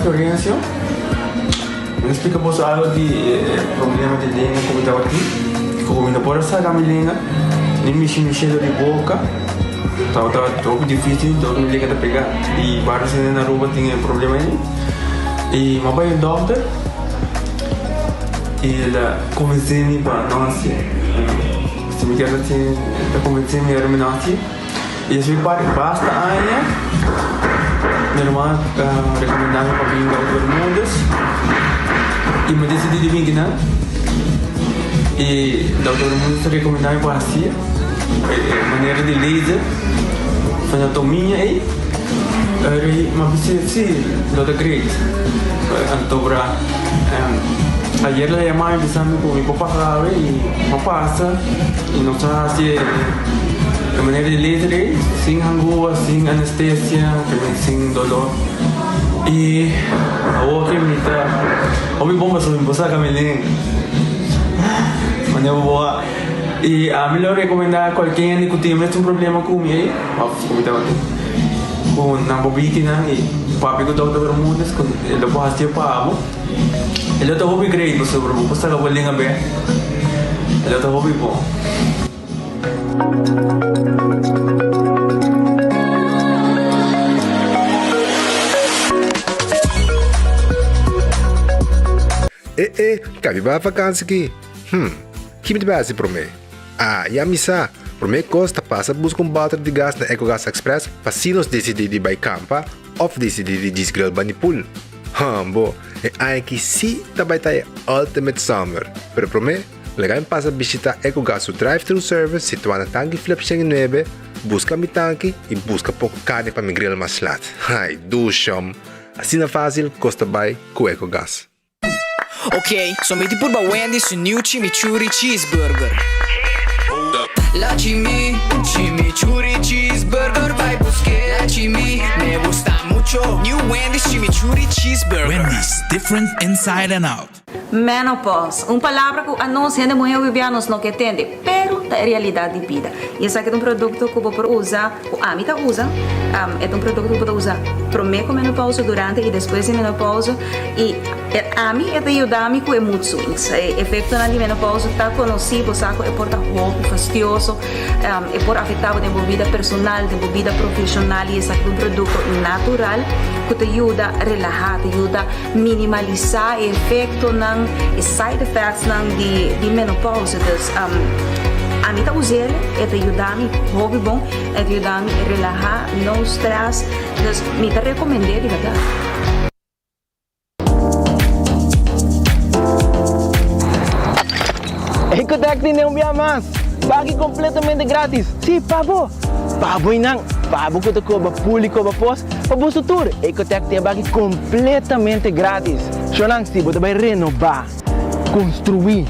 Florencio. Mi a splika boso algo di e problema di lenga ku mi tabatin. Ku mi no por a saka mi lenga, ni mishi mi shelo di boka. Tabata hopi dificil, dor mi lenga ta pega. I varios hende na Aruba tin e problema ei. I mi a bai un dokter i el a konvensé mi pa no hasié. Si mi kier hasié, el ta konvensé mi ora mi no hasié. I despues di basta aña, mi ruman a rekomendá mi pa bin Dòkter Bermúdez i mi a disidí di bin kinan. I Dòkter Bermúdez a rekomendá mi pa hasié e manera di laser frenotomia ei. Mi a bis'é si, lo ta great. Anto bra ayer el a yama mi bisa mi ku mi por pasa awe i mi a pasa i nos a hasi e. E manera di laser ei, sin hangua, sin anestesia, sin dolor. I awor ke mi ta hopi bon pasobra mi por saka mi lenga. Manera bo a. I ami lo rekomendá kualke hende ku tin e mesun problema ku mi ei, òf ku mi tabatin, ku nan por bini nan i papia ku Dòkter Bermudez ku e lo por hasié pa bo. E lo ta hopi great pasobra bo por saka bo lenga bèk. E lo ta hopi bon. E e, kabi bai vakansi ki? Hm, ki mi ta bai hasi promé? Ah, ya mi sa! Promé kos ta pasa buska un bòter di gas na Ecogas Express pa si nos disidí di bai kampa òf disidí di djis grill bani pool. Hmbo, e aña aki sí ta bai ta e ultimate summer! Pero promé, Laga mi pasa bishita Ecogas su drive-thru service situá na Tanki Flip 109, buska mi tanki i buska poko karni pa mi grill mas lat. Ai, dushom! Asina fásil kos ta bai ku Ecogas. Ok, so mi tin purba Wendy's su new chimichurri cheeseburger. La chimi, chimichurri cheeseburger bai busk'é. La chimi, me gusta mucho. New Wendy's chimichurri cheeseburger. Wendy's, different inside and out. Menopause, un palabra ku anos hende muhé hopi nos no ke tende, pero ta e realidat di bida. I esaki ta un produkto ku bo por usa, ku ami ta usa, e ta un produkto ku bo ta usa promé ku menopause, durante i despues di menopause, i ami e ta yuda mi ku e mood swings. E efektonan di menopause ta konosí, bo sa ku e por ta hopi fastioso, e por afektá bo den bo bida personal, den bo bida profeshonal i esaki ta un produkto natural ku ta yuda relahá, ta yuda. Minimalisá e efektonan, e side effectsnan di di menopausa. Dus ami ta us'el, e ta yuda mi hopi bon, e ta yuda mi relahá, no stress. Dus mi ta rekomend'é di bèrdat. Ecotec tin un bia mas! Baki completamente gratis! Si, pa bo! Pa bo y nan! Pa bo cu ta coba pul y coba pos, Pa boso tur, Ecotec tin e baki completamente gratis. Shownan, si bo ta bay renoba, construi,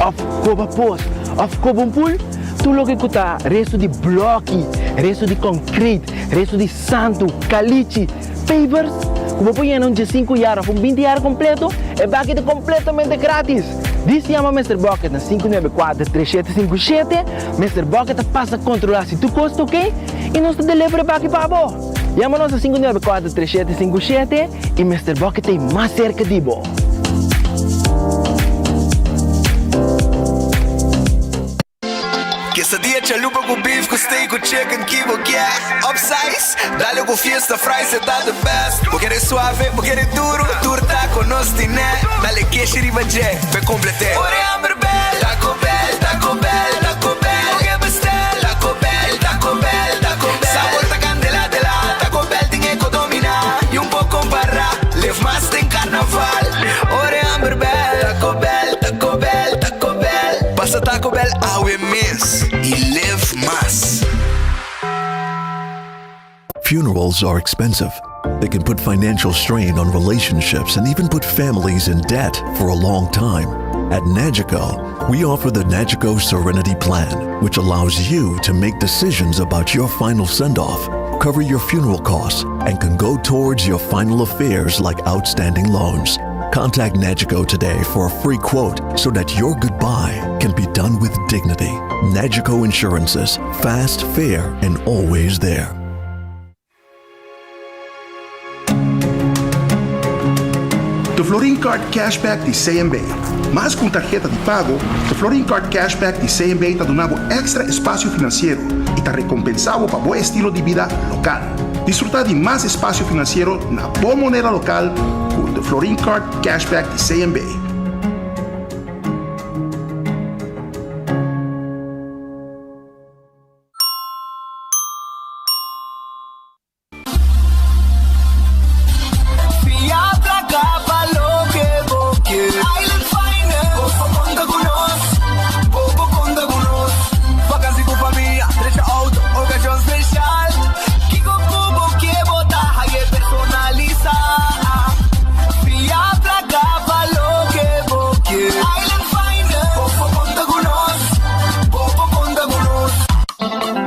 of coba pos, of coba un pool, tur loke cu ta resto di bloki, resto di concrete, resto di santo, calichi, pavers, cu bo por yena un diesinku yar of un binti yar completo, e baki ta completamente gratis. Dis yama Mister Bucket na 594 3757, Mister Bucket ta pasa controla si tur cos ta ok y nos ta deliver e baki pa bo. Yama nos na 594 3757 y Mister Bucket ta ei mas cerca di bo. Quesadilla chalupa cu beef cu steak cu chicken ki bo kier Upsize, dale cu fiesta fries e ta the best Bo kere suave, bo kere duro, tur taco nos tine Dale keshi riba dje, p'e complete Ora e hamber bel, Taco Bell, Taco Bell, Taco Bell Bo ke bestel, Taco Bell, Taco Bell, Taco Bell Sabor ta candela de la, Taco Bell tin e co domina Y un por compara, live mas den carnaval Ora e hamber bel, Taco Bell, Taco Bell, Taco Bell Pasa Taco Bell awe mes y live mas. Funerals are expensive. They can put financial strain on relationships and even put families in debt for a long time. At Nagico, we offer the Nagico Serenity Plan, which allows you to make decisions about your final send off, cover your funeral costs, and can go towards your final affairs like outstanding loans. Contact Nagico today for a free quote so that your goodbye can be done with dignity. Nagico Insurances, fast, fair, and always there. The Florin Card Cashback di CMB. Mas ku un tarheta di pago, The Florin Card Cashback di CMB ta duna bo èkstra espasio finansiero i ta rekompensá bo pa bo estilo di bida lokal. Disfrutá di mas espasio finansiero na bo moneda lokal ku The Florin Card Cashback di CMB.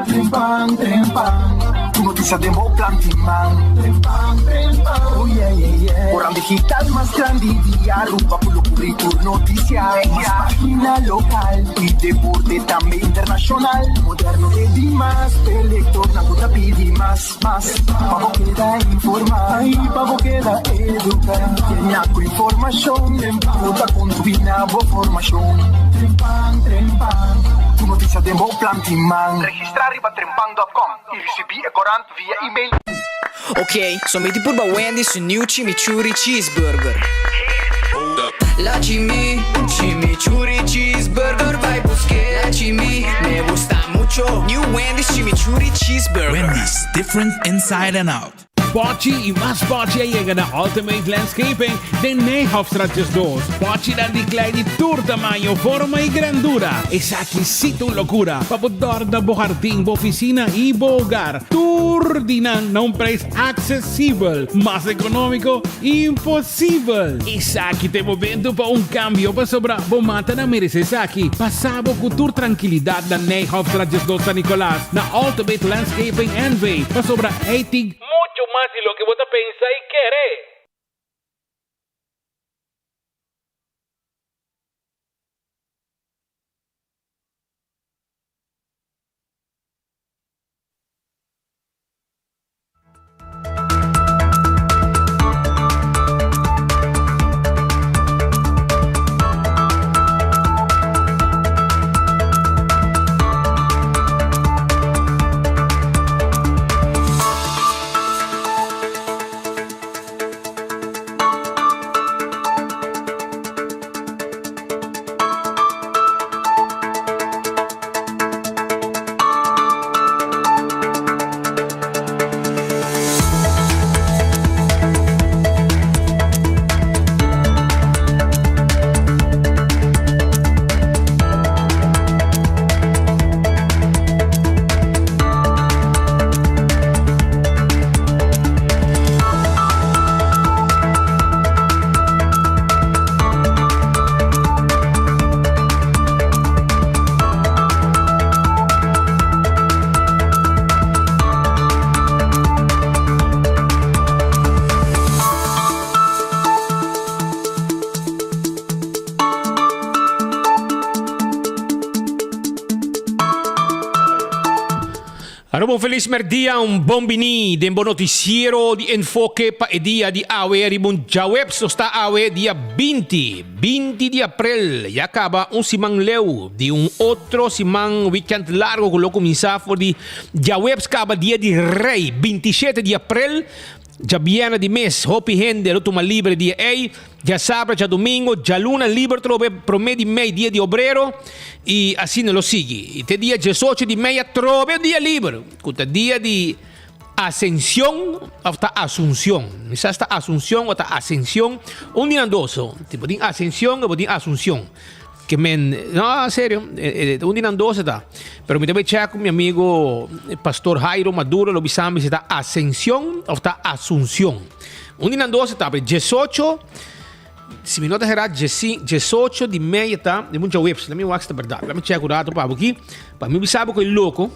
Trempan, trempan, tu noticia den bo plan tin man. Trempan, trempan, oh yeah, yeah, yeah. Oran digital mas grandi di Aruba cu lo cubri tur noticia. Mas pagina local y deporte tambe internacional. Moderno te di mas, p'e lectornan cu ta pidi mas, mas. Pa bo keda informa y pa bo keda educa. Yena cu informacion, cu ta contribui na bo formacion. Trempan, trempan, tu noticia den bo plan tin man. Registra riba trempan dot com y ricibi e corant via email. Ok, so mi tin purba Wendy's su new chimichurri cheeseburger. La chimi, chimichurri cheeseburger bai buske. La chimi, me gusta mucho. New Wendy's chimichurri cheeseburger. Wendy's, different inside and out. Pochi y mas pochi a yega na Ultimate Landscaping den Nijhofstraat 12. Pochinan di klei di tur tamaño, forma y grandura. Esaki sí ta un locura pa bo dòrna bo hardin, bo oficina y bo hogar. Tur di nan na un prijs accesibel, mas economico imposibel! Esaki ta e momento pa un cambio pasobra bo mata na merece esaki. Pasa bo cu tur trankilidad na Nijhofstraat 12 San Nicolas na Ultimate Landscaping NV pasobra ey tin mucho mas di loke bo ta pensa y kere! Aruba un felis merdia, un bon bini den bo noticiero di Enfoke pa e dia di awe riba un djaweps. Nos ta awe dia 20, 20 di aprel. Ya caba un siman leu di un otro siman weekend largo cu lo cuminsa for di djaweps caba dia di Rey, 27 di aprel. Djabièrnè di mes hopi hende lo tuma liber e dia ei, djasabra, djadumingo, djaluna liber trobe promé di mei dia di obrero i asina lo sigui. I te dia diesocho di mei atrobe un dia liber ku ta dia di Asension òf ta Asunsion. Mi sa si ta Asunsion òf ta Asension, un di nan dos. Bo tin Asension òf bo tin Asunsion. Ke men, no, serio, un di nan dos e ta. Pero mi ta bay check ku mi amigo Pastor Jairo Maduro lo bisa mi si ta Ascension of ta Asunción. Un di nan dos e ta, pero diesocho, si mi no ta hera, diesocho di mei e ta, di mucha webs, lami wak si ta berdad. Lami check un rato pa bo aki, pa mi bisa bo ku e loko.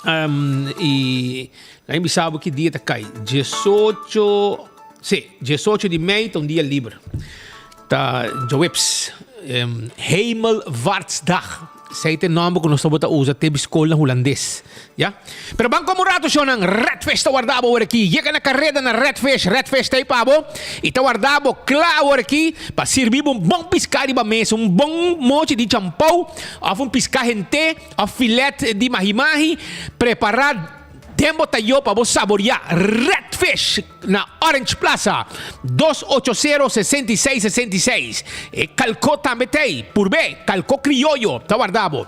I lami bisa bo ki dia ta kai. Diesocho, si, diesocho di mei ta un dia liber. Ta djaweps, Hemelvaartsdag. Esei ta e nòmber ku nos tabata usa te biskol na hulandes. Ya. Pero ban komo un ratu shownan, Redfish ta warda bo awor aki. Yega na kareda na Redfish, Redfish ta ei pa bo i ta warda bo kla awor aki pa sirbi bo un bon piská riba mesa, un bon mochi di champou òf un piská hent'é òf filet di mahi-mahi prepará den bo tayó pa bo saboriá. Redfish na Orange Plaza, 280 66 66. E kalkó tambe ta ei. Purb'é, kalkó krioyo ta warda bo.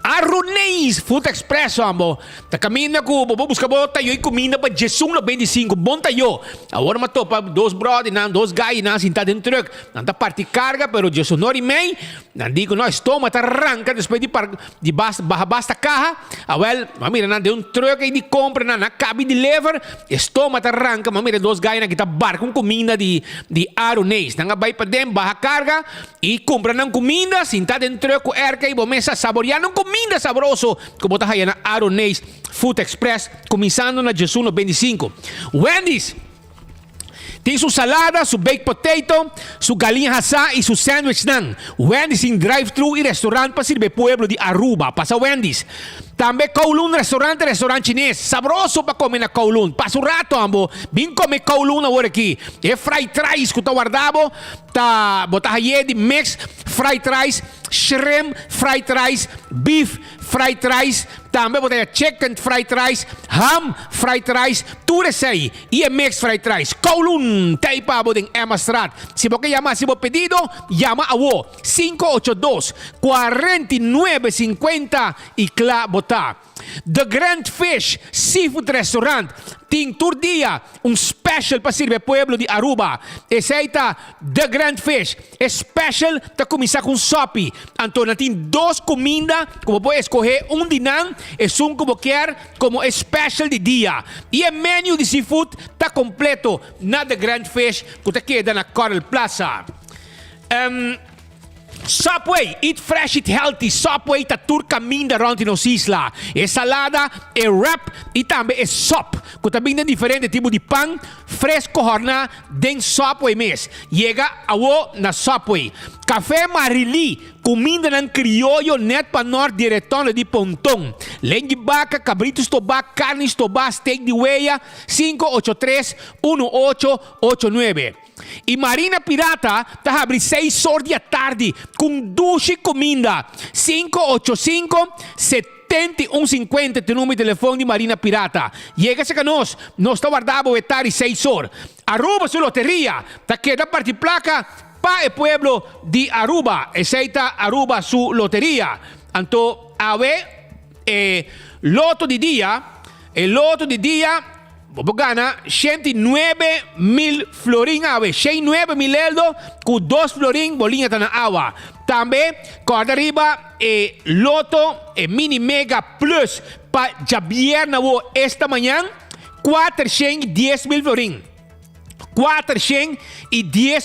Aruneis Food Express hombo ta caminda cu bo bo busca bo tayo y cuminda pa djesun lo 25 bon tayo. Awor mi a topa dos brother nan dos guy nan sinta den truck nan ta parti carga pero djesun ora y mei nan di cu no estoma ta ranca despues di par di basta baha basta caha awel mi a mira nan den un truck ey di compra nan a cabi deliver estoma ta ranca mi a mira dos guy nan ki ta barca un cuminda di di Aruneis nan a bay paden baha carga I kumpra nan kuminda, sinta den trùk ku erka i bo mesa saboreá nan kuminda sabroso ku bo ta haya na Aroneis Food Express kuminsando na djesuno 25. Wendy's tin su salada, su baked potato, su galiña hasá i su sandwichnan. Wendy's tin drive-thru i restaurant pa sirbi e pueblo di Aruba. Pasa Wendy's. Tambe Kowloon Restaurant ta restaurant chines sabroso pa come na Kowloon. Pasa un rato ambo, bin come Kowloon awor aki. E fried rice cu ta warda bo ta bo ta haye di mix fried rice, shrimp fried rice, beef fried rice, tambe bo ta haya chicken fried rice, ham fried rice, tur esey y e mix fried rice. Kowloon ta ey pa bo den Emmastraat. Si bo ke yama haci bo pedido, yama awo. 582 49 50 y cla bo ta. The Grand Fish Seafood Restaurant tin tur dia un special pa sirbi e pueblo di Aruba. Esey ta The Grand Fish. E special ta cuminsa cu un sopi. Anto nan tin dos cuminda cu bo por escoge un di nan, esun cu bo kier como e special di dia. Y e menu di seafood ta completo na The Grand Fish cu ta keda na Coral Plaza. Subway, eat fresh, eat healthy. Subway ta tur caminda rond di nos isla. E salada, e wrap y tambe e sop, cu ta bin den diferente tipo di pan fresco horna den Subway mes. Yega awo na Subway. Café Marily, cumindanan crioyo net pa nort di Retondo di Ponton. Lengi baca, cabrito stobá, carni stobá, steak di weya, 583 1889. I Marina Pirata ta habri seis or di atardi ku un dushi kuminda. 585 71 50 ta e number di telefon di Marina Pirata. Yega serka nos, nos ta warda bo e tardi seis or. Aruba su loteria ta keda parti plaka pa e pueblo di Aruba. Esei ta Aruba su loteria. Anto awe e loto di dia, e loto di dia. Bo por gana 109 mil florin awe, 109 mil eldo ku dos florin bo liña ta na awa. Tambe kòrda riba e loto, e mini mega plus pa djabierna wo esta mañan, 410 mil florin. 410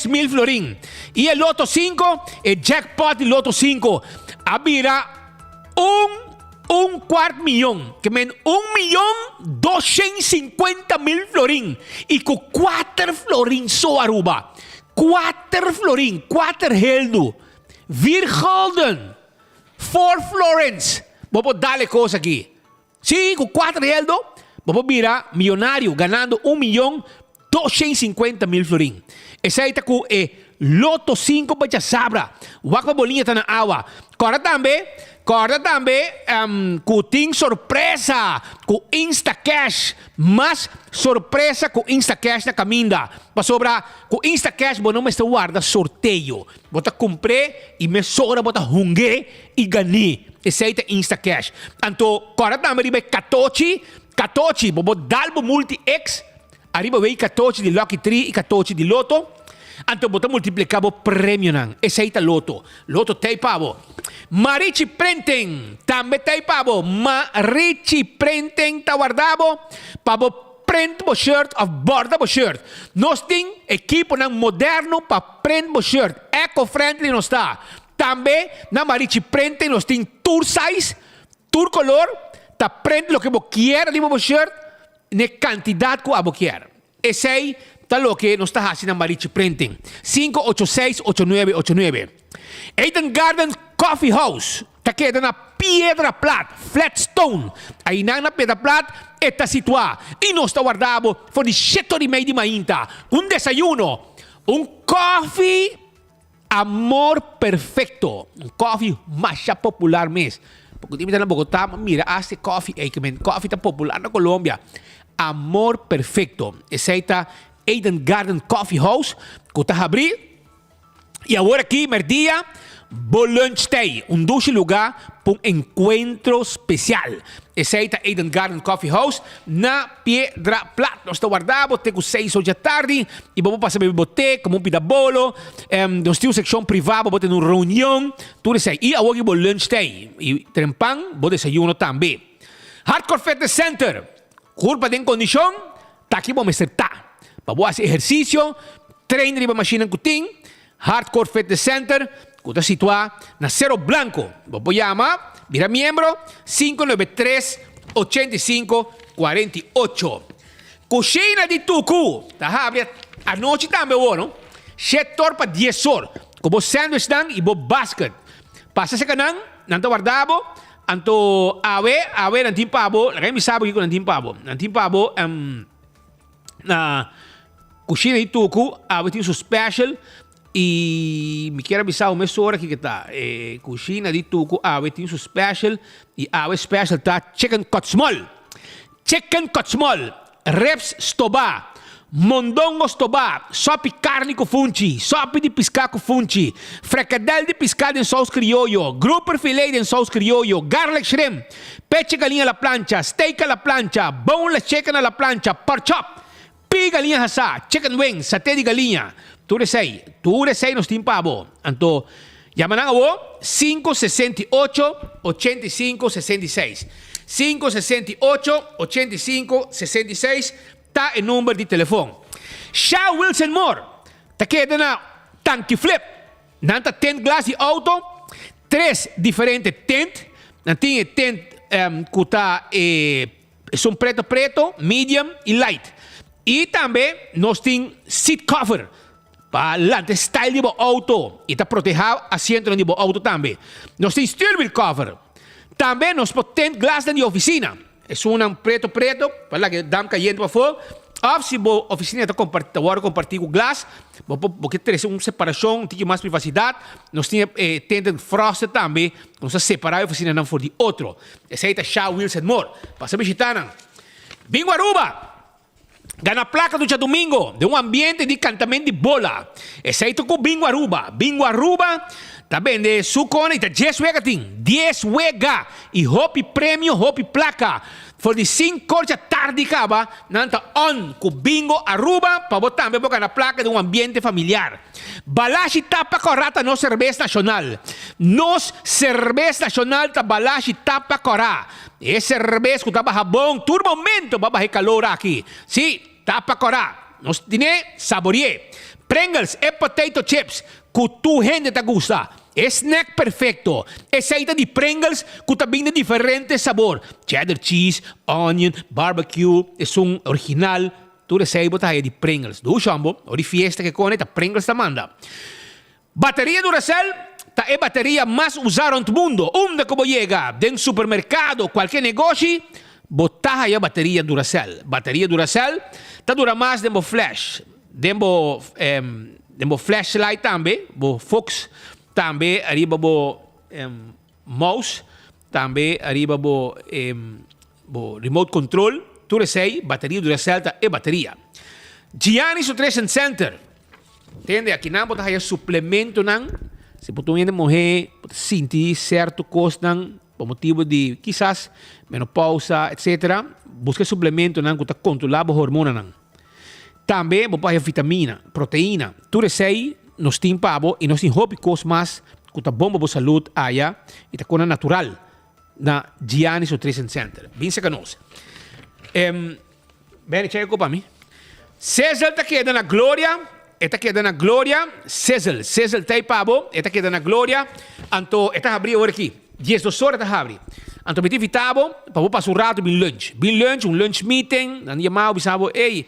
mil florin. I e loto 5, e jackpot di loto 5 a bira un un kwart miyon, ke men 1.250.000 florin i ku kuater florin so Aruba. Kuater florin, kuater heldu, vier gulden, four florins, bo por dal e kos aki. Sí, ku kuater heldu bo por bira miyonario ganando 1.250.000 florin. Esei ta ku e Loto 5 pa djasabra. Wak pa bo liña ta na awa. Kòrda tambe, kòrda tambe ku tin sorpresa ku Instacash. Mas sorpresa ku Instacash na kaminda. Pasobra ku Instacash bo no mester warda sorteo. Bo ta kumpr'é i mesora bo ta hung'é i gan'é. Esei ta Instacash. Anto kòrda tambe riba e katochi, katochi, bo por dal bo multi X Ariba wei katochi di Lucky Tree i katochi di Lotto, anto bo ta multipliká bo premionan. Esei ta Lotto. Lotto t'ei pa bo. Marichi Printing tambe t'ei pa bo. Marichi Printing ta warda bo pa bo print bo shirt òf bòrda bo shirt. Nos tin ekiponan moderno pa print bo shirt. Eco-friendly nos ta. Tambe na Marichi Printing nos tin tur size, tur kolor, ta print loke bo kier riba bo shirt. N'e kantidat ku abo kier. Esei ta loke nos ta hasi na Marichi Printing. 586 8989. Eden Garden Coffee House. Ta keda na Piedra Plat, Flat Stone. Ainan na Piedra Plat e ta situá. I nos ta warda bo for di shete ora i mei di mainta ku un desayuno, un kòfi Amor Perfecto. Un kòfi masha popular mes. Poko di mi ta na Bogotá, mi a mira asta e kòfi ei, ke men kòfi ta popular na Colombia. Amor Perfecto. Esei ta Eden Garden Coffee House ku ta habrí. I awor aki merdia, bo lunch tei, un dushi lugá pa un enkuentro spesial. Esei ta Eden Garden Coffee House na Piedra Plat. Nos ta warda bo te ku seis or dja tardi i bo por pasa bebe bo te, kome un pida bolo. Nos tin un sekshon privá pa bo tene un reunion, tur esei. I awor aki bo lunch tei i trempan bo desayuno tambe. Hardcore Fitness Center, Kurpa den kondishon, ta aki bo mester ta. Pa bo hasi ehersisio, train riba mashinnan ku tin, Hardcore Fitness Center, ku ta situá na Cerro Blanco. Bo por yama, bira miembro, 593 85 48. Kushina di Tuku ta habri anochi tambe awor, no? Shet or pa dies or, ku bo sandwichnan i bo basket. Pasa serka nan, nan ta warda bo. Anto awe, awe nan tin pa bo, laga mi sa bo kiko nan tin pa bo. Nan tin pa bo na kushina di Tuku, awe tin su special i mi kier a bisa bo mesora kiko ta. E kushina di Tuku awe tin su special i awe special ta chicken kotsmol. Chicken kotsmol, ribs stobá, mondongo stobá, sòpi karni ku funchi, sòpi di piská ku funchi, frekadèl di piská den sous krioyo, grouper filé den sous krioyo, garlic shrimp, pechi galiña a la plancha, steak a la plancha, boneless chicken a la plancha, pork chop, pi galiña hasá, chicken wings, saté di galiña. Tur esei, tur esei nos tin pa bo. Anto, yama nan awor, 568 85 66. 568 85 66 ta e number di telefon. Sha Wilson Moore ta keda na Tanki Flip. Nan ta tint glas di auto, tres diferente tint. Nan tin e tint ku ta e esun preto preto, medium i light. I tambe nos tin seat cover pa lanta e style di bo auto i ta proteha asientonan di bo auto tambe. Nos tin stuurwiel cover. Tambe nos por tint glasnan di oficina. Esunnan preto preto pa laga e damp kayente pafó. Òf si bo ofisina ta kompartí ta wòrdu kompartí ku glas, bo por bo ke trese un separashon, un tiki mas privasidat. Nos tin e tinted frosted tambe, ku nos ta separá e ofisinanan for di otro. Esei ta Sha Wheels and More. Pasa bishitá nan. Bingo Aruba! Gana plaka tur djadumingo den un ambiente di kantament di bola. Esei ta ku Bingo Aruba. Bingo Aruba ta bende su kona i ta dies wega tin. Dies wega! I hopi premio, hopi plaka. For di sinkor djatardi kaba nan ta on ku Bingo Aruba pa bo tambe por gana plaka den un ambiente familiar. Balashi Tapa Kòrá ta nos serbes nashonal. Nos serbes nashonal ta Balashi Tapa Kòrá. E serbes ku ta baha bon tur momento pa baha e kalor aki. Sí, tapa kòrá. Nos tine saborié. Pringles, e potato chips ku tur hende ta gusta. E snack perfekto. Esei ta di Pringles ku ta bin den diferente sabor. Cheddar cheese, onion, barbecue, esun original. Tur esei bo ta haya di Pringles. Dushi hombo, ora di fiesta ke kone ta Pringles ta manda. Bateria Duracell ta e bateria mas usá rònt mundo. Unda ku bo yega, den supermerkado, kualke negoshi, bo ta haya bateria Duracell. Bateria Duracell ta dura mas den bo flash, den bo den bo flashlight tambe, bo foks tambe ariba bo mouse, tambe ariba bo bo remote control. Tur esei, bateria Duracell ta e bateria. Gianni's Nutrition Center. Tende, akinan bo ta haya suplementonan. Si bo ta un hende muhé, bo ta sinti sierto kosnan pa motibu di kisas menopausa, etsetera, buska e suplementonan ku ta kontrolá bo hormonanan. Tambe bo por haya vitamina, proteina. Tur esei nos tin pa bo i nos tin hopi kos mas ku ta bon pa bo salud aya i ta kosnan natural na Giannis Nutrition Center. Bin seka nos. Benny, cheka ku pa mi. Sizzle ta keda na gloria, e ta keda na gloria. Sizzle, Sizzle ta ei pa bo, e ta keda na gloria. Anto e ta habri awor aki, diesdos ora e ta habri. Anto mi ta invita bo pa bo pasa un rato bin lunch. Bin lunch, un lunch meeting, nan yama bo bisa bo, ey,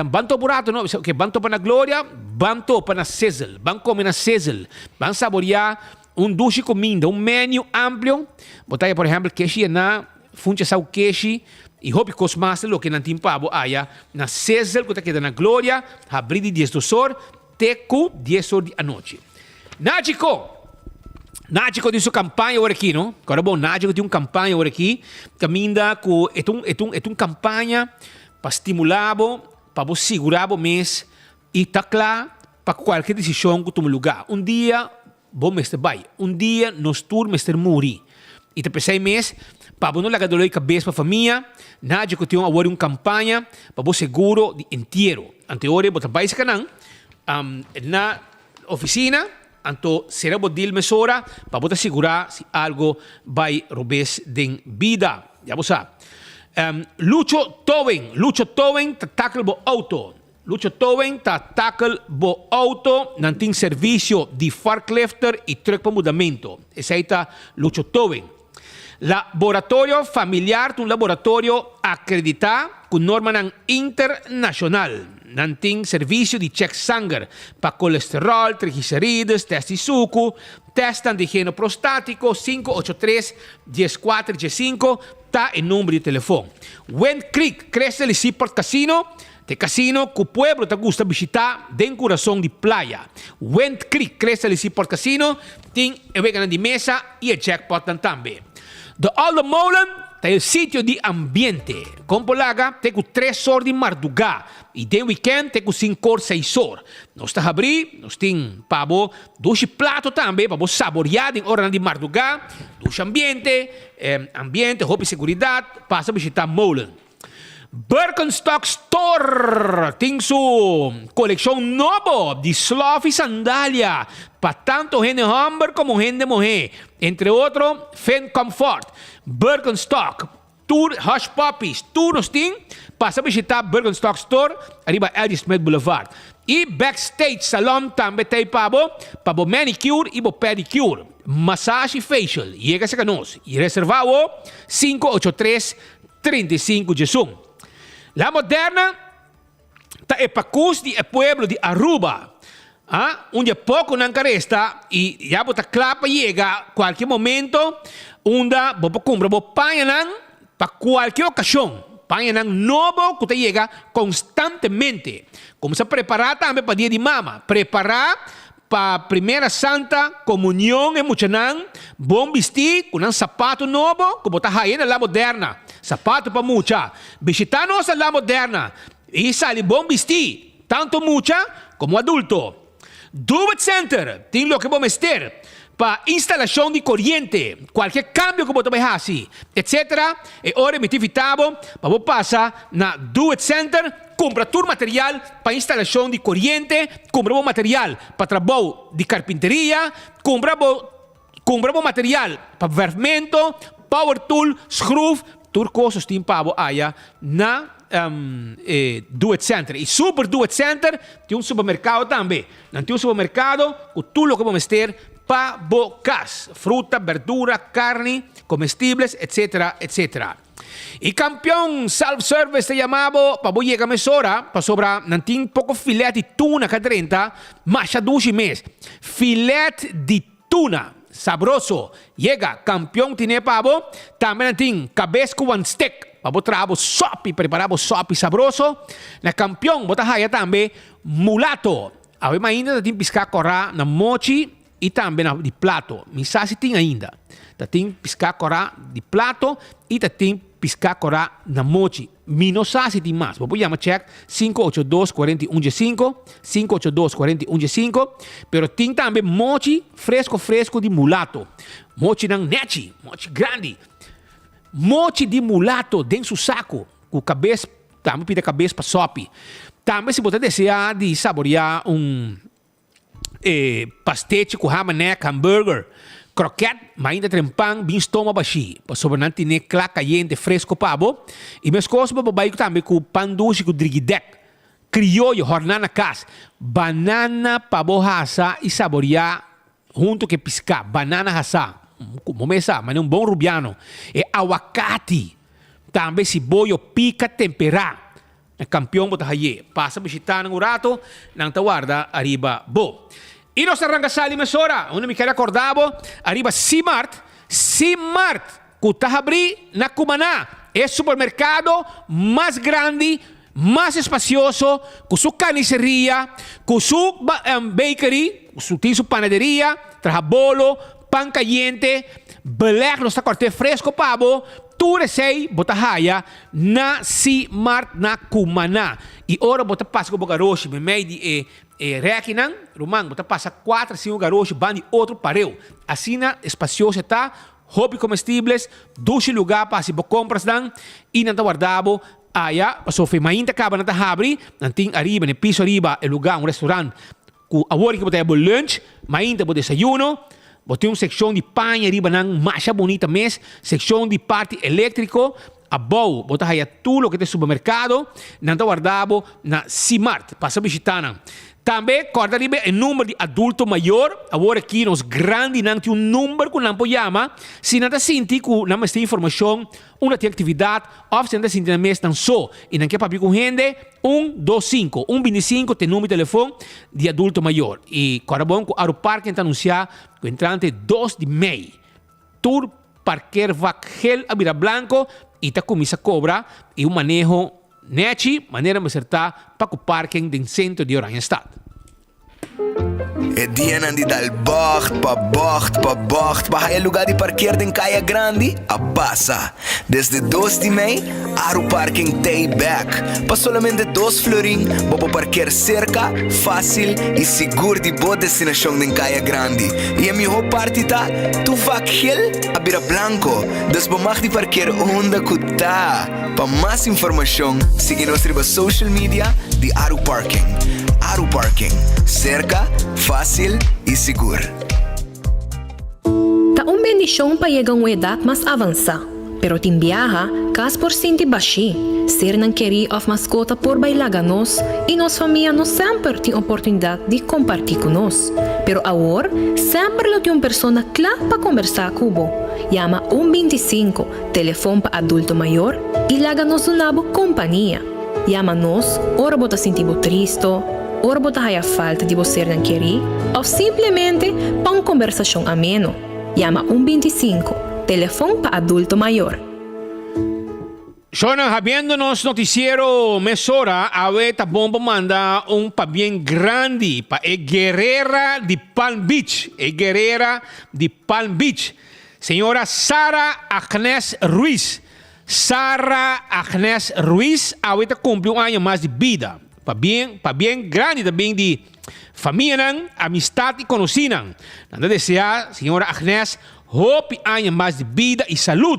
ban topa un rato no? Bisa, ok, ban topa na gloria, ban topa na Sizzle, ban come na Sizzle, ban saboria. Un dushi kuminda, un menu amplio. Bo ta haya por ehèmpel keshi yená, funchi asau keshi i hopi kos mas ta loke nan tin pa bo aya na Sizzle ku ta keda na Gloria, habrí di diesdos or te ku dies or di anochi. Nachico! Nachico tin su kampaña ora aki, no? Kòrda bon, Nachico tin un kampaña ora aki kaminda ku e ta un e ta un e ta un kampaña pa stimulá bo, pa bo sigurá bo mes I ta kla pa kualke desishon ku tuma lugá. Un dia bo mester bai. Un dia nos tur mester muri. I ta p'esei mes, pa bo no laga doló di kabes pa famia, Nadia ku tin awor un kampaña pa bo seguro di entiero. Anto e ora bo ta bai saka nan na ofisina, anto sera bo deal mesora pa bo ta sigurá si algo bai robes den bida. Ya bo sa. Lucho Towing, Lucho Towing ta tackle bo auto. Lucho Towing ta tackle bo auto, nan tin servicio di forklifter y truck pa mudamento. Esey ta Lucho Towing. Laboratorio Familiar ta un laboratorio acredita cu normanan internacional. Nan tin servicio di check sanger pa colesterol, triglicerides, test di sucu, test antigeno prostatico, 583 14 15 ta e number di telefon. Wind Creek, Crystal y Seaport Casino T'e casino cu pueblo ta gusta bishita den curason di playa. Wind Creek Crystal y Seaport Casino tin e weganan di mesa y e jackpotnan tambe. De Olde Molen ta e sitio di ambiente. Con por laga te cu tres or di marduga y den weekend te cu cincor seis or. Nos ta habri, nos tin pa bo dushi plato tambe pa bo saboria den oranan di marduga, dushi ambiente, ambiente, hopi seguridad, pasa bishita Molen. Birkenstock Store tin su kolekshon nobo di slof i sandalia pa tanto hende hòmber komo hende muhé, entre otro Finn Comfort, Birkenstock, tur Hush Puppies, tur nos tin. Pasa bishitá Birkenstock Store ariba L.G. Smith Boulevard. I Backstage Salon tambe ta ei pa bo, pa bo manicure i bo pedicure, massage i facial. Yega serka nos i reservá awo, 583 35 djesun. La Moderna ta e pakus di e pueblo di Aruba. A Un di e poconan ka resta y ya bo ta cla pa yega cualkier momento unda bo por cumpra bo pañanan pa cualkier ocasion. Pañanan nobo cu ta yega constantemente. Cuminsa prepara tambe pa dia di mama. Prepara Pa Primera Santa Comunion e muchanan bon bistí cu nan sapato nobo cu bo ta haya na La Moderna. Sapato pa mucha. Bishita nos na La Moderna y sali bon bistí, tanto mucha como adulto. Do It Center tin loke bo mester pa instalacion di coriente, cualkier cambio cu bo ta bay haci, etc. E ora mi ta invita bo pa bo pasa na Do It Center. Kumpra tur material pa instalashon di koriente, kumpra bo material pa trabou di karpinteria, kumpra bo kumpra bo material pa verfmento, power tool, schroef, tur kos nos tin pa bo aya na e Do It Center. I Super Do It Center tin un supermerkado tambe. Nan tin un supermerkado ku tur loke bo mester pa bo kas, fruta, berdura, karni, komestibles, etcetera, etcetera. E kampion self service ta yama bo pa bo yega mesora pasobra nan tin poko filet di tuna ka drenta masha dushi mes. Filet di tuna sabroso yega kampion tine pa bo. Tambe nan tin kabes ku wan stek pa bo traha bo sopi prepara bo sopi sabroso. Na kampion bo ta haya tambe mulato. Awe mainda ta tin piska kora na mochi I tambe na di plato. Mi sa si tin ainda. Ta tin piská kòrá di plato i ta tin piská kòrá na mochi. Mi no sa si tin mas. Bo por yama chèk 582 41 15, 582 41 15, pero tin tambe mochi fresko fresko di mulato. Mochinan nèchi, mochi grandi. Mochi di mulato den su saku ku kabes, tambe pida kabes pa sòpi. Tambe si bo ta deseá di saboriá un. E pastechi ku hamanek, hamburger, kroket, mainta tren pan bin stoma bashí, pasobra nan tine kla kayente fresko pa bo. I meskos bo por bai tambe ku pan dushi ku drigidek, krioyo, hòrná na kas, banana pa bo hasa i saboriá huntu ku e piská, banana hasá, bo mes sa, manera un bon rubiano, e awakati, tambe siboyo pika temperá. E kampion bo ta haye. Pasa bishita nan un rato, nan ta warda ariba bo. I nos ta ranka sali mesora. Unda mi kere akorda bo ariba Simart, Simart ku ta habrí na Cumaná, e supermerkado mas grandi, mas espasioso, ku su karniseria, ku su bakery, su tin su panaderia, traha bolo, pan kayente, beleg nos ta kòrt'é fresko pa bo, tur esei bo ta haya na Simart na Cumaná. I ora bo ta pasa ku bo garoshi meimei di e E rekinan, ruman, bo ta pasa kuater sinku garoshi ban di otro pareu. Asina espasioso e ta, hopi comestibles, dushi lugá pa hasi bo komprasnan i nan ta warda bo aya. Pasobra fe mainta kaba nan ta habri, nan tin ariba, na e piso ariba, e lugá, un restaurant ku awor ki bo ta haya bo lunch, mainta bo desayuno. Bo tin un sekshon di paña riba nan masha bunita mes, sekshon di parti eléktriko. Abou bo ta haya tur loke ta e supermerkado, nan ta warda bo na Simart. Pasa bishita nan. Tambe kòrda riba e number di adulto mayor. Awor aki nos grandinan tin un number ku nan por yama si nan ta sinti ku nan mester informashon, unda tin aktividat òf si nan ta sinti nan mes nan so i nan ke papia ku un hende, un dos sinku. Un binti sinku ta e number di telefon di adulto mayor. I kòrda bon ku Aruparken ta anunsiá ku entrante dos di mei. Tur parkeervak gel a bira blanco y ta cuminsa cobra y un maneho nechi manera mester ta pa cu parken den centro di Oranjestad. E dianan di dal bocht pa bocht pa bocht pa haya lugar di parkeer den Caya Grandi a pasa. Desde dos di mei, Aru Parking t'ei bek. Pa solamente dos florin bo por parkeer serka, fásil i sigur di bo destinashon den Kaya Grandi. I e mihó parti ta, tur vak gel a bira blanko, dus bo mag di parkeer unda ku ta. Pa mas informashon, sigui nos riba social media di Aru Parking. Aru Parking, serka, fásil i sigur. Ta un bendishon pa yega un edat mas avansá, pero tin biaha kas por sinti bashí, sernan kerí òf maskota por bai laga nos i nos famia no semper tin oportunidat di kompartí ku nos. Pero awor semper lo tin un persona kla pa kombersá ku bo. Yama un 25, telefon pa adulto mayor, i laga nos duna bo kompania. Yama nos ora bo ta sinti bo tristo, ora bo ta haya falta di bo sernan kerí òf simplemente pa un kombersashon ameno. Yama un 25, telefon pa adulto mayor. Shownan habiendo nos noticiero mesora awe ta bon pa manda un pabien grandi pa e guerrera di Palm Beach, e guerrera di Palm Beach, señora Sara Agnes Ruiz. Sara Agnes Ruiz awe ta cumpli un aña mas di bida. Pabien, pabien grandi ta bin di famianan, amistad y conocinan. Nan ta desea señora Agnes hopi aña mas di bida y salud.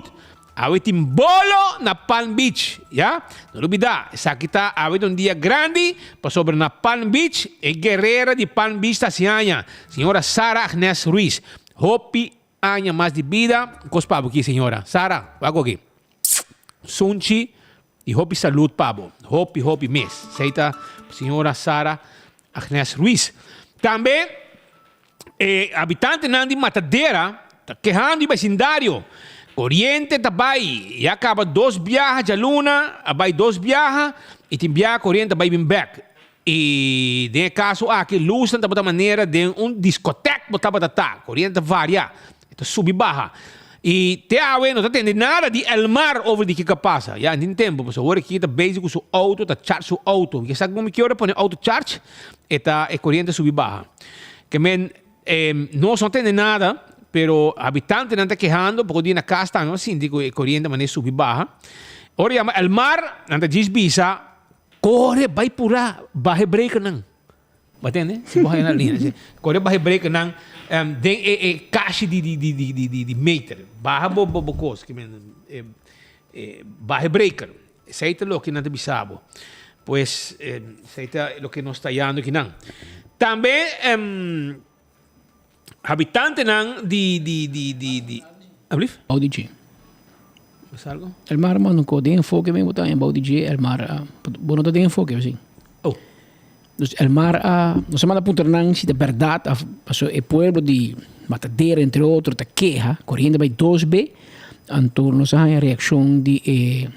Awe tin bolo na Palm Beach, ya. No lubida, esaki ta awe ta un dia grandi pasobra na Palm Beach e guerrera di Palm Beach ta haci aña, señora Sara Agnes Ruiz. Hopi Aña mas di bida, kos pa bo ki señora. Sara, wak oki. Sunchi y hopi salud pa bo. Hopi, hopi mes. Esey ta señora Sara Agnes Ruiz. Tambe e habitantenan di Matadera ta kehando di becindario. Coriente ta bay, ya caba dos biaha djaluna, a bay dos biaha y tin biaha coriente a bay bin bek. I den e kaso aki lusnan tabata manera den un diskotek bo tabata ta. Koriente ta varia, e ta subi baha. I te awe no ta tende nada di Elmar over di kiko a pasa. Ya tin tempu, pasobra awor aki ta bezig ku su outo, ta charge su outo. Mi ke sa kon mi kier ora pone outo charge, e ta e koriente subi baha. Ke men nos no tende nada, pero habitantenan ta kehando poko dia na kas tambe a sinti ku e koriente manera subi baha. Ora yama Elmar, nan ta djis bisa. Kore bai purá baha e brekernan. Bo a tende? Si bo haya na lina. Si. Kore baha e brekernan den e e kashi di di di di di di di meter. Baha bo bo bo kos ki men e e baha e breker. Esei ta loke nan ta bisa bo. Pues esei ta loke nos ta yando kinan. Tambe habitantenan di di di di di Ablief? Bou di dje. Mas algo? El mar man ko den enfoke men bo ta en bou di dje el mar a bo no ta den enfoke o si? Oh. Dus el mar a nos a manda puntra nan si ta berdad of paso e pueblo di Matadero entre otro ta keha koriente bai dos be anto nos a haña reakshon di e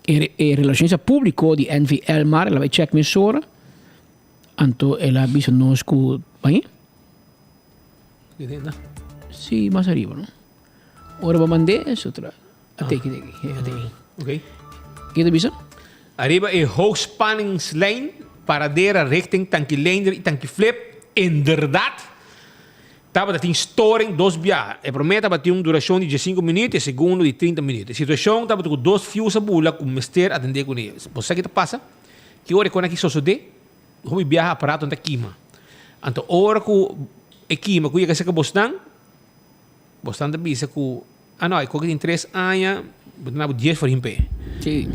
e relacionista publico di NV Elmar el a bai check mesora anto el a bisa nos ku bai. Si, mas ariba, no? Ora bo mand'é, eso tra. Ateki, ateki, ateki. Ok. Kiko ta bisa? Ariba e hoogspanningslijn, Paradera richting Tanki Leender y Tanki Flip, inderdaad tabata tin storing dos biaha. E prome tabatin un duracion di diesinco minuut y e segundo di trinta minuut. E situacion tabata cu dos fuse a bula cu mester atende cune. Bo sa ki ta pasa? Ki ora e con aki sosode? Hopi biaha aparatonan ta kima. Anto ora cu e kima cu yega cerca bosnan, bosnan ta bisa cu, ah no, e koki tin tres aña, bo ta na bo dies forin p'e. Sí.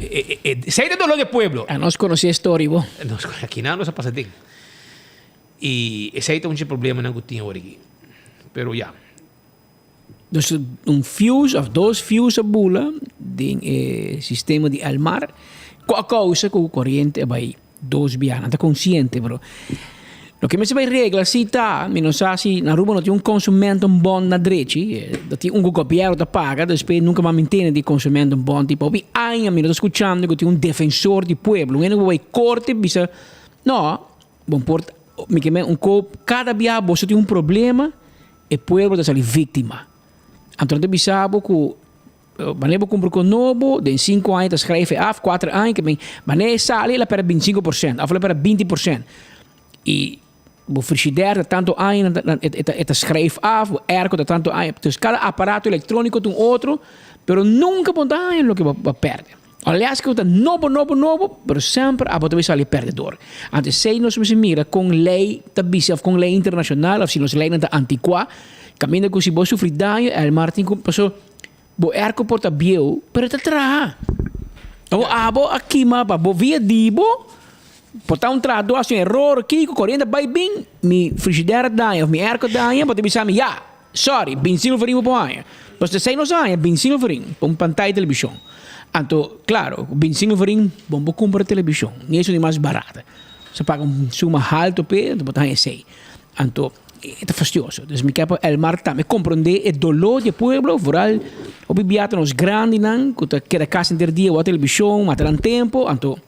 Esei ta dolor di e pueblo. A nos conoce e story bo. Nos, akinan nos a pasa den. Y esei ta un dje problemanan cu tin awor aki. Pero ya. Dus un fuse of dos fuse a bula den e sistema di Elmar cu a causa cu coriente a bay dos biaha. Nan ta consciente pero loke mester bay regla si ta, mi no sa si na Aruba no tin un consumentenbond na drechi, ta tin un cu gobierno ta paga despues nunca mas mi ntende di consumentenbond tipo hopi aña mi no ta scuchando cu tin un defensor di pueblo, un hende cu bay corte bisa no bo por mi ke men un cop cada biaha boso tin un problema. E pueblo ta sali víktima. Anto nan ta bisa bo ku wanneer bo kumpra ku nobo, den sinku aña ta skrijf e af, kuater aña, ke men wanneer e sali el a pèrdè bintisinko por sènt òf el a pèrdè binti por sènt. I bo frishider ta tantu aña e ta skrijf af, bo airco ta tantu aña. Dus kada aparato elektróniko ta un otro, pero nunka bo no ta haña loke bo a pèrdè. Alias ku ta nobo, nobo, nobo, pero semper abo ta bay sali perdedor. Anto esey nos mester mira kon ley ta bisa of kon ley internacional of si nos leynan ta anticua, caminda ku si bo sufri daño Elmar tin ku paso bo airco por ta bieu pero e ta traha. Abo abo a kima pa bo via di bo por ta un trahador haci un eror kiko coriente a bay bin mi frigidaire a daña of mi airco a daña bo ta bisa mi ya Sorry, binsin florin bo por haña. Pasobra esei nos haña, binsin florin pa un pantaya di televishon. Anto, klaro, ku binsin florin bo no por kumpra televishon, ni esun di mas barata. Bo paga un suma haltu p'e, anto bo ta haña esei. Anto, e ta fastioso. Dus mi ke pa Elmar tambe komprondé e doló di e pueblo, vooral hopi bia ta nos grandinan ku ta keda kas henter dia wak televishon, mata nan tempu. Anto,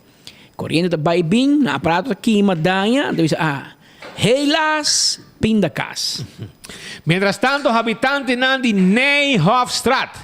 koriente ta bai bin, nan aparato ta kima, daña, anto bisa, ah, Helaas pindakaas. Mientras tanto habitantenan di Nijhofstraat,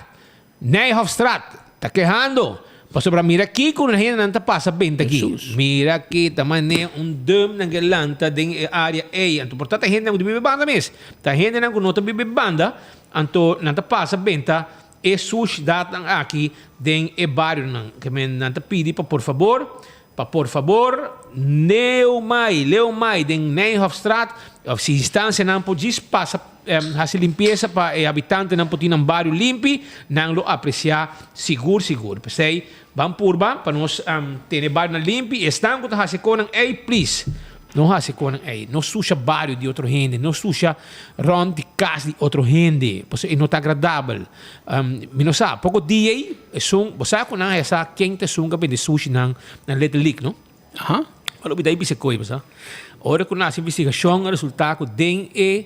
Nijhofstraat, ta kehando pasobra mira kiko nan hendenan ta pasa benta aki. Mira aki ta mane un dump nan ke lanta den e area ey. Anto por ta ta hendenan ku ta biba e banda mes. Ta hendenan ku no ta biba e banda anto nan ta pasa benta e sushdatnan aki den e barionan. Ke men nan ta pidi pa por fabor Pa por fabor neu mai, leu mai den Nijhofstraat of si instancianan por djis pasa haci limpieza pa e habitantenan por tin nan bario limpi, nan lo aprecia sigur sigur. P'esey ban purba pa nos tene barionan limpi y esnan cu ta haci conan ey, please no haci conan ey. No susha bario di otro hende, no susha rond di cas di otro hende, pasobra e no ta agradabel. Mi no sa, poko dia ei, esun, bo sa ku nan a sa ken ta esun ku a bende sushi nan na Little League, no? Aha. Bo lo bida ei bisa koi, bo sa. Ora ku nan hasi investigashon a resultá ku den e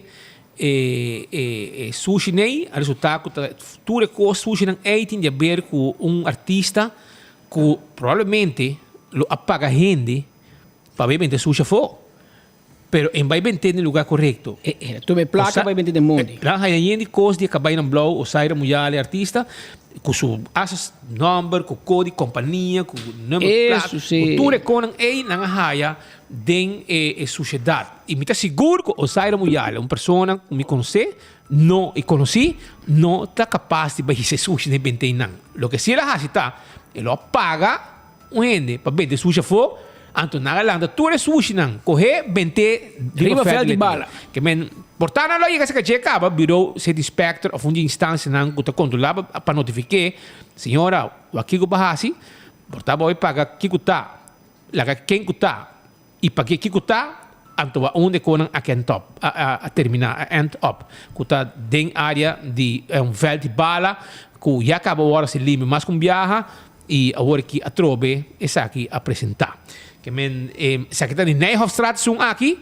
e e e sushi nei a resultá ku ta tur e kos sushinan ei tin di aber ku un artista ku probablemente lo a paga hende pa bai bende sushi afó. Pero en bai bent'é den lugar korekto. E e tuma e plaka bai bent'é den mondi. Nan haya yen di kos di e kabaynan blou Osaira Muyale artista ku su hasta nòmber ku kod di kompania ku number plat Eso si. ku tur e konan ei nan a haya den e e sushedat. I mi ta sigur ku Osaira Muyale un persona ku mi konosé no i konosí no ta kapas di bai hisa e sushi den bent'é nan. Loke si el a hasi ta e lo a paga Un hende pa bente sushi afó, anto nan a lanta tur e sushinan, kohé, bent'é riba vèlt di bala. Ke men por ta nan lo a yega serka dje kaba, Bureau City Inspector òf un di instansianan ku ta kontrolá pa notifik'é, Señora, wak kiko bo a hasi? Por ta bo a paga kiko ta, laga ken ku ta i pag'é kiko ta, anto wak unda e konan a kent op, a terminá, a end up, ku ta den área di un vèlt di bala ku ya kaba wòrdu hasi limpio mas ku un biaha. I awor ki atrobe esaki a presentá. Ke men esaki ta di Nijhofstraat esun aki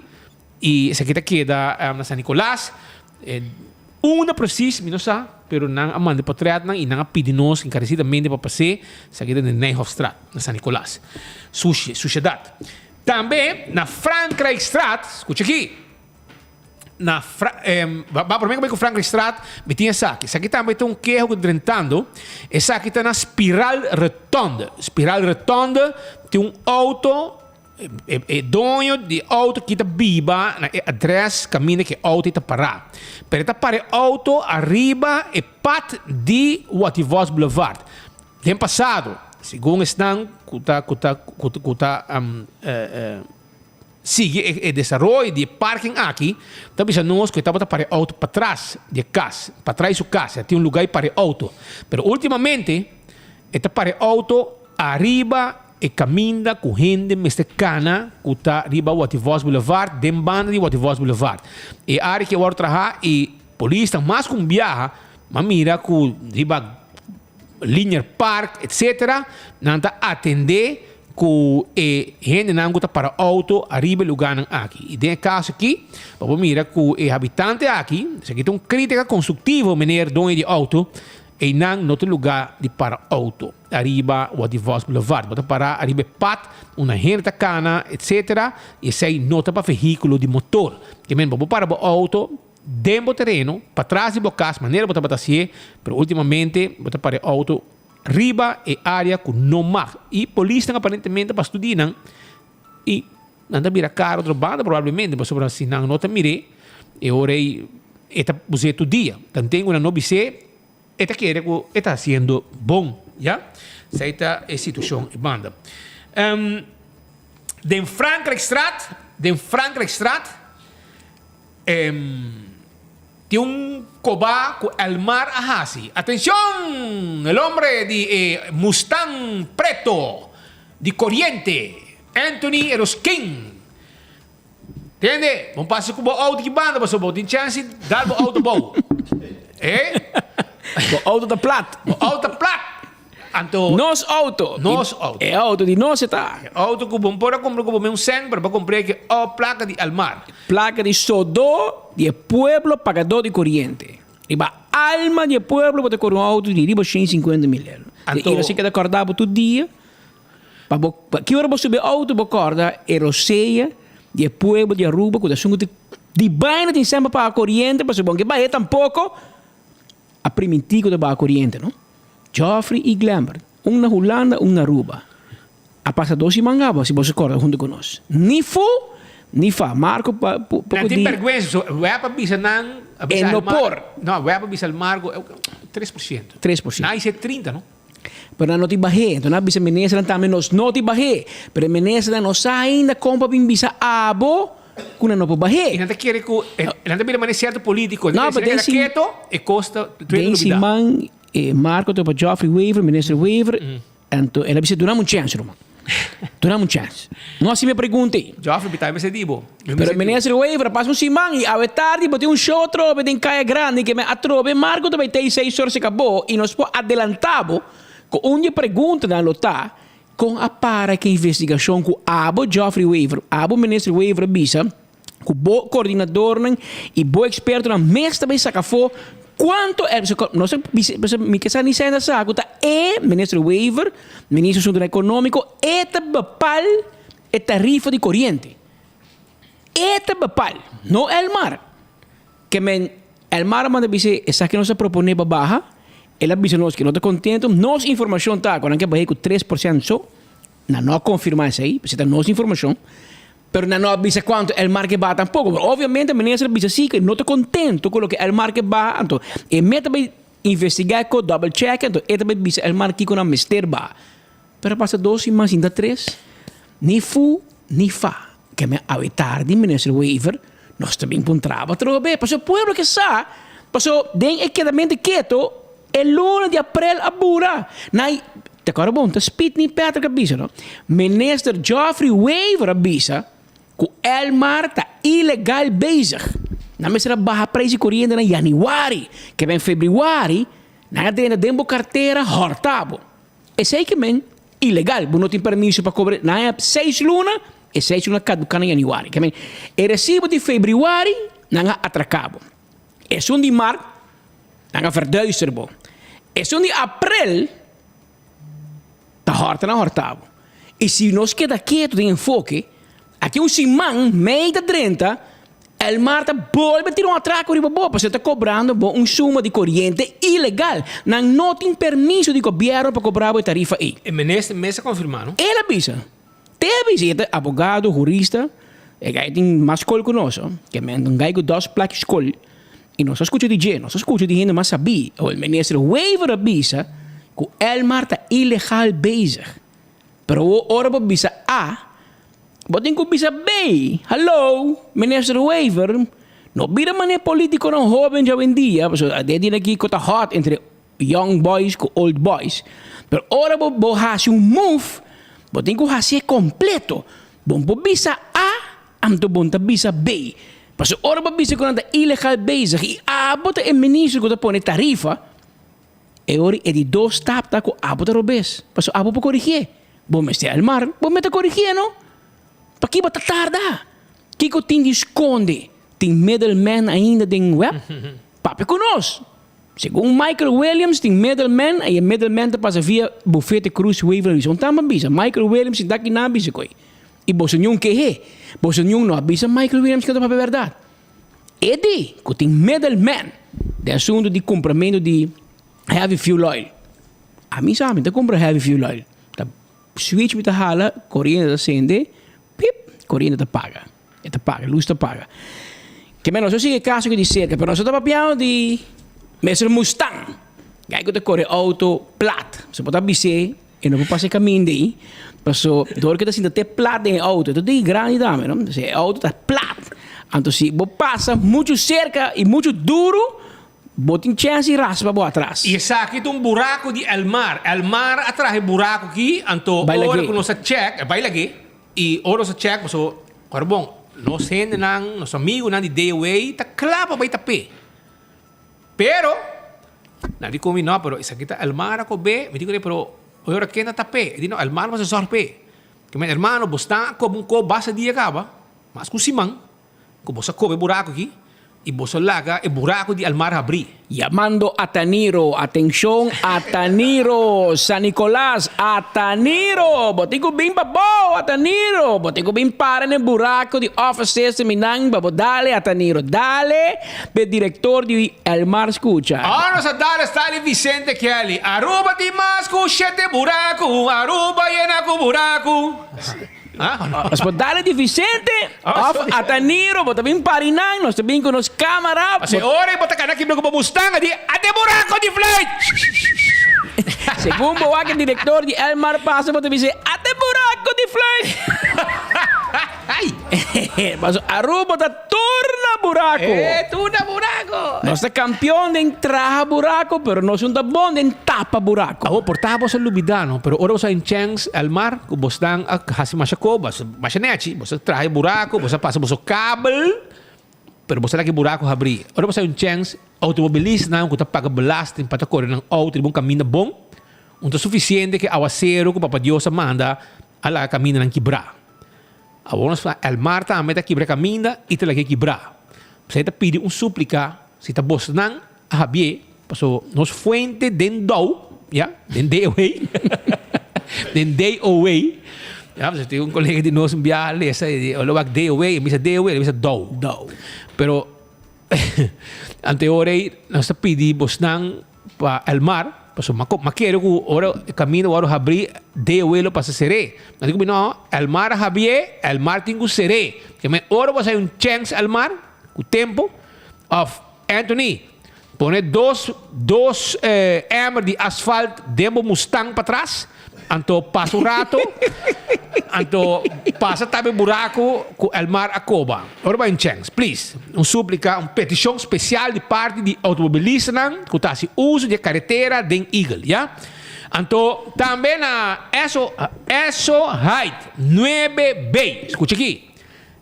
i esaki ta keda na San Nicolas. Unda precies mi no sa, pero nan a manda e potretnan i nan a pidi nos encarecidamente pa pas'é. Esaki ta di Nijhofstraat na San Nicolas. Sushi, sushedat. Tambe na Frankrijkstraat, skucha aki. Na Fra ba prome ku bai ku Frankrijkstraat mi tin esaki. Esaki tambe ta un keho ku ta drentando. Esaki ta na Spiraal Rotonde. Spiraal Rotonde tin un auto, e e doño di e auto ki ta biba na e adres kaminda ku e auto ei ta pará. Pero e ta para e auto ariba e pad di Wativos Boulevard. Den pasado, segun esnan ku ta ku ta ku ta Sigui e desaroyo di e parking aki ta bisa nos ku e tabata para e outo patras di e kas, patras di su kas, e tin un luga i para e outo. Pero ultimamente e ta para e outo ariba e kaminda ku hende mester kana ku ta riba Wativos Boulevard, den banda di Wativos Boulevard. E área ki a wòrdu traha i polisnan mas ku un biaha a mira ku riba Linear Park etc. Nan ta atendé ku e hendenan ku ta para outo ariba e lugánan aki. I den e kaso aki bo por mira ku e habitante aki, esaki ta un krítika konstruktivo meneer doño di outo, einan no ta lugá di para outo ariba Wadivos Boulevard. Bo ta para ariba e pad unda hende ta kana etc. I esei no ta pa vehíkulo di motor. Ke men bo por para bo outo. Den bo tereno, patras di bo kas, manera bo tabata hasié, pero últimamente bo ta para e outo riba e área ku no mag. I polisnan aparentemente pa studia nan i nan ta bira kara otro banda probablemente pasobra si nan no ta mir'é e ora ei e ta us'é tur dia. Tanten ku nan no bis'é e ta kere ku e ta hasiendo bon, ya. Esei ta e situashon e banda. Den Frankrijkstraat, den Frankrijkstraat. Tin un koba ku Elmar a hasi. Atencion! El hombre di e Mustang preto di Coriente, Anthony Eroskin. Tende, bon pasa ku bo auto ki banda pasobra bo tin chance di dal bo auto bou. Eh? Bo auto ta plat. Bo auto ta plat. Anto Nos auto. Nos auto. E auto di nos e ta. E auto ku bo por a kumpra ku bo mes un sèn, pero bo a kumpra e ku plaka di Elmar. Plaka di sodó di e pueblo pagadó di koriente. Riba alma di e pueblo bo ta kore un auto di riba 150 mil euro. Anto. I asina keda kòrda bo tur dia. Pa bo, ki ora bo subi e auto bo kòrda e rosea di e pueblo di Aruba ku ta esun ku ta di baina tin sèn pa paga koriente pasobra bo no ke bah'é tampoko. A primintí ku ta baha koriente no. Geoffrey i Glembert, un na Hulanda, un na Aruba. A pasa dos siman gaba, si boso kòrda huntu ku nos. Ni fu, ni fa. Marco pa poko Nan tin di. bèrgwensa, so web a bisa nan, a E bisa no Elmar, por. no, web a bisa Elmar ku 3%. 3%. Nan a hise 30, no? Pero nan no tin bah'é. Enton nan a bisa ministernan tambe nos no tin bah'é. Pero e ministernan no sa ainda kon pa bin bisa abo ku nan no por bah'é. I nan ta kere ku, nan ta bira manera sierto politiko. No, Nan ta pero den keda keto, e kos ta Den siman e Marco ta pa Geoffrey Wever, minister Wever, anto el a bisa duna mi un chèns ruman. Duna mi un chèns. No hasi mi e pregunta ei. Geoffrey mi tambe mester di bo. Pero minister Wever a pasa un siman y awe tardi bo tin un show atrobe den Caya Grandi ke men atrobe Marco ta bay tei seis or se cabo y nos por adelanta bo cu un di e preguntanan lo ta con a para ke investigacion cu abo Geoffrey Wever, abo minister Wever a bisa cu bo coordinadornan y bo expertonan mes ta bay saca afo cuanto e nos a bisa mi ke sa ni sa sa cu ta e minister Wever, minister asuntonan economico e ta bepal e tarifa di coriente. E ta bepal, no Elmar. Ke men Elmar a manda bisa esaki nos a proponé pa baha, el a bisa nos ke no ta kontento, nos informashon ta ku nan ke bah'é ku 3% so, nan no a konfirmá esei, pasobra ta nos informashon, pero nan no a bisa kuantu Elmar ke baha tampoko, pero obviamente minister a bisa si ke no ta kontento ku loke Elmar ke baha, anto e meta bai investigá e kos, double check, anto e ta bai bisa Elmar kiko nan mester baha. Pero a pasa dos siman sinta tres, ni fu ni fa. Ke men awe tardi Minister Wever nos ta bin puntra bo atrobe. Pasobra e pueblo ke sa, pasobra den e kedamento keto e luna di aprel a bura. Na te acorda bon ta Speedney Patrick a bisa no. Minister Geoffrey Wever a bisa ku Elmar ta ilegal bezig. Nan mester a baha prijs di koriente na januari. Ke men februari nan a drenta den bo kartera horta bo. Esei ke men ilegal, bo no tin permiso pa kobra na e seis luna, e seis luna kaduká na yanüari. Ke men e resibo di febrüari nan a atraká bo. Esun di mart nan a verduister bo. Esun di aprel ta hòrta nan hòrta bo. I si nos keda ketu den enfoke, aki un siman mei ta drenta. Elmar ta bolbe tira un atraco riba bo pasobra ta cobrando bo un suma di coriente ilegal. Nan no tin permiso di gobierno pa cobra bo e tarifa ey. E minister mes a confirma, no? El a bisa. Te a bisa, e ta abogado, hurista, e guy tin mas scol cu nos, ke men un guy cu dos plaki scol y nos a scucha di dje, nos a scucha di hende mas sabí. Awor minister Wever a bisa cu Elmar ta ilegal bezig. Pero awor ora bo bisa A, bo tin cu bisa B. Hallo, Minister Wever, no bira manera politiconan hoben djawendia, pasobra a dia aki cu ta hot entre young boys cu old boys. Pero ora bo bo haci un move, bo tin cu hacié completo. Bo no por bisa A, anto bo no ta bisa B. Pasobra ora bo bisa cu nan ta ilegal bezig y abo ta e minister cu ta pone tarifa, E ora e di dos stap ta ku abo ta robes, pasobra abo por korigié. Bo mester al mar, bo mester korigié no. Paki bo ta tarda? Kiko tin di skonde? Tin middleman ainda den web? Papia ku nos. Segun Michael Williams tin middleman i e middleman ta pasa via Bufete Cruz Wever Luis. Un tamba bisa, Michael Williams sinta aki nan a bisa koe. I boso niun kehe. Boso niun no a bisa Michael Williams ke ta papia bèrdat. E di ku tin middleman den asuntu di kumpramentu di heavy fuel oil. Ami sa mi ta kumpra heavy fuel oil. Ta switch mi ta hala, koriente ta sende, pip, koriente ta paga. E ta paga, lus ta paga. Ke men nos a sigui e kaso aki di serka, pero nos a ta papiando di Mister Mustang. Guy ku ta kore outo plat. So bo ta bis'é E no por pasa e kaminda ei, paso dor ku e ta sinta te plat den e outo, e ta di grandi tambe, no? Entonces e outo ta plat. Anto si bo pasa muchu serka i muchu duru, bo tin chèns di raspa bo atras. I esaki ta un buraku di Elmar. Elmar a traha e buraku aki, anto Bai ora lag'é. ku nos a chèk, e bai lag'é, i ora nos a chèk, paso, ora bon, nos hendenan, nos amigunan di DOA ta kla pa bai tap'é. Pero, nan di ku mi, no, pero esaki ta Elmar a kob'é. Mi di kuné, pero oi ora ken ta tap'é? E di, no, Elmar mester sòrg p'e. Ke men, hermano, bo sta a koba un kob basta dia kaba, mas ku siman, ku bo sa koba e buraku aki, i bo sa laga e buraku di Elmar habrí. Yamando Ataniro, atencion Ataniro, San Nicolas, Ataniro, bo tin cu bin pa bo, Ataniro, bo tin cu bin para n'e buraco di offices di minan pa bo dale, Ataniro, dale p'e director di Elmar scucha. Ora nos a dale Stanley Vicente Kelly, Aruba tin mas cu shete buraco, Aruba yena cu buraco. Nos por dale di Vicente of Ataniro, bo ta bin parinan, nos ta bin cu nos camara. Pase ora y bo ta cana kibra cu bo Mustang a di ate buraco di fluit. Segun bo wak e director di Elmar pasa bo ta bisa ate buraco di fluit. Paso Aruba ta turna buraco. E turna buraco. Nos ta campeon den traha buraco pero nos no ta bon den tapa buraco. Awor por ta boso a lubida no, pero ora boso a in chens Elmar cu bosnan a haci masha co, masha nechi, boso a traha e buraco, boso a pasa boso kabel, pero boso a laga e buraco habri. Ora boso a in chens, automobilistanan cu ta paga belasting pa ta core nan auto riba un caminda bon, un ta suficiente cu e awacero cu Papa Dios a manda a laga camindanan kibra. Awor nos fla Elmar tambe ta kibra kaminda i ta lag'é kibrá. P'esei ta pidi un súplika si ta bosnan a habié, paso nos fuente den dou, ya, den DOW, den DOW, ya, paso tin un kolega di nos un biaha a lesa i di, lo wak DOW, e bisa DOW, e bisa dou. Dou. Pero anteor ei nos ta pidi bosnan Pa Elmar, pasobra mi a kere ku ora e kaminda wòrdu habrí, DOW lo pasa ser'é. Mi a di ku mi no, Elmar a habié, Elmar tin ku ser'é. Ke men ora bo a sai un chèns Elmar, ku tempu, òf Anthony, pone dos dos èmer di asfalt den bo Mustang patras, Anto pasa un rato, anto pasa tambe buraco cu Elmar a coba. Ora bai un chens, please. Un suplica, un peticion special di parti di automobilistanan cu ta haci uso di e caretera den Eagle, ya. Anto tambe na Esso, Esso Height nuebe B. Scucha aki.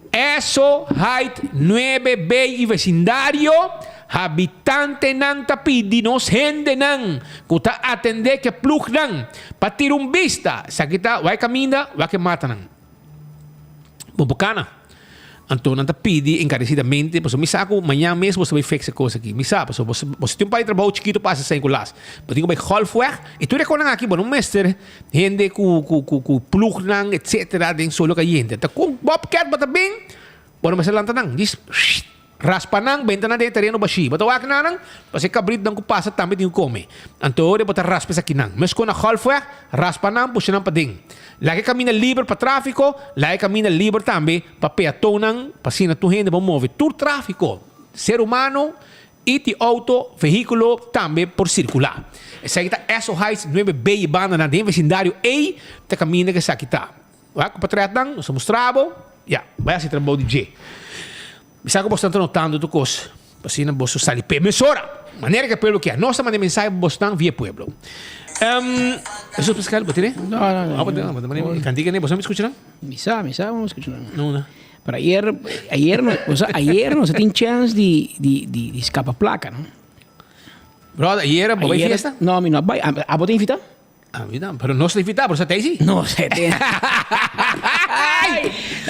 Esso Height nuebe B y vecindario, habitantenan ta pidi nos hendenan cu ta atende ke plugnan pa tira un bista, esaki ta wak e caminda, wak e matanan. Bo por cana. Anto nan ta pidi encarecidamente, pasobra mi sa cu mañan mes bo ta bay fix e cos aki. Mi sa, pasobra bo tin un par di trabao chikito pa haci San Nicolas. Bo tin cu bay Golfweg y tur e cosnan aki bo no mester Hende ku ku ku ku plugnan etcetera den solo kayente. Ta kon bobcat bo ta bin? Bo no mester lanta nan. Djis raspa nan, benta nan den e tereno bashí. Bo ta wak nan nan, pasobra e kabritonan ku pasa tambe tin ku kome. Anto ora bo ta raspa esakinan. Meskos na Golfweg, raspa nan, pusha nan paden. Laga e kaminda liber pa tráfiko, laga e kaminda liber tambe pa peatonnan, pa asina tur hende por move. Tur tráfiko, ser humano i di outo, vehíkulo, tambe por sirkulá. Esaki ta Esso Heights nuebe B i bandanan den vesindario ei ta kaminda ku esaki ta. Wak ku patretnan, nos a mustra bo. Ya, bai hasi trabou di dje. Mi sa ku bosnan ta notando tur kos, pa asina boso sali p'e mesora. Manera ku e pueblo kier. Nos ta manda e mensahe pa bosnan via e pueblo. Esun Pascal, bo tene? No, no, no. Bo tene, bo tene. Kantika ne, boso no mi skucha nan? Mi sa, mi sa, bo skucha nan. No, no. Pero ayer, ayer no, o sea, ayer nos tin chance di, di, di, di skapa plaka, no? Brother, ayer bo bai fiesta? No, mi no a bai. Abo ta invita? A mi no, pero nos ta invitá, pero sa ta ei si. No se te.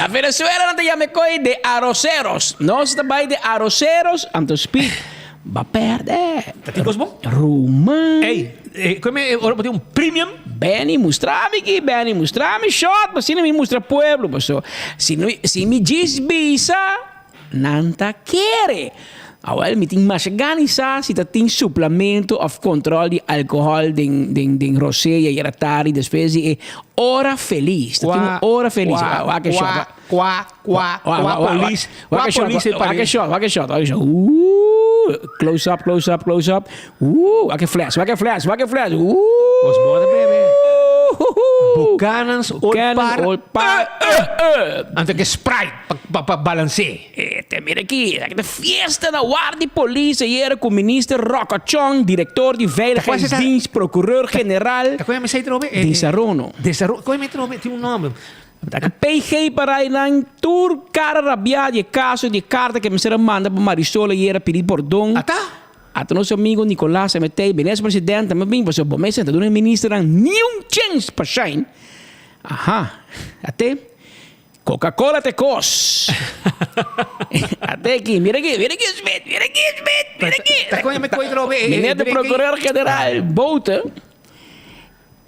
Na Venezuela nan ta yama e koi de arroceros. Nos ta bai de arroceros, anto speak ba perde. Ta tin kos bon? Ruman. Ey, eh, kome ora bo tin un premium? Benny mustra mi ki, Benny mustra mi shot, asina mi mustra pueblo, paso si no, si mi djis bisa. Nan ta kere. Awel mi tin masha gana di sa si ta tin suplamento of control di alcohol den den den rosé y ayera tardi despues di e ora feliz. Ta tin un ora feliz. Wak e shot. Kwa kwa kwa polis kwa polis e Wak e shot, wak e shot, wak e shot. Ooh, close up, close up, close up. Ooh, wak e flash, wak e flash, wak e flash. Ooh. Bos bo ta bebe. Buchanan's Old Par. Old Par. Anto ke Sprite. Pa pa balancé. E te mira aki, esaki ta fiesta na war di polis ayera cu minister Rocco Chong, director di Veiligheidsdienst, procureur general Ta cu mi say trobe? Desarono. Desarono, cu mi trobe? Tin un nomber. Ta cu PG para einan tur cara rabia di e caso di e carta cu mester a manda pa Marisol ayera pidi pordon. Ata? Ata nos amigo Nicolas MT. Bines president ta bin pasobra bo mester ta duna e ministernan niun chens pa shine. Aha, ate. Coca Cola te kos. Ate aki, mira aki, mira aki Smit, mira aki Smit, mira aki. Ta kon me koi trobe e Meneer de procureur generaal Bote,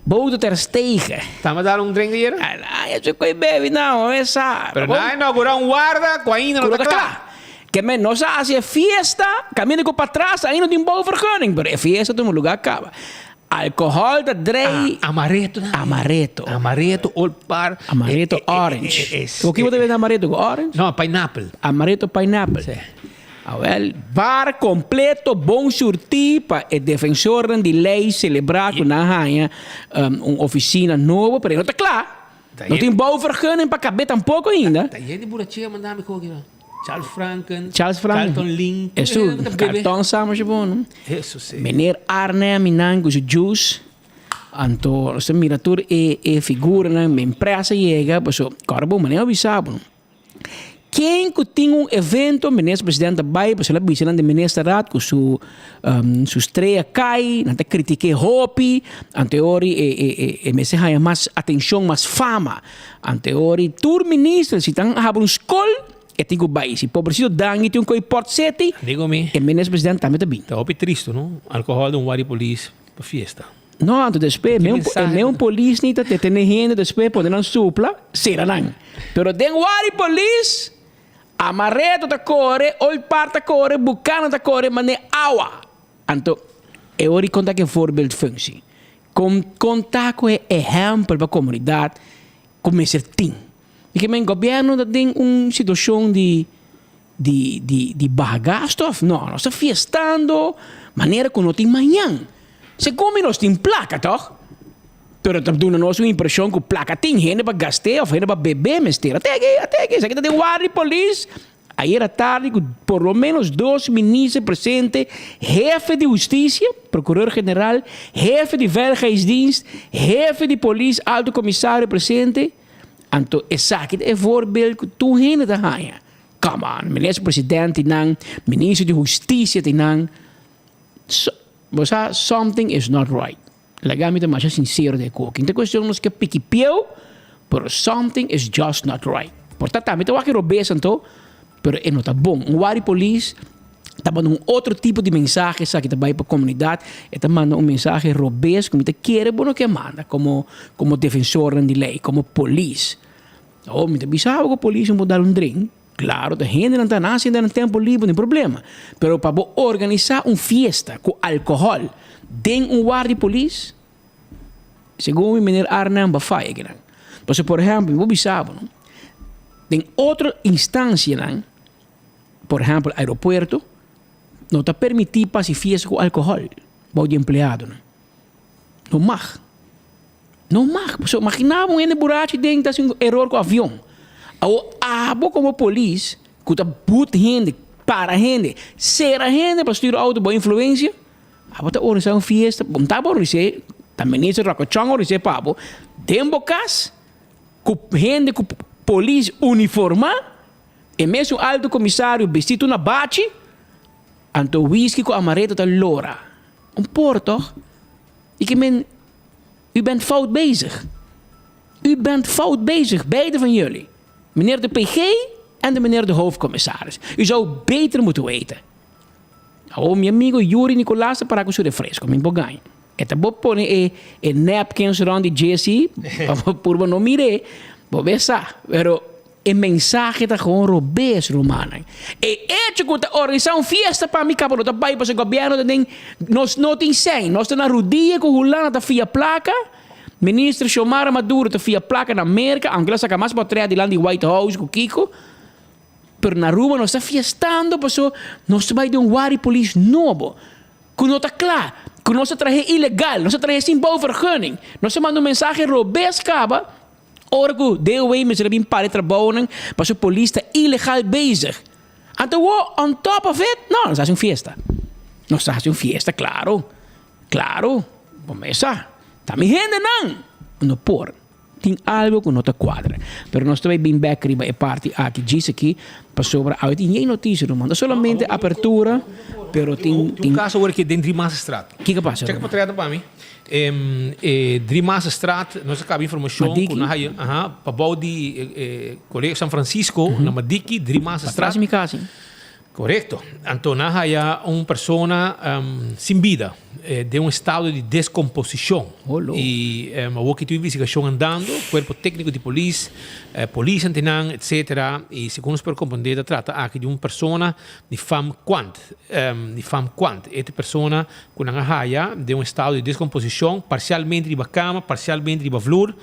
Bote ter Stegen. Ta me dar un drink ayer? Ay, eso koi bebi nou, esa. Pero na inaugura un warda ku ainda no ta kla. Ke men nos a hasi e fiesta, kaminda ku patras ainda tin bouwvergunning, pero e fiesta tuma lugar kaba. Alcohol ta drei. Ah, amaretto na. Amaretto. Amaretto old par. Amaretto orange. Cu ki bo ta bende amaretto? Cu orange? No, pineapple. Amaretto pineapple. Si. Awel, bar completo bon surti pa e defensornan di ley celebra cu nan haña un oficina nobo, pero e no ta cla. No tin bouwvergunning pa cabe tampoco ainda. Ta yen di burachia manda mi koki. Charles Franken, Charles Franken. Carlton Lin. Eso, Carlton sa masha bon, no? Eso si. Meneer Arnhem y nan cu su juice. Anto, nos ta mira tur e, e figuranan, mi empresa yega, paso, kòrda bo, manera bisa bo, no? Ken cu tin un evento, minister president ta bay, paso el a bisa nan den ministerraad cu su, su strea cay, nan ta critique hopi, anteori e, e, e, e mester haya mas atencion, mas fama. Anteori tur minister si tan habri un skol e tin ku bai. Si pobrecito Dangui tin un koi port seti, Digo mi. e minister president tambe ta bin. Ta hopi tristo no, alcohol den un wari polis pa fiesta. No, anto despues Ki e mensahe meun polis ni ta detene hende despues pone nan supla, sera nan. Pero den wari polis, Amareto ta kore, Old Park ta kore, Buchanan ta kore, mane awa. Anto e ora i konta ku e voorbeeldfunctie. Kon kon ta ku e ehèmpel pa komunidat ku mester tin? Di ke men gobièrnu ta den un situashon di di di di baha gastu òf no? Nos ta fiestando manera ku no tin mañan. Segun mi nos tin plaka tòg? Pero ta duna nos un impreshon ku plaka tin, hende pa gast'é òf hende pa bebé mester. Ate aki, ate aki, esaki ta den warda di polis. Ayer atardi cu por lo menos dos minister presente, hefe di husticia, procureur general, hefe di veiligheidsdienst, hefe di polis, alto comisario presente, anto esaki ta e voorbeeld cu tur hende ta haya. Come on, minister president tin nan, minister di husticia tin nan, so, bo sa something is not right. Laga mi ta masha sincero den e koki. No ta cuestion nos ke piki pieu, pero something is just not right. Por ta tambe ta wak e robes anto, pero e no ta bon. Un wari polis ta manda un otro tipo di mensahe esaki ta bai pa comunidad, e ta manda un mensahe robes cu mi ta kere bo no ke manda como como defensornan di ley, como polis. Oh, mi ta bisa bo cu polis no por dal un drink. Claro, ta hendenan ta naci den nan tempo liber, no problema. Pero pa bo organisa un fiesta cu alcohol den un warda di polis, segun mi meneer Arnhem bo a faya kinan. Pasobra por ehempel, mi por bisa bo, no, den otro instancianan, por ehempel aeropuerto, no ta permiti pa haci fiesta cu alcohol bou di empleadonan. No mag. No mag. Pasobra imagina bo un hende burachi den ta haci un eror cu avion. Awor abo como polis cu ta but hende, para hende, cera hende pa stuur auto bo influencia, abo ta organisa un fiesta, bo no ta organisa, ta minister Rocco Chong organisa pa bo, den bo cas cu hende cu polis uniforma, e mesun alto comisario bisti tur na bachi, anto whisky cu amaretto ta lora. Un por toch? I ke men, u bent fout bezig. U bent fout bezig, beide van jullie. Meneer de PG en de meneer de hoofdcommissaris. U zou beter moeten weten. Awor mi amigo Yuri Nicolaas ta para cu su refresco, mi por gaña. E ta bo pone e e napkins rond di Jesse pa bo purba no mir'é, bo be sa. Pero e mensahe ta gewoon robes, rumannan. E hecho cu ta organisa un fiesta pa mi caba no ta bay pasobra gobierno ta den nos no tin sèn, nos ta na rudia cu Hulanda ta fia placa. Minister Xiomara Maduro ta fia placa na Merca, aunke el a saca mas potret dilanti di White House cu kico. Pero na Aruba nos ta fiestando paso nos ta bay den un wari polis nobo cu no ta cla, cu nos ta trahe ilegal, nos ta trahe sin bouwvergunning. Nos ta manda un mensahe robes caba ora cu DOW mester a bin para e trabounan paso polis ta ilegal bezig. Anto wo on top of it, no, nos ta haci un fiesta. Nos ta haci un fiesta, claro. Claro, bo mes sa, ta mi hendenan! No por. Tin algo cu no ta cuadra. Pero nos ta bay bin bek riba e parti aki djis aki, pasobra awe tin yen noticia ruman. No solamente apertura, pero tin. Tin un caso awor aki den Driemasterstraat. Kiko pasa? Checa potret pa mi. E Driemasterstraat, nos a caba informacion cu nan haya, aha, pabou di Colegio San Francisco, na Madiki, Driemasterstraat. Patras di mi casa. Korekto. Anto nan haya un persona sin bida, den un estado di deskomposishon. I awor ki tin investigashon andando, kuerpo tékniko di polis, polis ante nan, etsetera. I segun nos por komprondé ta trata aki di un persona di fam Quant, di fam Quant. E ta e persona ku nan a haya den un estado di deskomposishon, parsialmente riba kama, parsialmente riba vlur.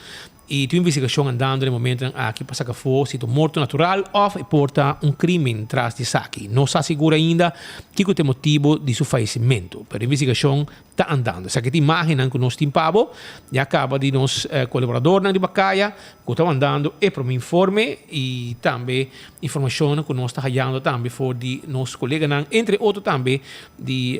I tin un investigashon andando den momentonan aki pa saka afó si ta un morto natural òf e por ta un krímen tras di esaki. No sa sigur ainda kiko ta e motibu di su fayesimentu, pero e investigashon ta andando. Esaki ta imágennan ku nos tin pa bo. Ya kaba di nos kolaboradornan riba kaya ku ta mandando e promé informe i tambe informashonnan ku nos ta hayando tambe for di nos koleganan, entre otro tambe di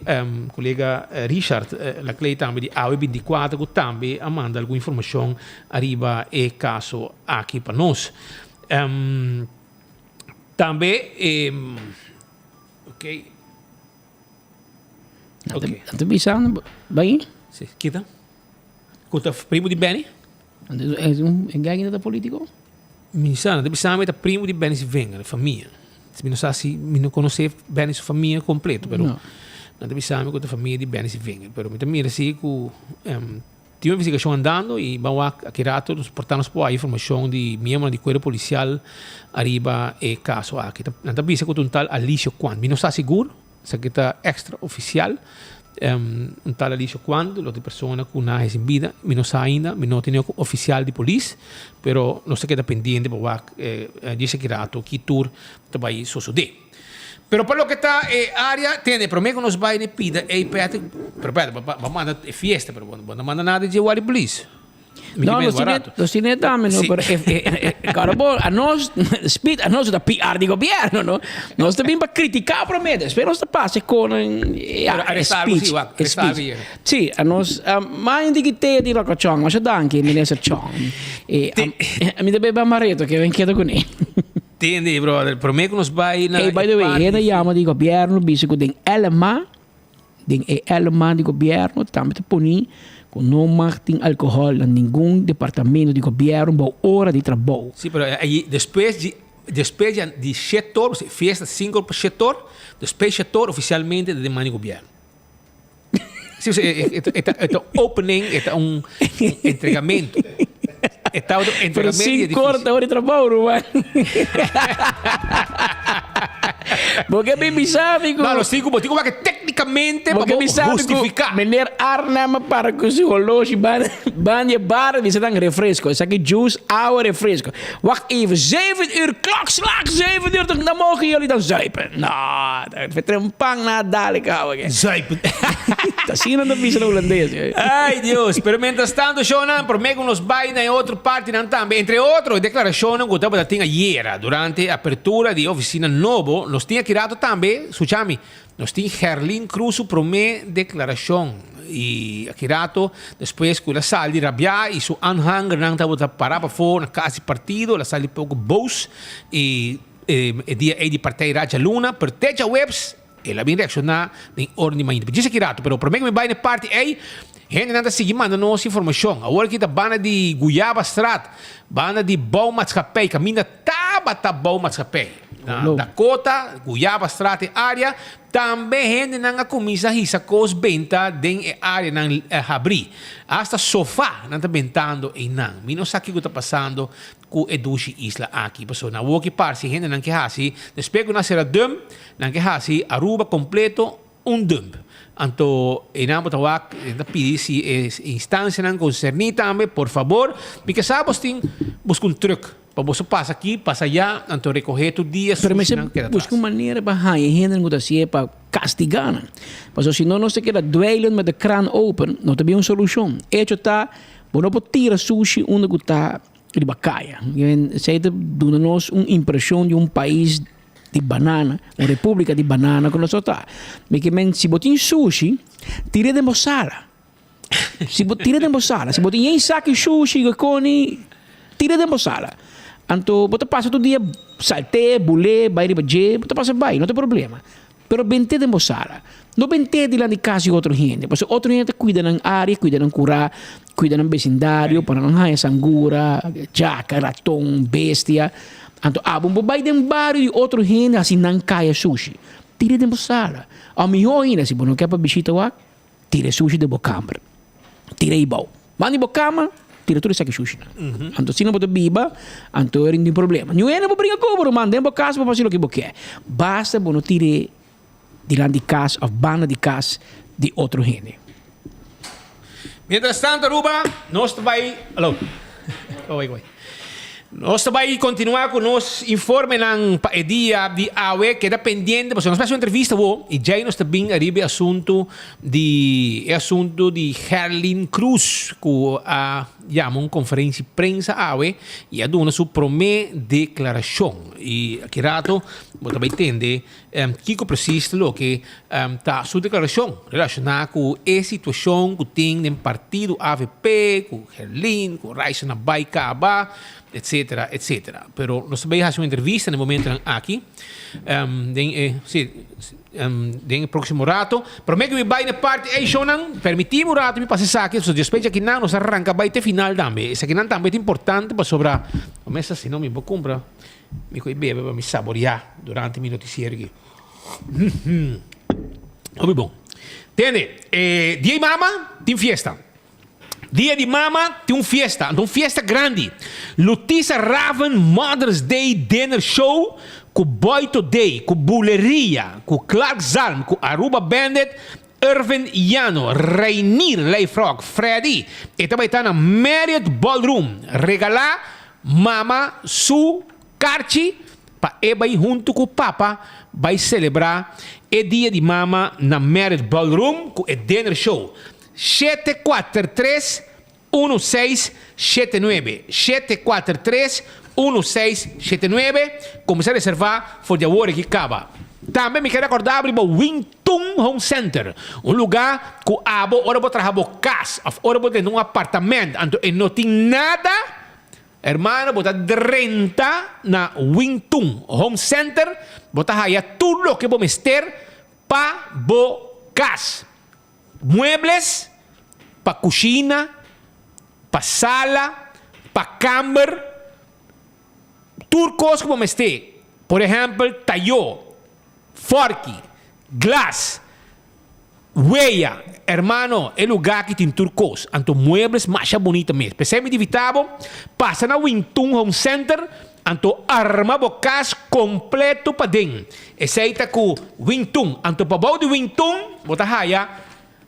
kolega Richard Laclay tambe di Awe 24 ku tambe a manda algun informashon ariba e kaso aki pa nos. Tambe e ok. Ok. Nan ta bisa bai? Si, kita? Ku ta primo di Benny? E guy ta politico? Mi sa, nan ta bisa mi ta primo di Benny Sivenga, di famia. Mi no sa si, mi no conoce Benny su famia completo, pero no. Nan ta bisa mi cu ta famia di Benny Sivenga. Pero mi ta mira si cu um, tin un investigacion andando y ban wak aki rato nos por ta nos por haya informacion di miembronan di cuerpo policial ariba e caso aki. Nan ta bisa cu ta un tal Alicio Kwan. Mi no sa sigur. Esaki ta extra oficial. Un tal Alicio Cuando, lo di persona cu nahe sin bida. Mi no sa ainda, mi no tene oficial di polis, pero nos ta keda pendiente pa wak dje esaki rato ki tur ta bay sosode. Pero pa loke ta e area, tene, prome cu nos bay ne pida ey Patrick, pero Patrick, bo a manda e fiesta, pero bo no manda nada dje wak di polis. No, nos tiene, nos tiene tambe, no, pero eh, eh, eh, claro, bo, a nos, speed, a nos ta PR di gobierno, no? Nos ta bin pa criticar promete, después nos ta pasa con, ja, Pero arresta algo speech, sí, wak, arresta algo speech. llega. Sí, a nos, um, ma hindi ki te di Rocco Chong, masha danki, minister Chong. Eh, am, a mi ta bebe amaretto, ke ven kedo kuné. Tende, brother, prome ku nos bai na Hey, by the way, party. hende yama di gobierno, bisa ku den LMA, Den e elman di gobierno tambe ta poni cu no mag tin alcohol na ningun departamento di gobierno bou ora di trabou. Sí, pero ayi despues di despues di di shetor, fiesta cinco or pa shetor, despues shetor oficialmente ta den man di gobierno. Sí, e ta e ta opening, e ta un entregamento. E tabata un Pero entregament sin di edificio. corta ora di trabou, ruman. Bo ke bin bisa mi ku. No, lo sigo, bo tin ku wak técnicamente Bo pa ke bo bisa mi ku justifica. meneer Arnhem a para ku su holoshi ban ban di e bar bisa nan refresco. Esaki juice, awa, refresco. Wacht even, zeven uur, klokslag zeven uur, dan mogen jullie dan zuipen. No, dat werd een pang na dadelijk houden. Zuipen. Ta asina nan ta bisa na Holandes. Ay Dios, pero mientras tanto shownan prome ku nos bai na e otro partinan tambe, entre otro e deklarashonnan ku tabata tin ayera durante e apertura di e ofisina nobo, nos tin aki rato tambe, skucha mi, nos tin Gerlin Cruz su prome deklarashon i aki rato despues ku el a sali rabiá i su aanhangernan tabata pará pafó na kas di partido, el a sali poko bos i e dia ei di partij Raja Luna, pero te djaweps El a bin reakshoná den orden di mainta. Djis aki rato, pero promé ku mi bai na e parti ei, hendenan ta sigui manda nos informashon. Awor aki ta banda di Guyabastraat, banda di Bouwmaatschappij, kaminda tabata Bouwmaatschappij. Na Dakota, Guyabastraat e área. Tambe hendenan a kuminsá hisa kos benta den e áreanan habrí. Asta sofá nan ta bentando einan. Mi no sa kiko ta pasando ku e dushi isla aki. Pasobra nan woki parsi hendenan ke hasi, despues ku nan sera dump, nan ke hasi Aruba kompleto un dump. Anto einan bo ta wak, nan ta pidi si e instansianan konserní tambe, por fabor, mi ke sa bos tin buska un trùk pa boso pasa aki, pasa aya, anto rekohé tur dia Pero sushi mester nan keda buska tras. un manera pa haña hendenan ku ta hasié pa kastigá nan. Pasobra si no nos ta keda dweilen met de kraan open, no ta bin un solushon. Echo ta, bo no por tira sushi unda ku ta riba kaya. Esei ta duna nos un impreshon di un pais di banana, un repúblika di banana ku nos ta. Mi ke men si bo tin sushi, tir'é den bo sala. Si bo tir'é den bo sala, si bo tin yen saki sushi ku koni, tir'é den bo sala. Anto bo ta pasa tur dia salt'é, bul'é, bai riba dje, bo ta pasa bai, no ta problema. Pero bent'é den bo sala. No bent'é dilanti kas di otro hende, pasobra otro hende ta kuida nan área, kuida nan kurá, kuida nan besindario pa nan no haña sangura, djaka, raton, bestia. Anto abo bo bai den bario di otro hende hasi nan kaya sushi. Tir'é den bo sala. Òf mihó ainda, si bo no ke pa bishita wak, tira e sushi den bo kamber. Tira ei bou. Banda di bo kama, tira tur esaki shushinan. Anto asina bo ta biba, anto e tin problema. Niun hende por bringa ku bo, ruman. Den bo kas bo por hasi loke bo ke. Basta bo no tir'é dilanti di kas òf banda di kas di otro hende. Mientras tanto Aruba, nos ta bai, alo, oi oi. Nos ta bai continua cu nos informenan pa e dia di awe. Keda pendiente pasobra nos bai haci un entrevista awo y djey nos ta bin ariba e asunto di e asunto di Gerlin Cruz cu a yama un conferencia di prensa awe y a duna su prome declaracion. Y aki rato bo ta bai tende Kiko presis ta loke ta su deklarashon relashoná ku e situashon ku tin den partido avp, ku Gerlin, ku Raisa na bai kaba, etsetera, etsetera. Pero nos ta bai hasi un entrevista na e momentonan aki, den e, si, den e próksimo rato. Promé ku mi bai na e parti ei, shownan, permití mi un rato mi pasa esaki, pasobra despues di akinan nos ta ranka bai te final tambe. Esakinan tambe ta importante pasobra, bo mester si no mi por kumpra. Mi koe bebe pa mi saboreá durante mi notisiero aki. Hopi bon. Tende, e dia di mama tin fiesta. Dia di mama tin un fiesta, anto un fiesta grandi. Lutisa Raven Mother's Day Dinner Show ku Boy Today, ku Buleria, ku Clark Zalm, ku Aruba Bandit, Irvin Llano, Reinier Leifrog, Freddy, e ta bai ta na Marriott Ballroom. Regalá mama su karchi pa e bai huntu ku papa bai selebrá e dia di mama na Marriott Ballroom ku e dinner show. 743 1679, 743 1679, Kuminsá reservá for di awor aki kaba. Tambe mi ke rekordá riba Wing Tun Home Center, un lugá ku abo ora bo traha bo kas òf ora bo drenta un apartamènt anto e no tin nada, hermano bo ta drenta na Wing Tun Home Center bo ta haya tur loke bo mester pa bo kas. Muebles pa kushina, pa sala, pa kamber, tur kos ku bo mester. Por ehèmpel, tayó, fòrki, glas, Wea, hermano, e lugá aki tin tur kos, anto muebles masha bunita mes. P'esei mi ta invitá bo pasa na Wintun Home Center, anto arma bo kas kompleto paden. Esei ta ku Wintun. Anto pabou di Wintun bo ta haya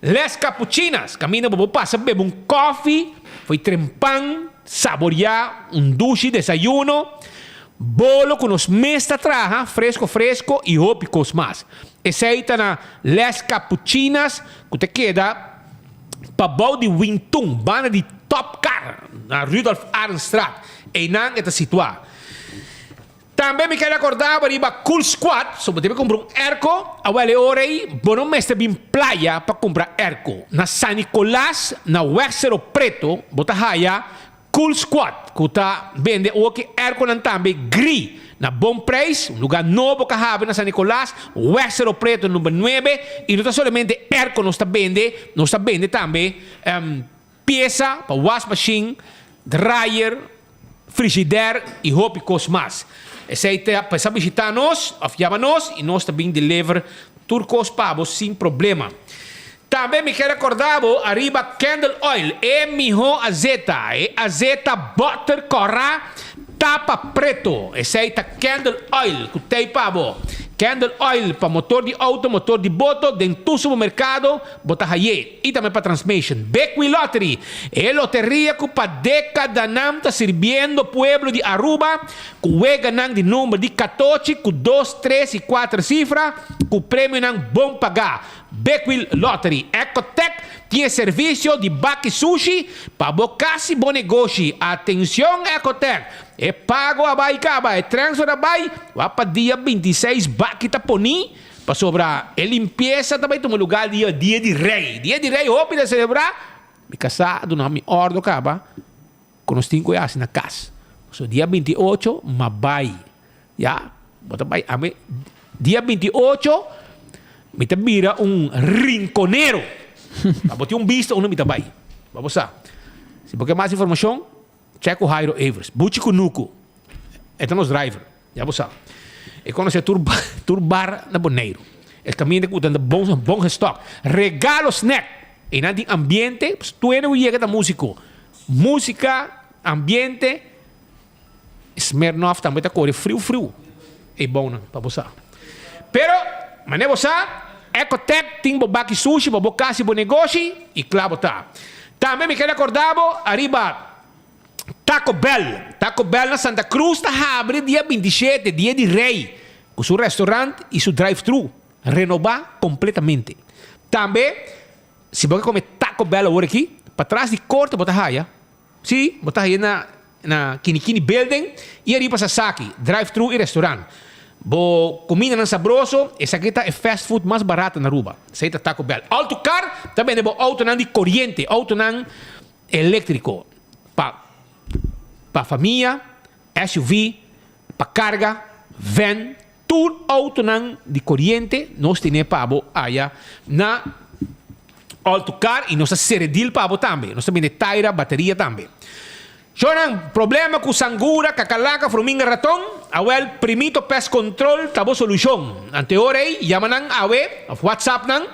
Les Capuchinas, kaminda bo por pasa bebe un kòfi, fo'i tren pan, saboriá un dushi desayuno, bolo ku nos mes ta traha fresko fresko i hopi kos mas. Esei ta na Les Capuchinas ku ta keda pabou di Wintun, banda di Top Car, na Rudolf Arendstraat. Einan e ta situá. Tambe mi kere akorda bo riba Cool Squad, so bo debe kumpra un airco, awel e ora ei bo no mester bin playa pa kumpra airco. Na San Nicolas, na Weg Cerro Preto, bo ta haya Cool Squad ku ta bende oki airconan tambe gri na bon prijs, un lugar nobo ka habri na San Nicolas, Weg Cerro Preto number nuebe, y no ta solamente airco nos ta bende, nos ta bende tambe pieza pa was machine, dryer, frigidaire y hopi cos mas. Esey ta pa esa bishita nos of yama nos y nos ta bin deliver tur cos pa bo sin problema. Tambe mi kier recorda bo ariba candle oil, e miho azeta, e azeta butter cora tapa preto, esey ta candle oil cu tey pa bo. Candle oil pa motor di auto, motor di boto, den tur supermercado bo ta haye, y tambe pa transmission. Bequi Lottery, e loteria cu pa decadanan ta sirbiendo pueblo di Aruba cu weganan di number di catochi cu dos, tres y cuater cifra cu premionan bon paga. Bekwil Lottery. Ecotec tin e servicio di baki sushi pa bo cas y bo negoshi. Atencion Ecotec! E pago a bay caba, e transfer a bay, wak pa dia 26 baki ta poni pasobra e limpieza ta bay tuma lugar dia dia di Rey. Dia di Rey hopi ta celebra, mi casa a duna mi ordo caba cu nos tin cu e haci na cas. So dia 28 ma bay. Ya, bo ta bai ami dia 28 mi ta bira un rinconero. Pa bo tin un bista unda mi ta bai. Pa bo sa. Si bo ke mas informacion, check ku Jairo Evers. Buchi Kunuku. E ta nos driver. Ya bo sa. E conoce tur tur bar na Boneiru. E caminda ku ta bon bon gestock. Regalo snack. Einan tin ambiente. Tur hende ku yega ta musico. Musica, ambiente. Smirnoff tambe ta kore friu friu e bounan pa bo sa. Pero, manera bo sa, Ecotec tin bo baki sushi pa bo kas i bo negoshi i kla bo ta. Tambe mi kere akorda bo ariba Taco Bell. Taco Bell na Santa Cruz ta habri dia 27, dia di Rey, ku su restaurant i su drive-thru renobá kompletamente. Tambe, si bo ke kome Taco Bell awor aki, patras di korte bo ta haya. Sí, bo ta haye na na Kinikini Building y ariba Sasaki, drive thru y restaurant. Bo cumindanan sabroso, esaki ta e fast food mas barato na Aruba. Esey ta Taco Bell. Auto Car ta bende bo autonan di coriente, autonan electrico pa pa famia, SUV, pa carga, van, Tur autonan di coriente nos tene pa bo aya na Alto Car y nos ta cere deal pa bo tambe. Nos ta bende taira, bateria tambe. Shownan, problema cu sangura, cacalaca, fruminga, raton? Awel, Primito Pest Control ta bo solucion. Ante ora ey, yama nan awe of WhatsApp nan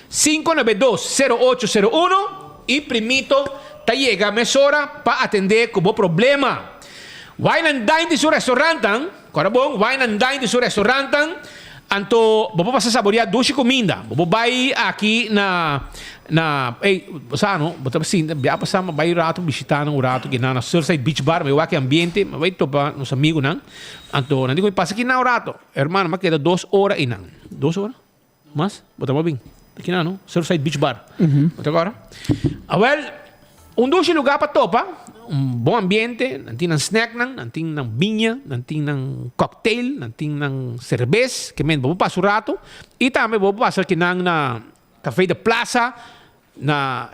592 0801 y Primito ta yega mesora pa atende cu bo problema. Wine and Dine di su restaurantnan. Kòrda bon, wine and dine di su restaurantnan, anto bo por pasa saboreá dushi kuminda. Bo por bai aki na na ey, bo sa no, bo ta sinta bia pasá mi a bai un ratu bishitá nan un ratu aki na Surfside Beach Bar, mi wak e ambiente, mi a bai topa nos amigunan, anto nan di ku mi pasa aki nan un ratu. Hermano, mi a keda dos ora einan. Dos ora? Mas? Bo ta bin? Aki na no? Surfside Beach Bar. Bo ta kòrda? Awel, un dushi lugá pa topa, un bon ambiente, nan tin nan snacknan, nan tin nan biña, nan tin nan cocktail, nan tin nan serbes, ke men bo por pasa un rato. I tambe bo por pasa kinan na Café de Plaza, na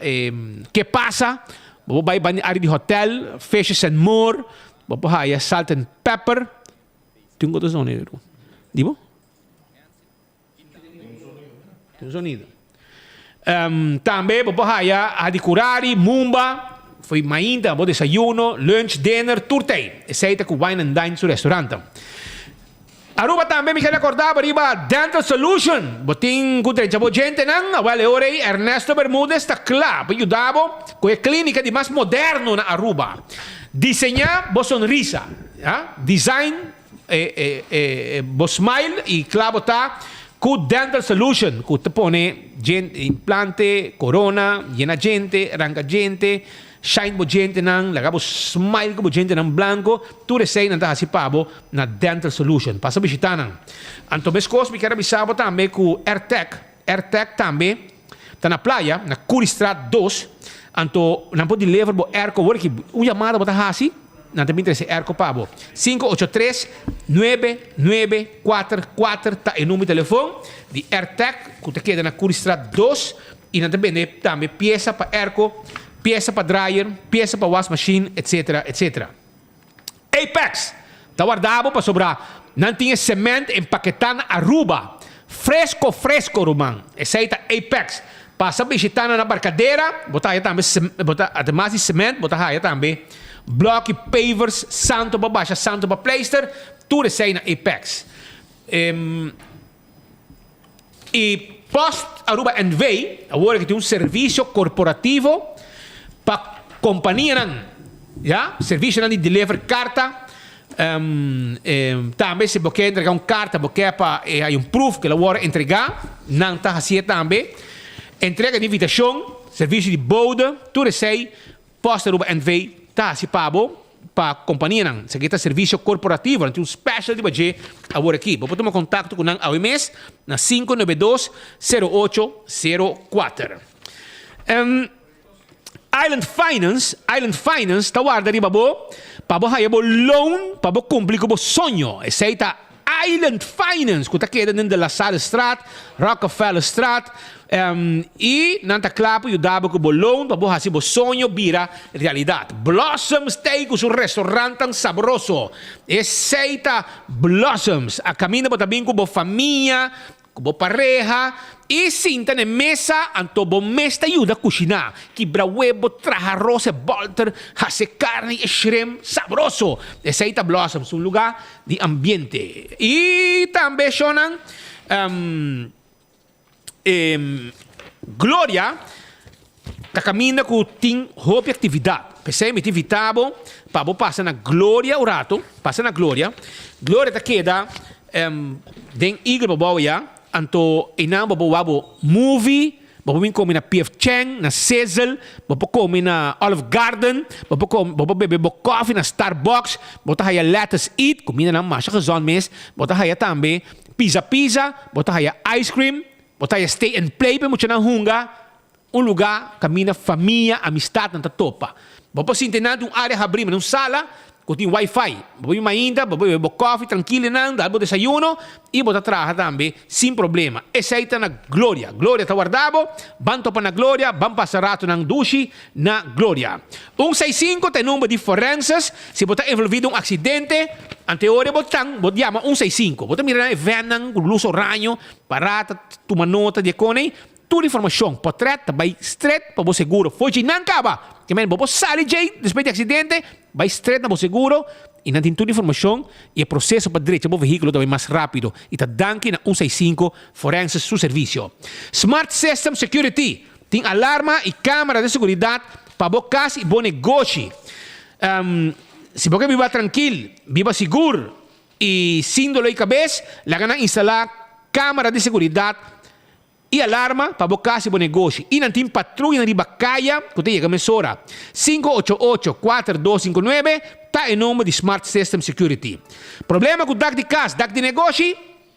Ke Pasa, bo por bai banda di área di hotel, Fishes and More, bo por haya Salt and Pepper. Tin otro sonido. Di bo? Tin sonido. Um, tambe bo por haya Hadicurari, Mumba, foi mainta, bo desayuno, lunch, dinner, tur tei. Esei ta ku Wine and Dine su restaurant. Aruba tambe mi keda korda bo riba Dental Solution. Bo tin ku drecha bo djentenan? Awel e ora ei Ernesto Bermudez ta kla pa yuda bo ku e klínika di mas moderno na Aruba. Diseñá bo sonrisa, ya, design e bo smile i kla bo ta ku Dental Solution ku ta pone djente, implante, korona, yena djente, ranka djente, Shine bo djentenan, laga bo smile ku bo djentenan blanko, tur eseinan ta hasi pa bo na Dental Solution. Pasa bishita nan. Anto meskos mi kier a bisa bo tambe ku Airtec, Airtec tambe ta na playa, na Curiestraat dos, anto nan por deliver bo airco wor ki un yamada bo ta hasi, nan ta bin trese airco pa bo. 583 9944 ta e number di telefon di Airtec ku ta keda na Curiestraat dos. I nan ta bende tambe piesa pa airco, piesa pa dryer, piesa pa wasmachine, etc. Etc. Apex ta warda bo pasobra nan tin e cement empaketá na Aruba. Fresco fresco ruman. Esei ta Apex. Pasa bishita nan na Barcadera, bo ta haya tambe bo ta ademas di cement bo ta haya tambe bloki, pavers, santo pa basha, santo pa pleister, tur esei na Apex. E Post Aruba NV awor aki tin un servisio korporativo pa kompanianan, ya, servisionan di deliver karta, tambe si bo ke entrega un karta bo ke pa e hay un proof ku el a wòrdu entregá, nan ta hasié tambe. Entrega di invitashon, servisio di bode, tur esei Post Aruba NV ta hasi pa bo, pa kompanianan. Esaki ta servisio korporativo, nan tin un special riba dje awor aki. Bo por tuma kontakto ku nan awe mes na 592 0804. Island Finance, Island Finance ta warda riba bo pa bo haya bo loan pa bo kumpli ku bo soño. Esei ta Island Finance ku ta keda den De La Sallestraat, Rockefellerstraat, i nan ta kla pa yuda bo ku bo loan pa bo hasi bo soño bira realidat. Blossoms t'ei ku su restaurant tan sabroso. Esei ta Blossoms. A kaminda bo ta bin ku bo famia, Ku bo pareha i sinta na e mesa, anto bo mes ta yuda kushiná, kibra webo, traha aros e bòlter, hasi e karni i e shrimp sabroso. Esei ta Blossoms, un lugá di ambiente. I tambe shownan Gloria ta kaminda ku tin hopi aktividat. P'esei mi ta invitá bo pa bo pasa na Gloria un ratu. Pasa na Gloria. Gloria ta keda den Eagle pa bou ya. Anto einan bo por wak bo movie, bo por bin kome na PF Chang, na Sizzle, bo por kome na Olive Garden, bo por kome, bo por bebe bo kofi na Starbucks, bo ta haya Lettuce Eat, kumindanan masha gezond mes, bo ta haya tambe Pizza Pizza, bo ta haya ice cream, Bo ta stay and play pa e muchanan hunga, un lugá kaminda famia, amistatnan ta topa. Bo por sinti nan den un área habrí, manera un sala ku tin wifi. Bo por bin mainta, bo por bebe bo kòfi trankil einan, dal bo desayuno i bo ta traha tambe sin problema. Esei ta na Gloria. Gloria ta warda bo. Ban topa na Gloria, ban pasa ratonan dushi na Gloria. Un seis sinku ta e number di forenses si bo ta envolví den un aksidente. Anteora bo tan, bo yama un seis sinku. Bo ta mira nan e vènnan ku lus oraño Para ta tuma nota di e konei, tur informashon, potrèt ta bai stret pa bo seguro. Fo'i djei nan kaba! Ke men bo por sali djei despues di aksidente, bai stret na bo seguro i nan tin tur informashon i e proseso pa drecha bo vehíkulo ta bai mas rápido i ta danki na un seis sinku Forense su servisio. Smart System Security tin alarma i kámara di seguridat pa bo kas i bo negoshi. Si bo ke biba trankil, biba sigur I sin doló di kabes, laga nan instalá kámara di seguridat i alarma pa bo kas i bo negoshi. I nan tin patruyanan riba kaya ku ta yega mesora. 588 4259 ta e number di Smart System Security. Problema ku dak di kas, dak di negoshi?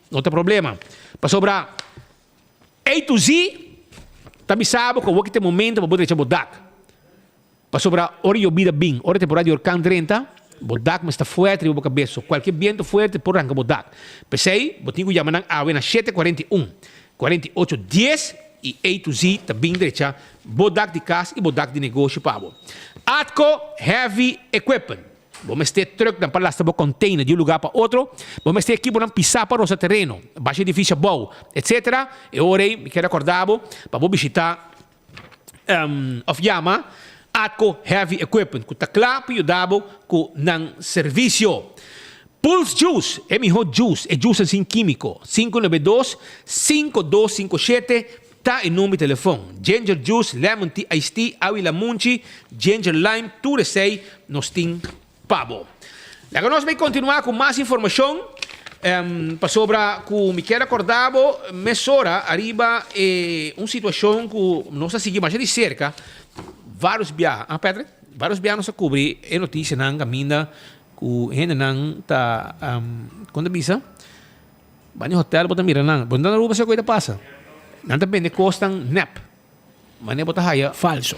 No ta problema, pasobra A to Z ta bisa bo ku awor ki ta e momento pa bo drecha bo dak. Pasobra ora yobida bin, ora temporada di orkan drenta, bo dak mester ta fuerte riba bo kabes, so kualke biento fuerte por ranka bo dak. P'esei, bo tin ku yama nan awe na shete kuarenta i un, kuarenta i ocho dies i A to Z ta bin drecha bo dak di kas i bo dak di negoshi pa bo. Atco Heavy Equipment, Bo mester trucknan pa lastra bo container di un lugar pa otro, bo mester ekiponan pisá pa rosa tereno, basha edifisio abou, etc. E ora ei mi kier rekorda bo pa bo bishita of yama Atco Heavy Equipment ku ta kla pa yuda bo ku nan servisio. Pulse Juice, e mihó juice, e juice sin kímiko. 592 5257 ta e number di telefon. Ginger juice, lemon tea, iced tea, awi lamunchi, ginger lime, tur esei nos tin pa bo. Laga nos bay continua cu mas informacion, pasobra cu mi kier acorda bo mesora ariba e un situacion cu nos a sigui masha di cerca varios biaha, ah Patrick? Varios biaha nos a cubri e noticianan caminda cu hendenan ta, con ta bisa? Bani hotel bo ta mira nan, bo no ta na Aruba sa cu ta pasa. Nan ta bende cosnan nep. Manera bo ta haya. Falso.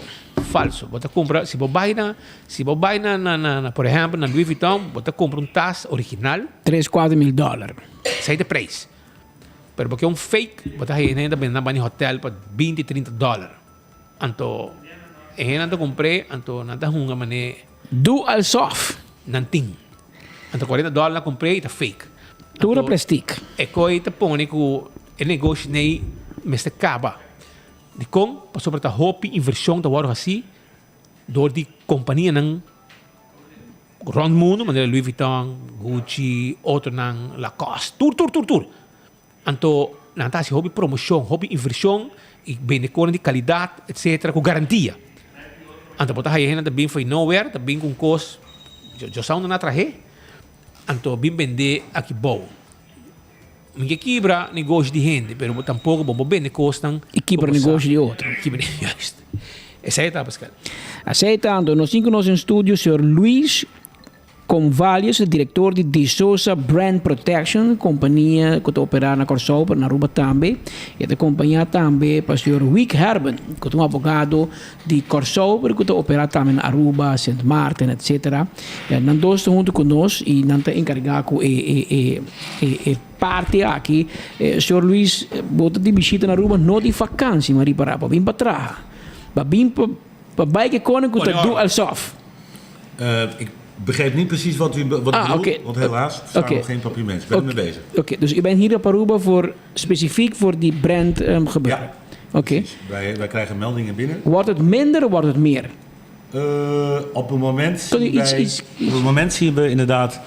Falso. Bo ta cumpra, si bo bay na, si bo bay na, na, na, por ehempel, na Louis Vuitton, bo ta cumpra un tas original. Tres, cuatro mil dollar. Esey ta e prijs. Pero bo ke un fake, bo ta haya hende ta bende nan bani hotel pa binti, trinta dollar. Anto, e hendenan ta cumpr'e, anto nan ta hunga mane. Do al sof. Nan tin. Anto cuarenta dollar nan cumpr'e y ta fake. Tur a plastic. E coy ta pone cu e negoshi nei mester caba. Dikon? Pasobra ta hopi invershon ta wòrdu hasí dor di kompanianan rònt mundu, manera Louis Vuitton, Gucci, otronan, Lacoste, tur tur tur tur. Anto nan ta hasi hopi promoshon, hopi invershon i bende kosnan di kalidat etsetera ku garantia. Anto bo ta haya hende ta bin for nowhere, ta bin ku un kos, yo sa unda nan a trah'é, anto bin bend'é aki bou. Mi ke kibra negoshi di hende, pero bo tampoco bo bo bende cosnan. Y kibra negoshi di otro. Kibra, juist. Esey ta, Pascal. Esey ta, anto nos tin cu nos en studio señor Luis Convalius, director di De Sousa Brand Protection, compania cu ta opera na Corsou pero na Aruba tambe. Y e ta acompaña tambe pa señor Wiek Herben, cu ta un abogado di Kòrsou pero ku ta operá tambe na Aruba, Sint Maarten etc. Nan dos ta huntu ku nos i nan ta enkargá ku e e e e e parti aki. Señor Luis, bo ta di bishita na Aruba no di fakansi ma ripará, bo a bin pa traha. Bo a bin pa pa bai ke koning ku ta du alsof. Ik begreep niet precies wat u wat Ah, bedoelt, oké. want helaas staan Oké. nog geen papiermens. Ik ben ermee bezig. Oké, dus u bent hier op Aruba voor specifiek voor die brand um, gebeuren? Ja. Oké. Wij, wij krijgen meldingen binnen. Wordt het minder of wordt het meer? Uh, op het moment Kun u zien iets- wij, iets- op het moment zien we inderdaad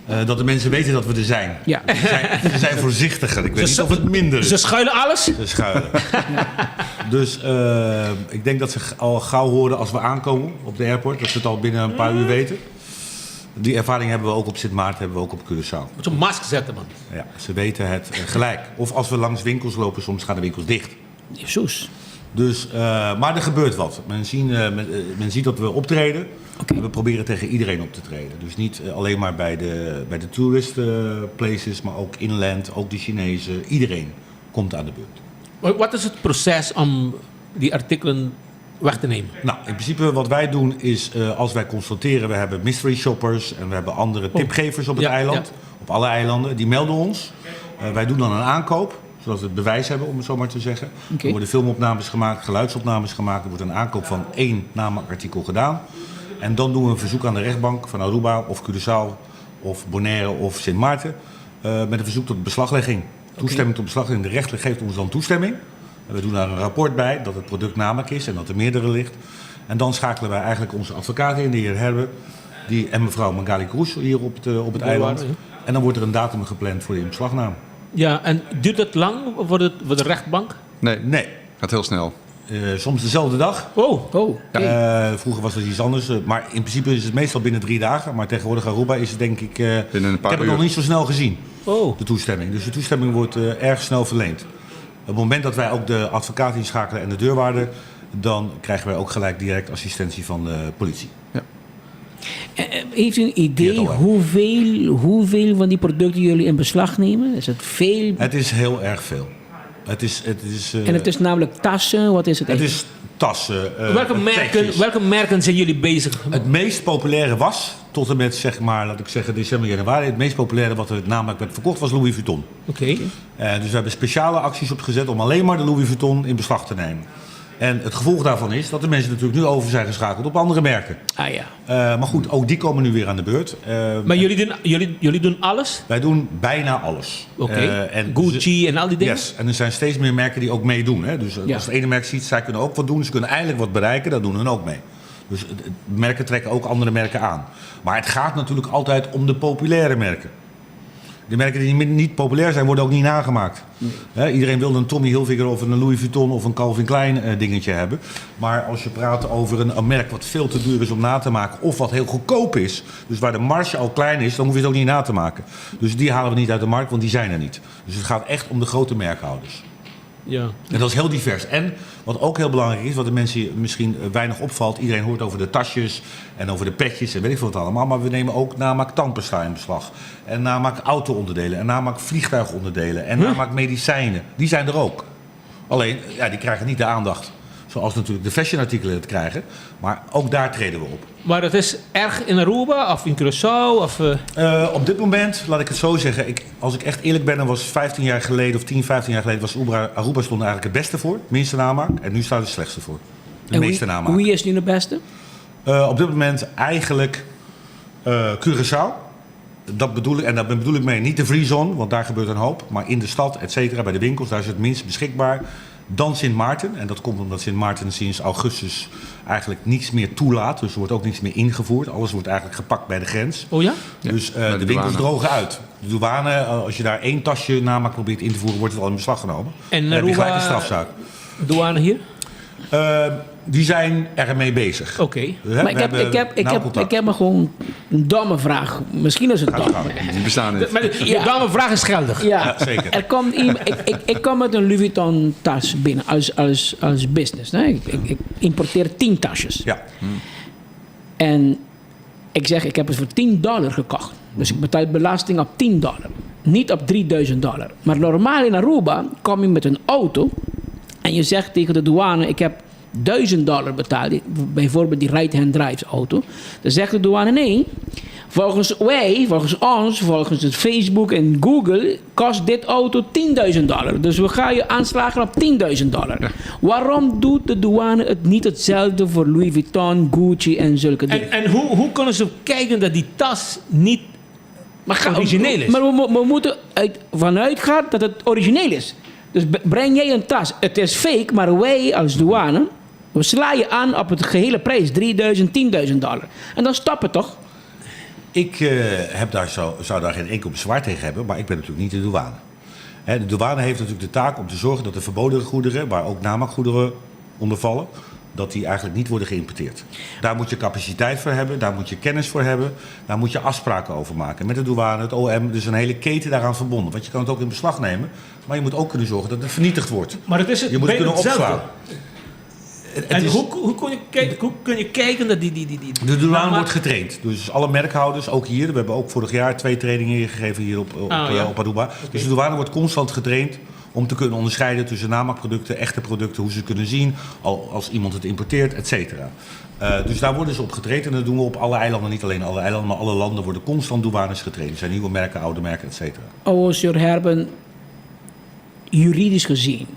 eh, dat de mensen weten dat we er zijn. Ja. Ze zijn, ze zijn voorzichtiger. Ik weet Ze niet of het minder is. Ze schuilen alles? Ze schuilen. dus eh, ik denk dat ze al gauw horen als we aankomen op de airport. Dat ze het al binnen een paar uur weten. Die ervaring hebben we ook op Sint Maarten, hebben we ook op Curaçao. Moet zo'n mask zetten, man. Ja, ze weten het eh, gelijk. Of als we langs winkels lopen, soms gaan de winkels dicht. Jezus. Dus, eh, maar er gebeurt wat. Men, zien, eh, men, eh, men ziet dat we optreden. En we proberen tegen iedereen op te treden. Dus niet eh, alleen maar bij de, bij de tourist eh, places, maar ook inland, ook de Chinezen. Iedereen komt aan de beurt. Wa- Wat is het proces om die artikelen weg te nemen? Nou, in principe wat wij doen is, eh, als wij constateren, we hebben mystery shoppers en we hebben andere tipgevers op het Ja, eiland, ja. op alle eilanden, die melden ons. Eh, wij doen dan een aankoop, zodat we het bewijs hebben, om het zo maar te zeggen. Oké. Er worden filmopnames gemaakt, geluidsopnames gemaakt, er wordt een aankoop van één namaakartikel gedaan. En dan doen we een verzoek aan de rechtbank van Aruba of Curaçao of Bonaire of Sint Maarten eh, met een verzoek tot beslaglegging. Toestemming tot beslaglegging. De rechter geeft ons dan toestemming. En we doen daar een rapport bij dat het product namelijk is en dat er meerdere ligt. En dan schakelen wij eigenlijk onze advocaat in, de heer Herbe, die, en mevrouw Mangali Kroes hier op het, eh, op het eiland. ja. En dan wordt er een datum gepland voor de inbeslagname. Ja, en duurt dat lang voor de, voor de rechtbank? Nee. Nee. Gaat heel snel. Eh, soms dezelfde dag. Oh. Oh, Eh, vroeger was dat iets anders. eh, Maar in principe is het meestal binnen drie dagen. Maar tegenwoordig Aruba is het denk ik... eh, Binnen een paar ik heb het uur. nog niet zo snel gezien, Oh. de toestemming. Dus de toestemming wordt eh, erg snel verleend. Op het moment dat wij ook de advocaat inschakelen en de deurwaarder... dan krijgen wij ook gelijk direct assistentie van de politie. Eh, eh, Heeft u een idee hoeveel, hoeveel van die producten jullie in beslag nemen? Is het veel? Het is heel erg veel. Het is, het is, eh, En het is namelijk tassen, wat is het het eigenlijk? is tassen. eh, Welke merken, petjes. welke merken zijn jullie bezig? Het meest populaire was, tot en met zeg maar, laat ik zeggen, december, januari. Het meest populaire wat er namelijk werd verkocht was Louis Vuitton. Oké. Eh, dus we hebben speciale acties opgezet om alleen maar de Louis Vuitton in beslag te nemen. En het gevolg daarvan is dat de mensen natuurlijk nu over zijn geschakeld op andere merken. Ah ja. Eh, maar goed, ook die komen nu weer aan de beurt. Eh, Maar jullie doen, jullie, jullie doen alles? Wij doen bijna alles. Oké. Eh, en Gucci en al die dingen? Yes, en er zijn steeds meer merken die ook meedoen. Hè? Dus Ja. als het ene merk ziet, zij kunnen ook wat doen. Ze kunnen eindelijk wat bereiken, dat doen hun ook mee. Dus merken trekken ook andere merken aan. Maar het gaat natuurlijk altijd om de populaire merken. De merken die niet populair zijn, worden ook niet nagemaakt. Hè, iedereen wil een Tommy Hilfiger of een Louis Vuitton of een Calvin Klein dingetje hebben. Maar als je praat over een merk wat veel te duur is om na te maken... of wat heel goedkoop is, dus waar de marge al klein is... dan hoef je het ook niet na te maken. Dus die halen we niet uit de markt, want die zijn er niet. Dus het gaat echt om de grote merkhouders. En dat is heel divers. En wat ook heel belangrijk is, wat de mensen misschien weinig opvalt... iedereen hoort over de tasjes en over de petjes en weet ik veel wat allemaal... maar we nemen ook namaak tandpasta in beslag. En namaak auto-onderdelen en namaak vliegtuigonderdelen... en namaak medicijnen. Die zijn er ook. Alleen, die krijgen niet de aandacht. Zoals natuurlijk de fashionartikelen het krijgen. Maar ook daar treden we op. Maar dat is erg in Aruba of in Curaçao? Of? Op dit moment, laat ik het zo zeggen. Als ik echt eerlijk ben, dan was 15 jaar geleden of 10, 15 jaar geleden... was Aruba stond eigenlijk het beste voor. Minste namaak. En nu staat het slechtste voor. De En meeste namaak. wie is nu de beste? Op dit moment eigenlijk Curaçao. Dat bedoel ik, en daar bedoel ik mee niet de free zone, want daar gebeurt een hoop. Maar in de stad, et cetera, bij de winkels, daar is het minst beschikbaar. Dan Sint Maarten. En dat komt omdat Sint Maarten sinds augustus eigenlijk niets meer toelaat. Dus er wordt ook niets meer ingevoerd. Alles wordt eigenlijk gepakt bij de grens. Oh ja? Dus Ja, bij de de winkels douane. drogen uit. De douane, als je daar 1 tasje namaak probeert in te voeren, wordt het al in beslag genomen. En dan heb je gelijk een Aruba, strafzaak. Douane hier? Die zijn ermee bezig. Oké. Hè, Maar we hebben nauw contact. ik heb maar gewoon een domme vraag. Misschien is het Gaat dom. gang. Die bestaan niet. Maar de domme vraag is geldig. Ja. Ja, zeker. Er komt iemand, ik kom met een Louis Vuitton tas binnen als business. Hè? Ik importeer 10 tasjes. En ik zeg, ik heb het voor tien dollar gekocht. Dus ik betaal belasting op tien dollar. Niet op drieduizend dollar. Maar normaal in Aruba kom je met een auto en je zegt tegen de douane, ik heb duizend dollar betaald, bijvoorbeeld die right-hand drive auto. Dan zegt de douane nee. Volgens wij, volgens ons, volgens het Facebook en Google, kost dit auto tienduizend dollar. Dus we gaan je aanslagen op tienduizend dollar. Waarom doet de douane het niet hetzelfde voor Louis Vuitton, Gucci en zulke dingen? En hoe kunnen ze kijken dat die tas niet origineel is? Maar we moeten vanuit gaan dat het origineel is. Dus breng jij een tas, het is fake, maar wij als douane, we slaan je aan op het gehele prijs, 3000, tienduizend dollar. En dan stoppen toch? Ik zou daar geen enkel bezwaar tegen hebben, maar ik ben natuurlijk niet de douane. De douane heeft natuurlijk de taak om te zorgen dat de verboden goederen, waar ook namaakgoederen onder vallen, dat die eigenlijk niet worden geïmporteerd. Daar moet je capaciteit voor hebben, daar moet je kennis voor hebben, daar moet je afspraken over maken. Met de douane, het OM, dus een hele keten daaraan verbonden. Want je kan het ook in beslag nemen, maar je moet ook kunnen zorgen dat het vernietigd wordt. Maar het is het Je moet het bijna kunnen hetzelfde. opslaan. Het En is hoe kun je kijken dat die De douane namaak wordt getraind. Dus alle merkhouders, ook hier. We hebben ook vorig jaar 2 trainingen hier gegeven hier op Aruba. Dus de douane wordt constant getraind om te kunnen onderscheiden tussen namaakproducten, echte producten, hoe ze kunnen zien, als iemand het importeert, et cetera. Dus daar worden ze op getraind en dat doen we op alle eilanden, niet alleen alle eilanden, maar alle landen worden constant douanes getraind. Er zijn nieuwe merken, oude merken, et cetera. Oh, Sir Herben, juridisch gezien.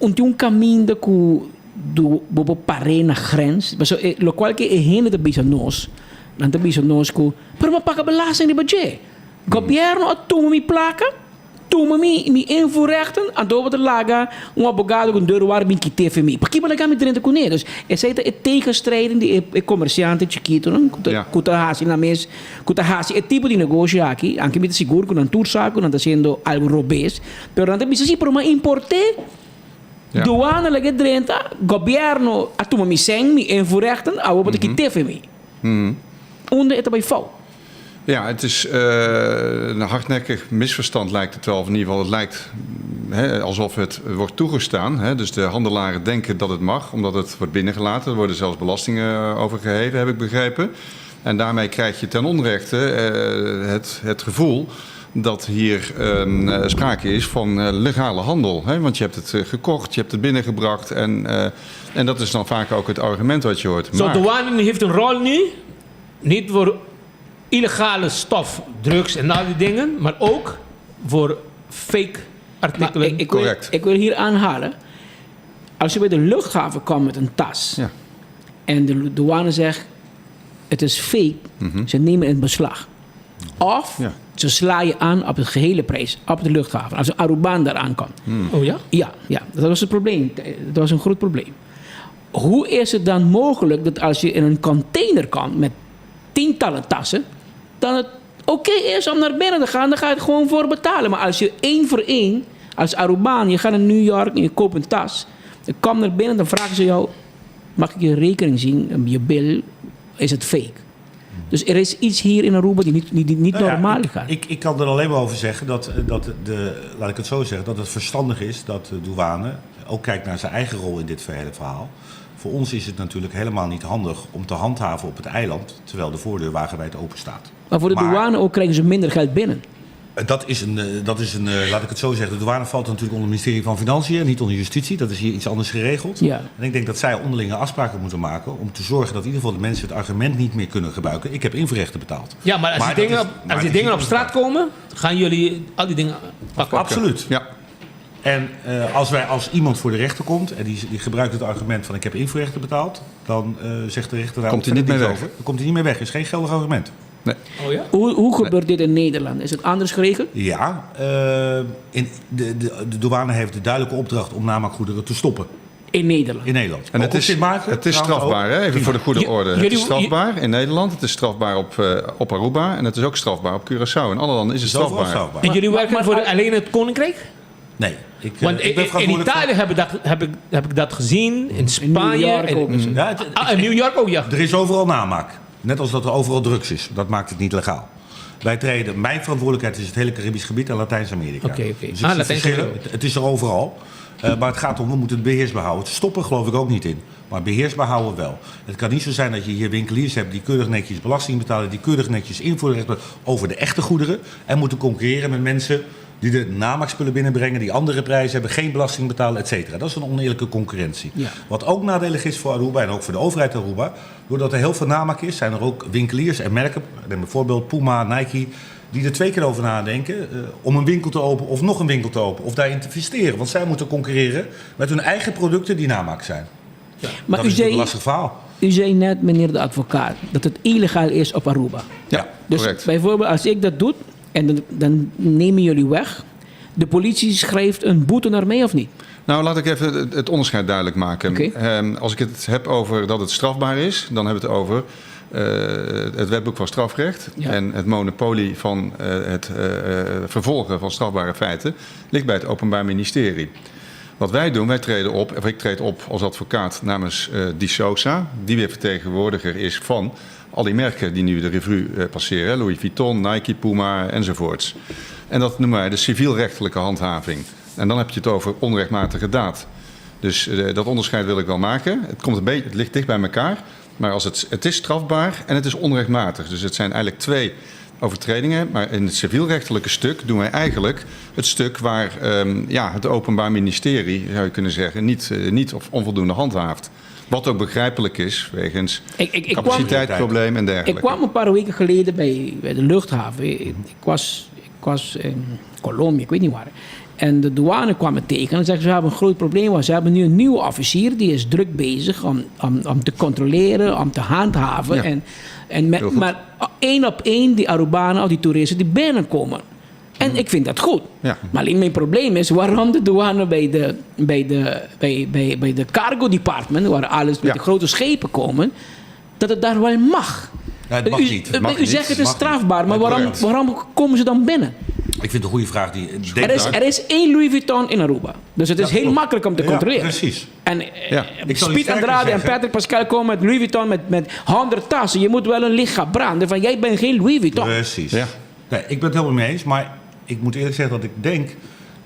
Un un caminho ku do bobo pare na grens, maar zo, lo qual que e hene de bisa nos, dan de bisa nos ku, pero ma paga belasting di budget. Gobierno a tuma mi placa, tuma mi invoerrechten, en door de laga, un abogado com deur waar mi kite mi. Porque ba mi drenta com Dus essa é a tegenstrijden die e comerciante chiquito, não? Kuta, kuta hasi na mes, kuta hasi e tipo de negócio aqui, anche mi seguro que não tursaco, não está sendo algo robês, pero não bisa si, pero ma importe Douane lege drenta, governo a tuma mi seng, mi invoerrechten, a wat ik kite mi. Onder het bij fout. Ja, het is een hardnekkig misverstand lijkt het wel. Of in ieder geval, het lijkt, hè, alsof het wordt toegestaan. Hè. Dus de handelaren denken dat het mag, omdat het wordt binnengelaten. Er worden zelfs belastingen over geheven, heb ik begrepen. En daarmee krijg je ten onrechte het gevoel dat hier sprake is van legale handel. Hè? Want je hebt het gekocht, je hebt het binnengebracht. En dat is dan vaak ook het argument wat je hoort. Zo, Maar douane heeft een rol nu, niet voor illegale stof, drugs en al die dingen, maar ook voor fake artikelen. Maar ik wil hier aanhalen, als je bij de luchthaven komt met een tas en de douane zegt, het is fake, ze nemen het beslag. Of Ze sla je aan op het gehele prijs, op de luchthaven. Als een Arubaan daar aankomt. Oh ja? Ja, ja, dat was het probleem. Dat was een groot probleem. Hoe is het dan mogelijk dat als je in een container komt met tientallen tassen, dan het oké is om naar binnen te gaan, dan ga je het gewoon voor betalen. Maar als je één voor één, als Arubaan, je gaat naar New York en je koopt een tas, je komt naar binnen, dan vragen ze jou, mag ik je rekening zien, je bill, is het fake? Dus er is iets hier in Aruba die niet, niet, die niet Nou ja, normaal ik, gaat. Ik, ik kan er alleen maar over zeggen dat, eh, dat de, laat ik het zo zeggen, dat het verstandig is dat de douane ook kijkt naar zijn eigen rol in dit hele verhaal. Voor ons is het natuurlijk helemaal niet handig om te handhaven op het eiland, terwijl de voordeur wagenwijd open staat. Maar voor de douane ook krijgen ze minder geld binnen. Dat is een, eh, dat is een, eh, laat ik het zo zeggen, de douane valt natuurlijk onder het ministerie van Financiën, niet onder Justitie. Dat is hier iets anders geregeld. Ja. En ik denk dat zij onderlinge afspraken moeten maken om te zorgen dat in ieder geval de mensen het argument niet meer kunnen gebruiken. Ik heb inverrechten betaald. Ja, maar als die dat dingen, is- op- maar als die het is dingen niet op straat komen, gaan jullie al die dingen pakken. Absoluut. Ja. En eh, als, wij, als iemand voor de rechter komt en die, die gebruikt het argument van ik heb invoerrechten betaald, dan eh, zegt de rechter daar Komt ook hij niet verder mee niks weg. over. Dan komt hij niet meer weg. Is geen geldig argument. Nee. Oh ja? Hoe, hoe gebeurt dit in Nederland? Is het anders geregeld? Ja, eh, in de, de, de douane heeft de duidelijke opdracht om namaakgoederen te stoppen. In Nederland? In Nederland. En Ook het op is, Sint Maarten het is trouwens strafbaar, ook. hè? even voor de goede J- orde. Het jullie- is strafbaar in Nederland, het is strafbaar op, eh, op Aruba en het is ook strafbaar op Curaçao. In alle landen is het Het is overal strafbaar. strafbaar. En jullie werken voor alleen het Koninkrijk? Nee. Ik, eh, Want ik ben in, in verantwoordelijk Italië heb ik, dat, heb, ik, heb ik dat gezien, in Spanje. York en- ook. Ja, het- Ah, in New York ook, ja. Er is overal namaak. Net als dat er overal drugs is. Dat maakt het niet legaal. Wij treden, mijn verantwoordelijkheid is het hele Caribisch gebied en Latijns-Amerika. Oké, oké. Dus ik Ah, zie Latijns-Amerika verschillen. Het, het is er overal. Eh, maar het gaat om, we moeten het beheersbaar houden. Het stoppen geloof ik ook niet in. Maar beheersbaar houden wel. Het kan niet zo zijn dat je hier winkeliers hebt die keurig netjes belasting betalen, die keurig netjes invoerrecht betalen over de echte goederen. En moeten concurreren met mensen die de namaakspullen binnenbrengen, die andere prijzen hebben, geen belasting betalen, et cetera. Dat is een oneerlijke concurrentie. Ja. Wat ook nadelig is voor Aruba en ook voor de overheid Aruba, doordat er heel veel namaak is, zijn er ook winkeliers en merken, neem bijvoorbeeld Puma, Nike, die er twee keer over nadenken eh, om een winkel te openen of nog een winkel te openen of daarin te investeren. Want zij moeten concurreren met hun eigen producten die namaak zijn. Maar dat u is natuurlijk zei, een lastig verhaal. u zei net, meneer de advocaat, dat het illegaal is op Aruba. Ja, Dus correct. bijvoorbeeld als ik dat doe, en dan, dan nemen jullie weg, de politie schrijft een boete naar mij of niet? Nou, laat ik even het- het onderscheid duidelijk maken. Oké. Ehm, als ik het heb over dat het strafbaar is, dan hebben we het over eh, het wetboek van strafrecht. Ja. En het monopolie van eh, het eh, eh, vervolgen van strafbare feiten ligt bij het Openbaar Ministerie. Wat wij doen, wij treden op, of ik treed op als advocaat namens eh Di Sosa, die weer vertegenwoordiger is van al die merken die nu de revue eh, passeren. hè, Louis Vuitton, Nike, Puma enzovoorts. En dat noemen wij de civielrechtelijke handhaving. En dan heb je het over onrechtmatige daad. Dus eh, dat onderscheid wil ik wel maken. Het, komt een beetje, het ligt dicht bij elkaar. Maar als het, het is strafbaar en het is onrechtmatig. Dus het zijn eigenlijk twee overtredingen. Maar in het civielrechtelijke stuk doen wij eigenlijk het stuk waar ehm, ja, het Openbaar Ministerie, zou je kunnen zeggen, niet, eh, niet of onvoldoende handhaaft. Wat ook begrijpelijk is wegens Ik, ik, ik kwam, capaciteitsprobleem en dergelijke. ik kwam een paar weken geleden bij, bij de luchthaven. Ik, ik was, ik was in Colombia, ik weet niet waar. En de douane kwam me tegen en zeggen ze hebben een groot probleem. Want ze hebben nu een nieuwe officier die is druk bezig om, om, om te controleren, om te handhaven. Ja. En, en met, Heel goed. maar één op één die Arubanen of die toeristen die binnenkomen. En ik vind dat goed. Ja. Maar alleen mijn probleem is waarom de douane bij de, bij de, bij, bij, bij de cargo department, waar alles met Ja. de grote schepen komen, dat het daar wel mag. Ja, het mag u, niet. U, Het mag u niet. zegt het is Mag niet. strafbaar, maar Nee, waarom, correct. waarom komen ze dan binnen? Ik vind het een goede vraag. Die, Er is, er is één Louis Vuitton in Aruba. Dus het is Ja, heel klopt. makkelijk om te Ja, controleren. precies. En eh, Ja. Ik zal u Piet sterker Andrade en zeggen- Patrick Pascal komen met Louis Vuitton met, met 100 tassen. Je moet wel een licht gaan branden van jij bent geen Louis Vuitton. Precies. Ja. Nee, ik ben het helemaal mee eens, maar ik moet eerlijk zeggen dat ik denk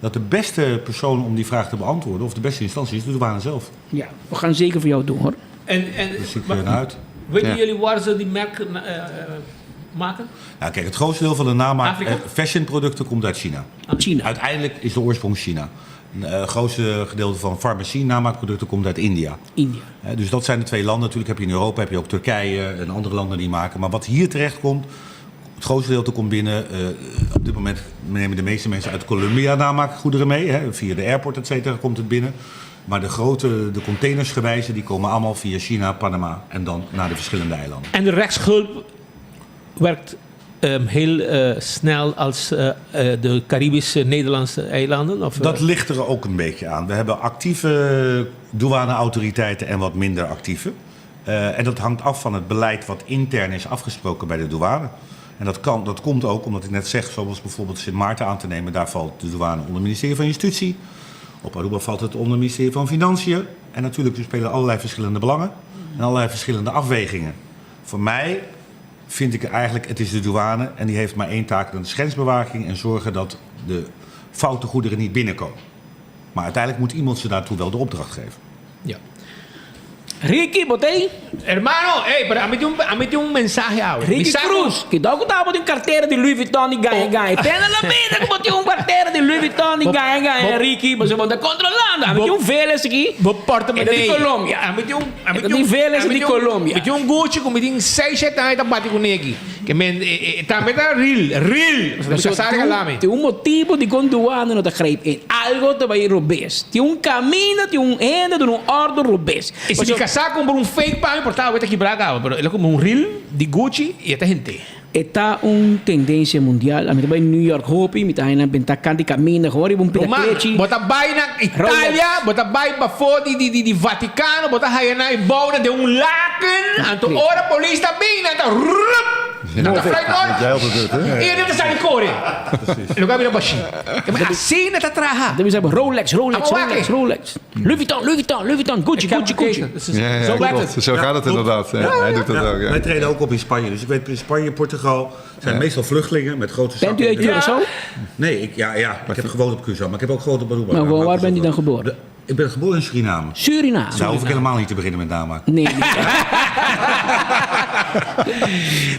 dat de beste persoon om die vraag te beantwoorden, of de beste instantie, is de douane zelf. Ja, we gaan zeker voor jou doen hoor. En, en, Dus ik maar- eh, naar uit. weten Ja. jullie waar ze die merken eh, eh, maken? Nou, kijk, het grootste deel van de namaak Afrika? eh, fashionproducten komt uit China. China. Uiteindelijk is de oorsprong China. Een eh, grootste gedeelte van farmacie namaakproducten komt uit India. India. Hè, dus dat zijn de twee landen. Natuurlijk heb je in Europa heb je ook Turkije en andere landen die maken. Maar wat hier terecht komt, het grootste gedeelte komt binnen. Eh, op dit moment nemen de meeste mensen uit Colombia namaakgoederen mee. Hè, via de airport, et cetera, komt het binnen. Maar de grote, de containersgewijze, die komen allemaal via China, Panama en dan naar de verschillende eilanden. En de rechtshulp werkt heel snel als de Caribische Nederlandse eilanden? Of, Dat ligt er ook een beetje aan. We hebben actieve douaneautoriteiten en wat minder actieve. En dat hangt af van het beleid wat intern is afgesproken bij de douane. En dat, kan, dat komt ook omdat ik net zeg, zoals bijvoorbeeld Sint Maarten aan te nemen, daar valt de douane onder het ministerie van Justitie. Op Aruba valt het onder het ministerie van Financiën. En natuurlijk, er spelen allerlei verschillende belangen en allerlei verschillende afwegingen. Voor mij vind ik eigenlijk, het is de douane en die heeft maar één taak, dat is grensbewaking en zorgen dat de foute goederen niet binnenkomen. Maar uiteindelijk moet iemand ze daartoe wel de opdracht geven. Ja. Ricky, bo t'ei? Hermano, ey, pero ami tin un, ami tin un mensahe awe. Ricky Mi sa ku- Cruz, kidao ku tabo tin cartera di Louis Vuitton di gaña gaña. Pena la bida ku bo tin un cartera di Louis Vuitton di gaña gaña, Ricky, pasobra bo ta controlando. Ami tin un Vélez aki. Bo portemone. E ta di Colombia. Ami tin un, ami E ta tin di un, Vélez ami di tin un, Colombia. Mi tin un Gucci ku mi tin seis, shete aña ta bati ku neki. Ke men, e, e, tambe ta real, real. Pasobra mi Pasobra kasá tin un, regalá mi. tin un motibo dikon duana no ta grijp in. Algo ta bai robes. Tin un kaminda, tin un hende duna un ordo robes. I si mi kasá kumpra un fake pa mi, por ta awor ta kibrá kaba, pero el a kumpra un real di Gucci i e ta hent'é. E ta un tendensia mundial. Ami ta bai New York hopi, mi ta haña nan bentá kant di kaminda, gewoon riba un pida Ruman, klechi. bo ta bai na Italia, bo ta bai pafó di di di Vaticano, bo ta haña nan e bounan den un laken, anto ora polis ta bin, nan ta rup! Nan ta fly door. Jij altijd doet, hè? I nan ta sali kore. Loke a bira bashí. Asina ta traha. Dan bisa Rolex, Rolex, Amo wak Rolex, Rolex. Louis Vuitton, Louis Vuitton, Louis Vuitton, Gucci, Gucci, Gucci. Ja, ja, Zo werkt klopt. het. Zo gaat het inderdaad. Ja, hij doet dat ook. Ja. Wij treden ook op in Spanje. Dus ik weet, in Spanje, Portugal zijn meestal vluchtelingen met grote Bent zakken. u uit Curaçao? Nee, ik, ja, ja, ik heb gewoond op Curaçao, maar ik heb ook gewoond op Aruba. Maar Daarom waar hou ik bent u er dan zo van. geboren? Ik ben geboren in Suriname. Suriname. Daar hoef ik helemaal niet te beginnen met namaak. Nee, nee.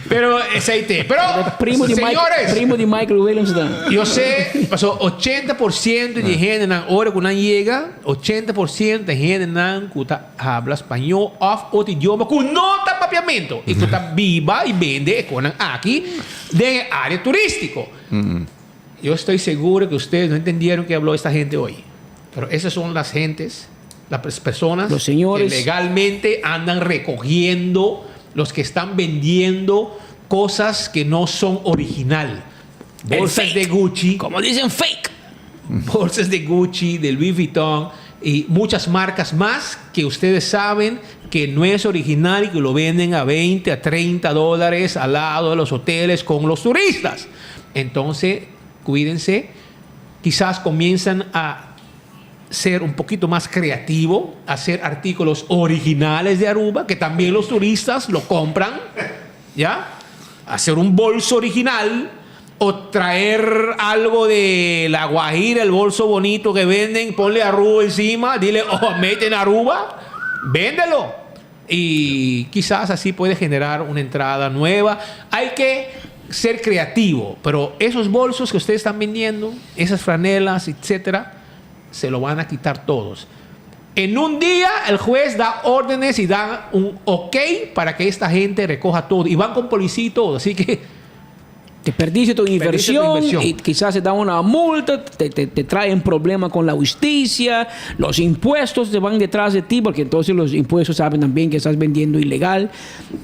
Pero esei te. Pero, Primo di Michael, señores, primo di Michael Williams dan. Yo sé, pasó 80% di hendenan ora ku nan yega, 80% di hendenan ku ta habla spañó òf otro idioma ku no ta papiamentu i ku ta biba i bende e konan aki den e área turístiko. Yo estoy seguro que ustedes no entendieron qué habló esta gente hoy. Pero esas son las gentes, las personas Los señores. que legalmente andan recogiendo, los que están vendiendo cosas que no son original. El Bolsas fake. de Gucci. Como dicen, fake. Bolsas de Gucci, de Louis Vuitton y muchas marcas más que ustedes saben que no es original y que lo venden a 20, a 30 dólares al lado de los hoteles con los turistas. Entonces, cuídense. Quizás comienzan a ser un poquito más creativo, hacer artículos originales de Aruba, que también los turistas lo compran, ¿ya? Hacer un bolso original o traer algo de La Guajira, el bolso bonito que venden, ponle Aruba encima, dile, oh, mete en Aruba, véndelo. Y quizás así puede generar una entrada nueva. Hay que ser creativo, pero esos bolsos que ustedes están vendiendo, esas franelas, etcétera, se lo van a quitar todos. En un día el juez da órdenes y da un ok para que esta gente recoja todo. Y van con policía y todo. Así que Te perdiste tu Perdiste tu inversión, inversión. y quizás te dan una multa, te, te, te traen problemas con la justicia, los impuestos te van detrás de ti, porque entonces los impuestos saben también que estás vendiendo ilegal.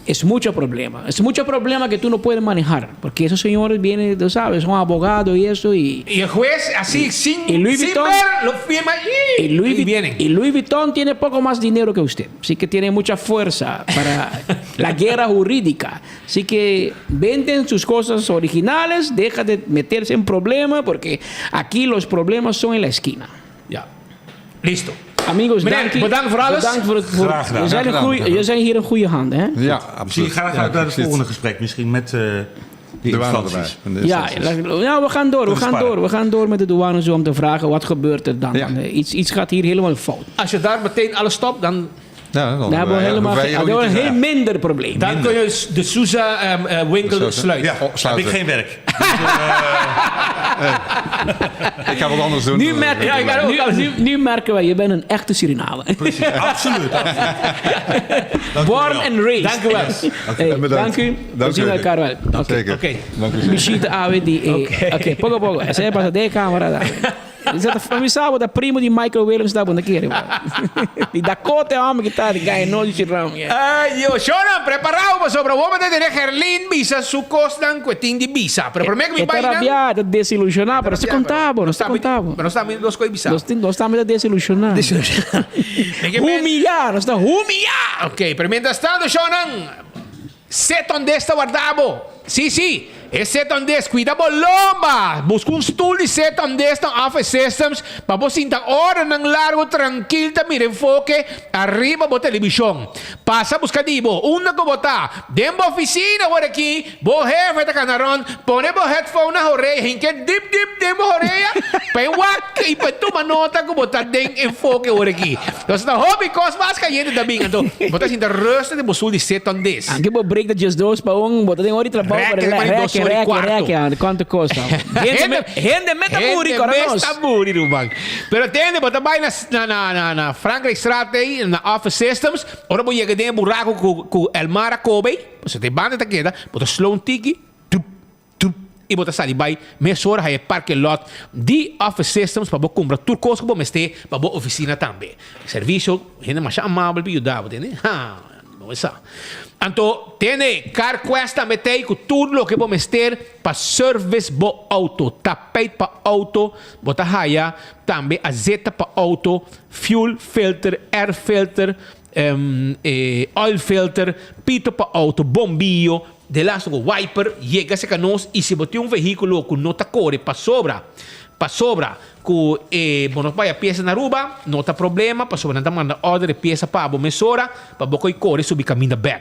Es mucho problema. Es mucho problema que tú no puedes manejar, porque esos señores vienen, tú sabes, son abogados y eso. Y, y el juez así, sin, y Louis sin Vuitton- ver, lo firma y, y Louis, y Vuit- vienen. y Louis Vuitton tiene poco más dinero que usted, así que tiene mucha fuerza para la guerra jurídica. Así que venden sus cosas originales, deja de meterse en problemas, porque aquí los problemas son en la esquina. Ja. Listo. Amigos, Meneer, dank u. bedankt voor alles. Bedankt voor het. Voor, Graag gedaan. We zijn, in Graag gedaan. goeie, je zijn hier in goede handen, hè? Ja, Misschien absoluut. graag Ja, uit naar het precies. volgende gesprek. Misschien met eh de De douane instanties. erbij. De Ja, instanties. laat- ja, we gaan door. We Kunnen gaan sparren. door. We gaan door met de douane zo om te vragen wat gebeurt er dan. Ja. Eh, Iets, iets gaat hier helemaal fout. Als je daar meteen alles stopt, dan, Ja, dan Daar hebben we ja, helemaal hoeven wij geen, hier daar ook hebben we niet een te heel minder probleem. dan kun je de Sousa ehm, eh, winkel Sousa. sluiten. Ja, Oh, heb ik sluiten. geen werk. zijn. Ik ga wat anders doen. Nu, merken, Ja, ik ga ook alles nu, nu, nu merken wij, je bent een echte Surinamer. Precies, absoluut. absoluut. Born and raised. Dank u wel. Hey, En bedankt. dank u. We Dank zien u. elkaar wel. Oké. Zeker. Oké. Dank u zeer. Bishita AWD. Oké, poco poco. Ese pasa de cámara. Mi sa bo ta primo di Michael Williams ta bo no kere bo. Di Dakota e homber ki ta di gaya no di Surinam. Ay Dios, shownan preparao pasobra bo mester tene Gerlin bisa su kosnan ku e tin di bisa. Pero prome ku mi E ta bai nan. rabia, e ta desilusioná, pero nos ta konta bo, nos ta konta bo. Pero nos tambe nos koe bisa. Nos tin, nos tambe ta desilusioná. Humiyá, nos ta humiyá. Ok, pero mientras tanto shownan, Sit on this ta warda bo. Sí, sí, e sit on this. Cuida bo lomba. Busca un stoel di sit on this na Office Systems pa bo sinta oranan largo trankil ta mira enfoke ariba bo television. Pasa busca di bo. Unda cu bo ta? Den bo oficina awor aki, bo hefe ta cana rond, pone bo headphone na horea, hinke dip dip den bo horea pa e wak y pa e tuma nota cu bo ta den enfoke awor aki. Nos ta hopi kos mas kayente ta bin, anto bo ta sinta rustig den bo sul di seton des. Anke bo break ta djes dos pa un, bo ta den ora di trabou pa Reke, rela, di dos reke, ora i reke, kuarto. reke, ande kuantu kos ta. Hende me, hende me ta muri, Hende kora mes nos. ta muri, ruman. Pero tende, bo ta bai na, na, na, na, na Frankrijkstraat ei, na Office Systems, ora bo yega den e buraku ku, ku Elmar a kobe ei, pasobra ta e banda ta keda, bo ta slow un tiki, tup, Tup y bo ta sali bay mesora haya e parke lot di Office Systems pa bo cumpra tur cos cu bo mester pa bo oficina tambe. Servicio, hende masha amabel pa yuda bo, tende? Ha, bo a sa. Anto, tende, CarQuest tambe ta ey cu tur loke bo mester pa service bo auto. Tapijt pa auto bo ta haya tambe azeta pa auto, fuel filter, air filter, oil filter, pito pa auto, bombillo, Delasto ku wiper yega serka nos i si bo tin un vehíkulo ku no ta kore pasobra pasobra ku e bo no ta paya piesa na Aruba no ta problema pasobra nan ta manda order e piesa pa bo mesora pa bo koi kore subi kaminda bek.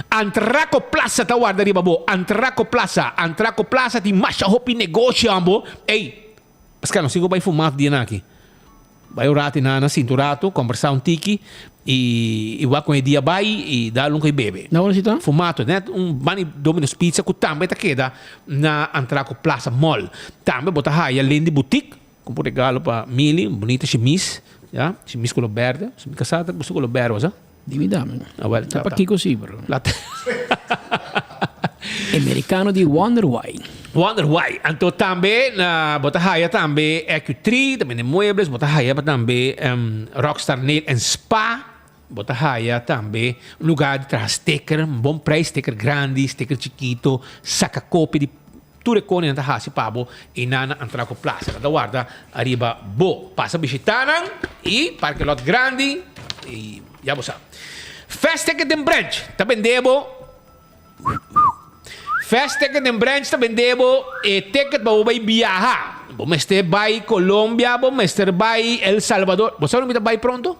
Antraco Plaza ta warda riba bo Antraco Plaza Antraco Plaza tin masha hopi negoshi ambo ey paske nos tin ku bai fuma dia nan aki. Bai un rato i nana sinta un rato, kombersá un tiki i i wak kon e dia bai i dal un koi bebe. Na unda si ta? Fumato, net un bani Domino's Pizza ku tambe ta keda na Antraco Plaza Mall. Tambe bo ta haya Lindy Boutique, kumpa un regalo pa Mili, un bunita shimis, ya, shimis kolor berde. Si mi kasá ta gusta kolor berde, bo sa? Di mi dame. Ah, wel, Ta pakiko si, bro. Americano di Wonder Why. Wonder Why. Anto tambe na bo ta haya tambe EQ3, tambe de muebles, bo ta haya tambe um, Rockstar Nail and Spa. Bo ta haya tambe un lugar di traha sticker, un bon prijs, sticker grandi, sticker chiquito, saca copia di tur e cone nan ta hasi pa bo y nan na Antraco Plaza. Nan ta warda ariba bo. Pasa bishita nan y parke lot grandi y ya bo sa. Fast Ticket den Branch ta bende bo Fast Ticket den Branch ta bende bo e ticket pa bo bay biaha. Bo mester bay Colombia, bo mester bay El Salvador. Bo sa unda mi ta bay pronto?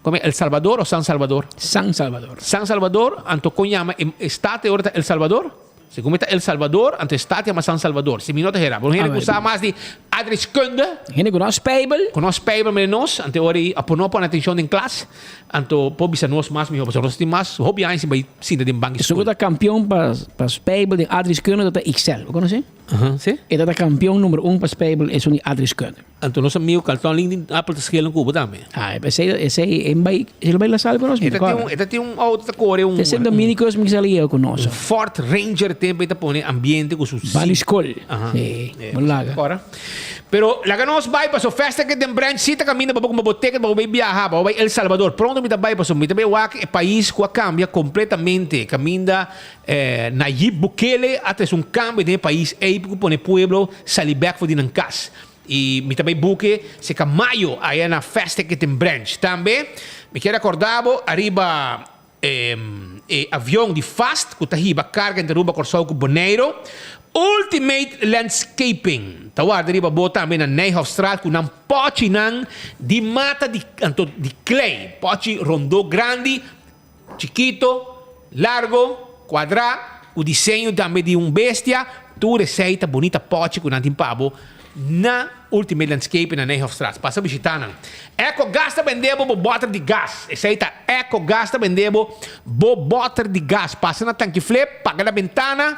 Come El Salvador o San Salvador? San Salvador. San Salvador, anto con yama e stad e ora ta El Salvador? Segun mi ta El Salvador, anto e stad yama San Salvador. Si mi no ta hera. Bo hende cu sa mas di adreskunde. Hende cu no spijbel. Cu no spijbel mene nos, anto e ora ei a por no pone atencion den klas, anto por bisa nos mas miho. Pasobra nos tin mas hopi aña sin bay sinta den banki Esun school. cu ta campeon pa pa spijbel den adreskunde ta Ixel. Bo conoce? Aha, si. E ta ta campeon number un pa spijbel esun di adreskunde. Anto nos amigo Carlton Lin tin apel ta schelen cu bo tambe. Ah, esey, esey, e bai, e lo bai la sal cu nos, mi E ta tin recorda. un, e ta tin un auto ta core un. Te Sint Dominicus mi sali eu cu nos. Un Ford Ranger tempo e ta pone ambiente cu su. Bali school. Aha. Sí, Eh, bon laga. Ora. Pero laga nos bai paso festa ke den branch si ta caminda pa bo kuma bo ticket pa bo bai biaha, pa bo bai El Salvador. Pronto mi ta bai paso mi ta bai wak e pais cu a cambia completamente. Caminda eh, Nayib Bukele a trece un cambio den e pais ey cu pone pueblo sali bek for di nan cas. I mi ta bai buke seka mayo aya na Fast Ticketing Branch. Tambe mi kier acorda bo ariba e avion di Fast cu ta hiba carga entre Aruba, Corsou cu Boneiro. Ultimate Landscaping ta warda riba bo tambe na Nijhoffstraat cu nan pochinan di mata di anto di klei. Pochi rondo grandi, chikito, largo, cuadra, cu diseño tambe di un bestia. Tur esey ta bunita pochi cu nan tin pa bo na Ultimate Landscaping na Nijhoffstraat. Pasa bishita nan. Ecogas ta bende bo bo boter di gas. Esey ta Ecogas ta bende bo bo boter di gas. Pasa na Tanki Flip, paga na bentana,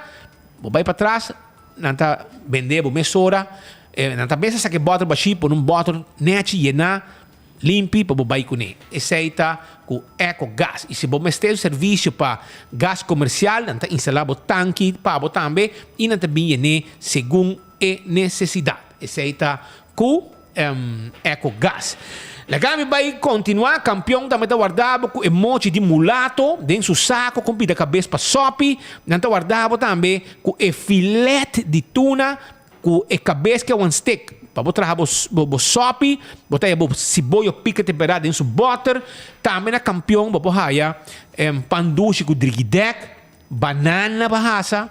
bo bay patras, nan ta bende bo mesora. Nan ta mester saka e boter bashi, pone un boter nechi yena. Limpi pa bo bai kuné. Esei ta ku Eco Gas. I si bo mester un servisio pa gas komersial, nan ta instalá bo tanki pa bo tambe i nan ta bin yen'é segun e nesesidat. Esei ta. Ku Ecogas. Laga mi bai kontinuá, kampion tambe ta warda bo ku e mochi di mulato den su sako ku pida kabes pa sòpi. Nan ta warda bo tambe ku e filet di tuna ku e kabes ke wan stek pa bo traha bo bo sòpi. Bo ta haya bo siboyo pika temperá den su bòter. Tambe na kampion bo por haya pan dushi ku drigidèk, banana pa hasa,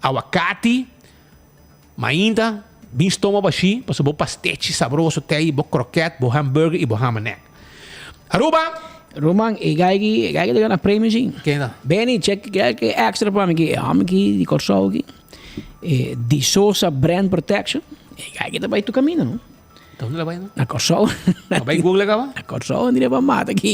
awakati. Mainta, bin stoma bashí pasobra bo pastechi sabroso t'ei, bo kroket, bo hamburger i bo hamanek. Aruba! Roman, e gai ki, e gai ki ta gana premio si. Ken ta? Benny, check ke ke extra pa mi ki, e hòmber ki di Kòrsou ki, e Di Sosa Brand Protection, e gai ki ta bai tur kaminda no. Donde la bai no? Na Kòrsou. A bai Google kaba? Na Kòrsou andria pa mata aki.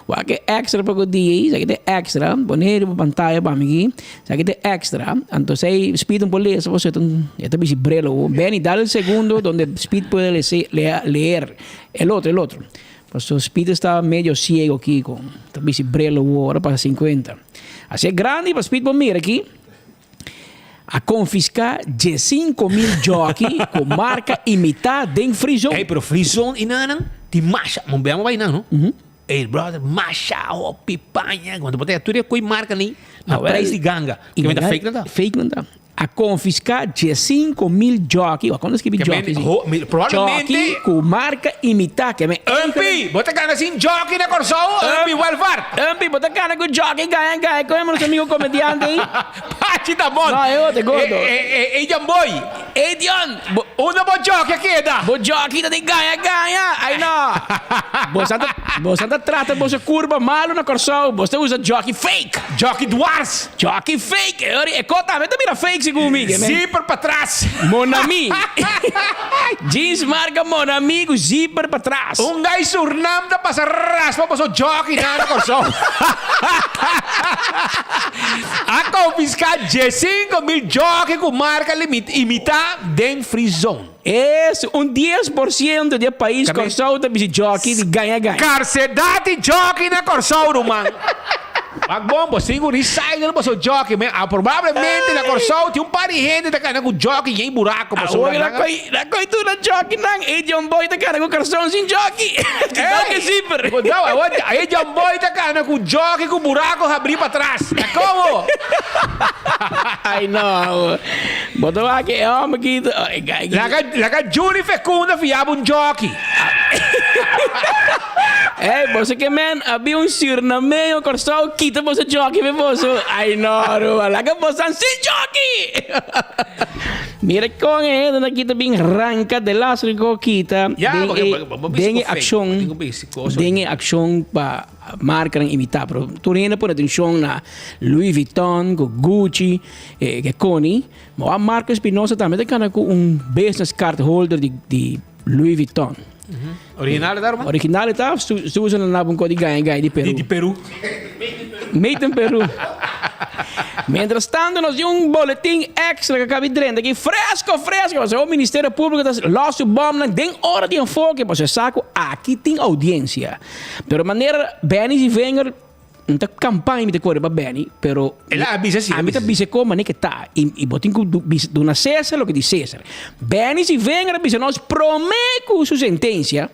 Wak e extra pa ku dia ei, esaki ta e extra. Pone riba pantaya pa mi aki. Esaki ta e extra. Anto esei Speed no por lesa pasobra e ta e ta bisti bril awor. Benny, dale el segundo donde Speed puede lese leer. El otro, el otro. Pasobra Speed esta medio ciego aki kon ta bisti bril awor, ora pasa sinkuenta. Así e grandi pa Speed por mira aki. A konfiská diesinko mil djòki ku marka imitá den Free Zone. Ey, pero Free Zone i nan tin masha, mon bia bai nan no. Ey brother, masha hopi paña, cuando bo ta tur e koe marka ni na prijs di ganga. Ke men ta fake nan ta? Fake nan ta. A konfiská 15.000 djòki, wak kon ta skibi djòki si? Probablemente. Djòki ku marka imitá, ke men. Umpi, bo ta gana sin djòki na Kòrsou, Umpi Welvaart. Umpi, bo ta gana ku djòki, gaya gaya, kon nos amigo komediante ei? Pachi ta bon. No, e otro, e gordo. E Jan Boy. Ey Dion, bo. Unda bo djòki a keda? Bo djòki ta di gaya gaya, ay no. Bo sa ta, bo sa ta trata boso kurpa malu na Kòrsou, bo ta usa djòki fake. Djòki dwars. Djòki fake, e ora e kos tambe ta bira fake segun mi. Zipper patras. Mon ami. Jeans marka Mon Ami ku zipper patras. Un gai Surnam ta pasa raspa boso djòki nan na Kòrsou. A konfiská 15.000 djòki ku marka imitá den Free Zone. Es un 10% di e pais Kòrsou ta bisti djòki di gaña gaña. Skarsedat di djòki na Kòrsou ruman. Wak bon, bo sin ku recycle boso djòki men a probablemente na Kòrsou tin un par di hende ta kana ku djòki yen buraku pasobra Awor nan a. Na koi tur na djòkinan e John Boy ta kana ku karson sin djòki. Kidao ke zipper. Kidao awor e John Boy ta kana ku djòki ku buraku habrí patras. Ta komo? Ai no. Bo ta wak e hòmber ki ta. Laga laga Juni Fecunda fia bo un djòki. Ey boso ke men abi un Surinameño Kòrsou kita boso djòki pe boso. Ai no ruman laga bosan sin djòki. Mira kon e hendenan aki ta bin ranka delastre ku kita Ya, den porque e bo bisa den ku e fake, akshon bo tin ku bisa kos den e akshon pa markanan imitá pero tur hende pone atenshon na Louis Vuitton ku Gucci e ke koni ma wak Marco Espinosa tambe ta kana ku un business card holder di di Louis Vuitton. Original e ta ruman? Original e ta of su usa nan un ko di gaña gaña di Peru? Di Peru. Made in Peru. Mientras tanto nos tin un boletin extra ku a kabi drenta aki fresco fresco pasobra e Ministerio Publico ta los su bomnan den ora di enfoke pasobra e sa ku aki tin audiencia. Pero manera Benny Zievinger N ta campaña mi ta core pa Benny, pero El a bisa si, ami ta bisa con mane ke ta y, y bo tin cu bisa duna Cesar loke di Cesar. Benny si Wenger a bisa nos prome cu su sentencia,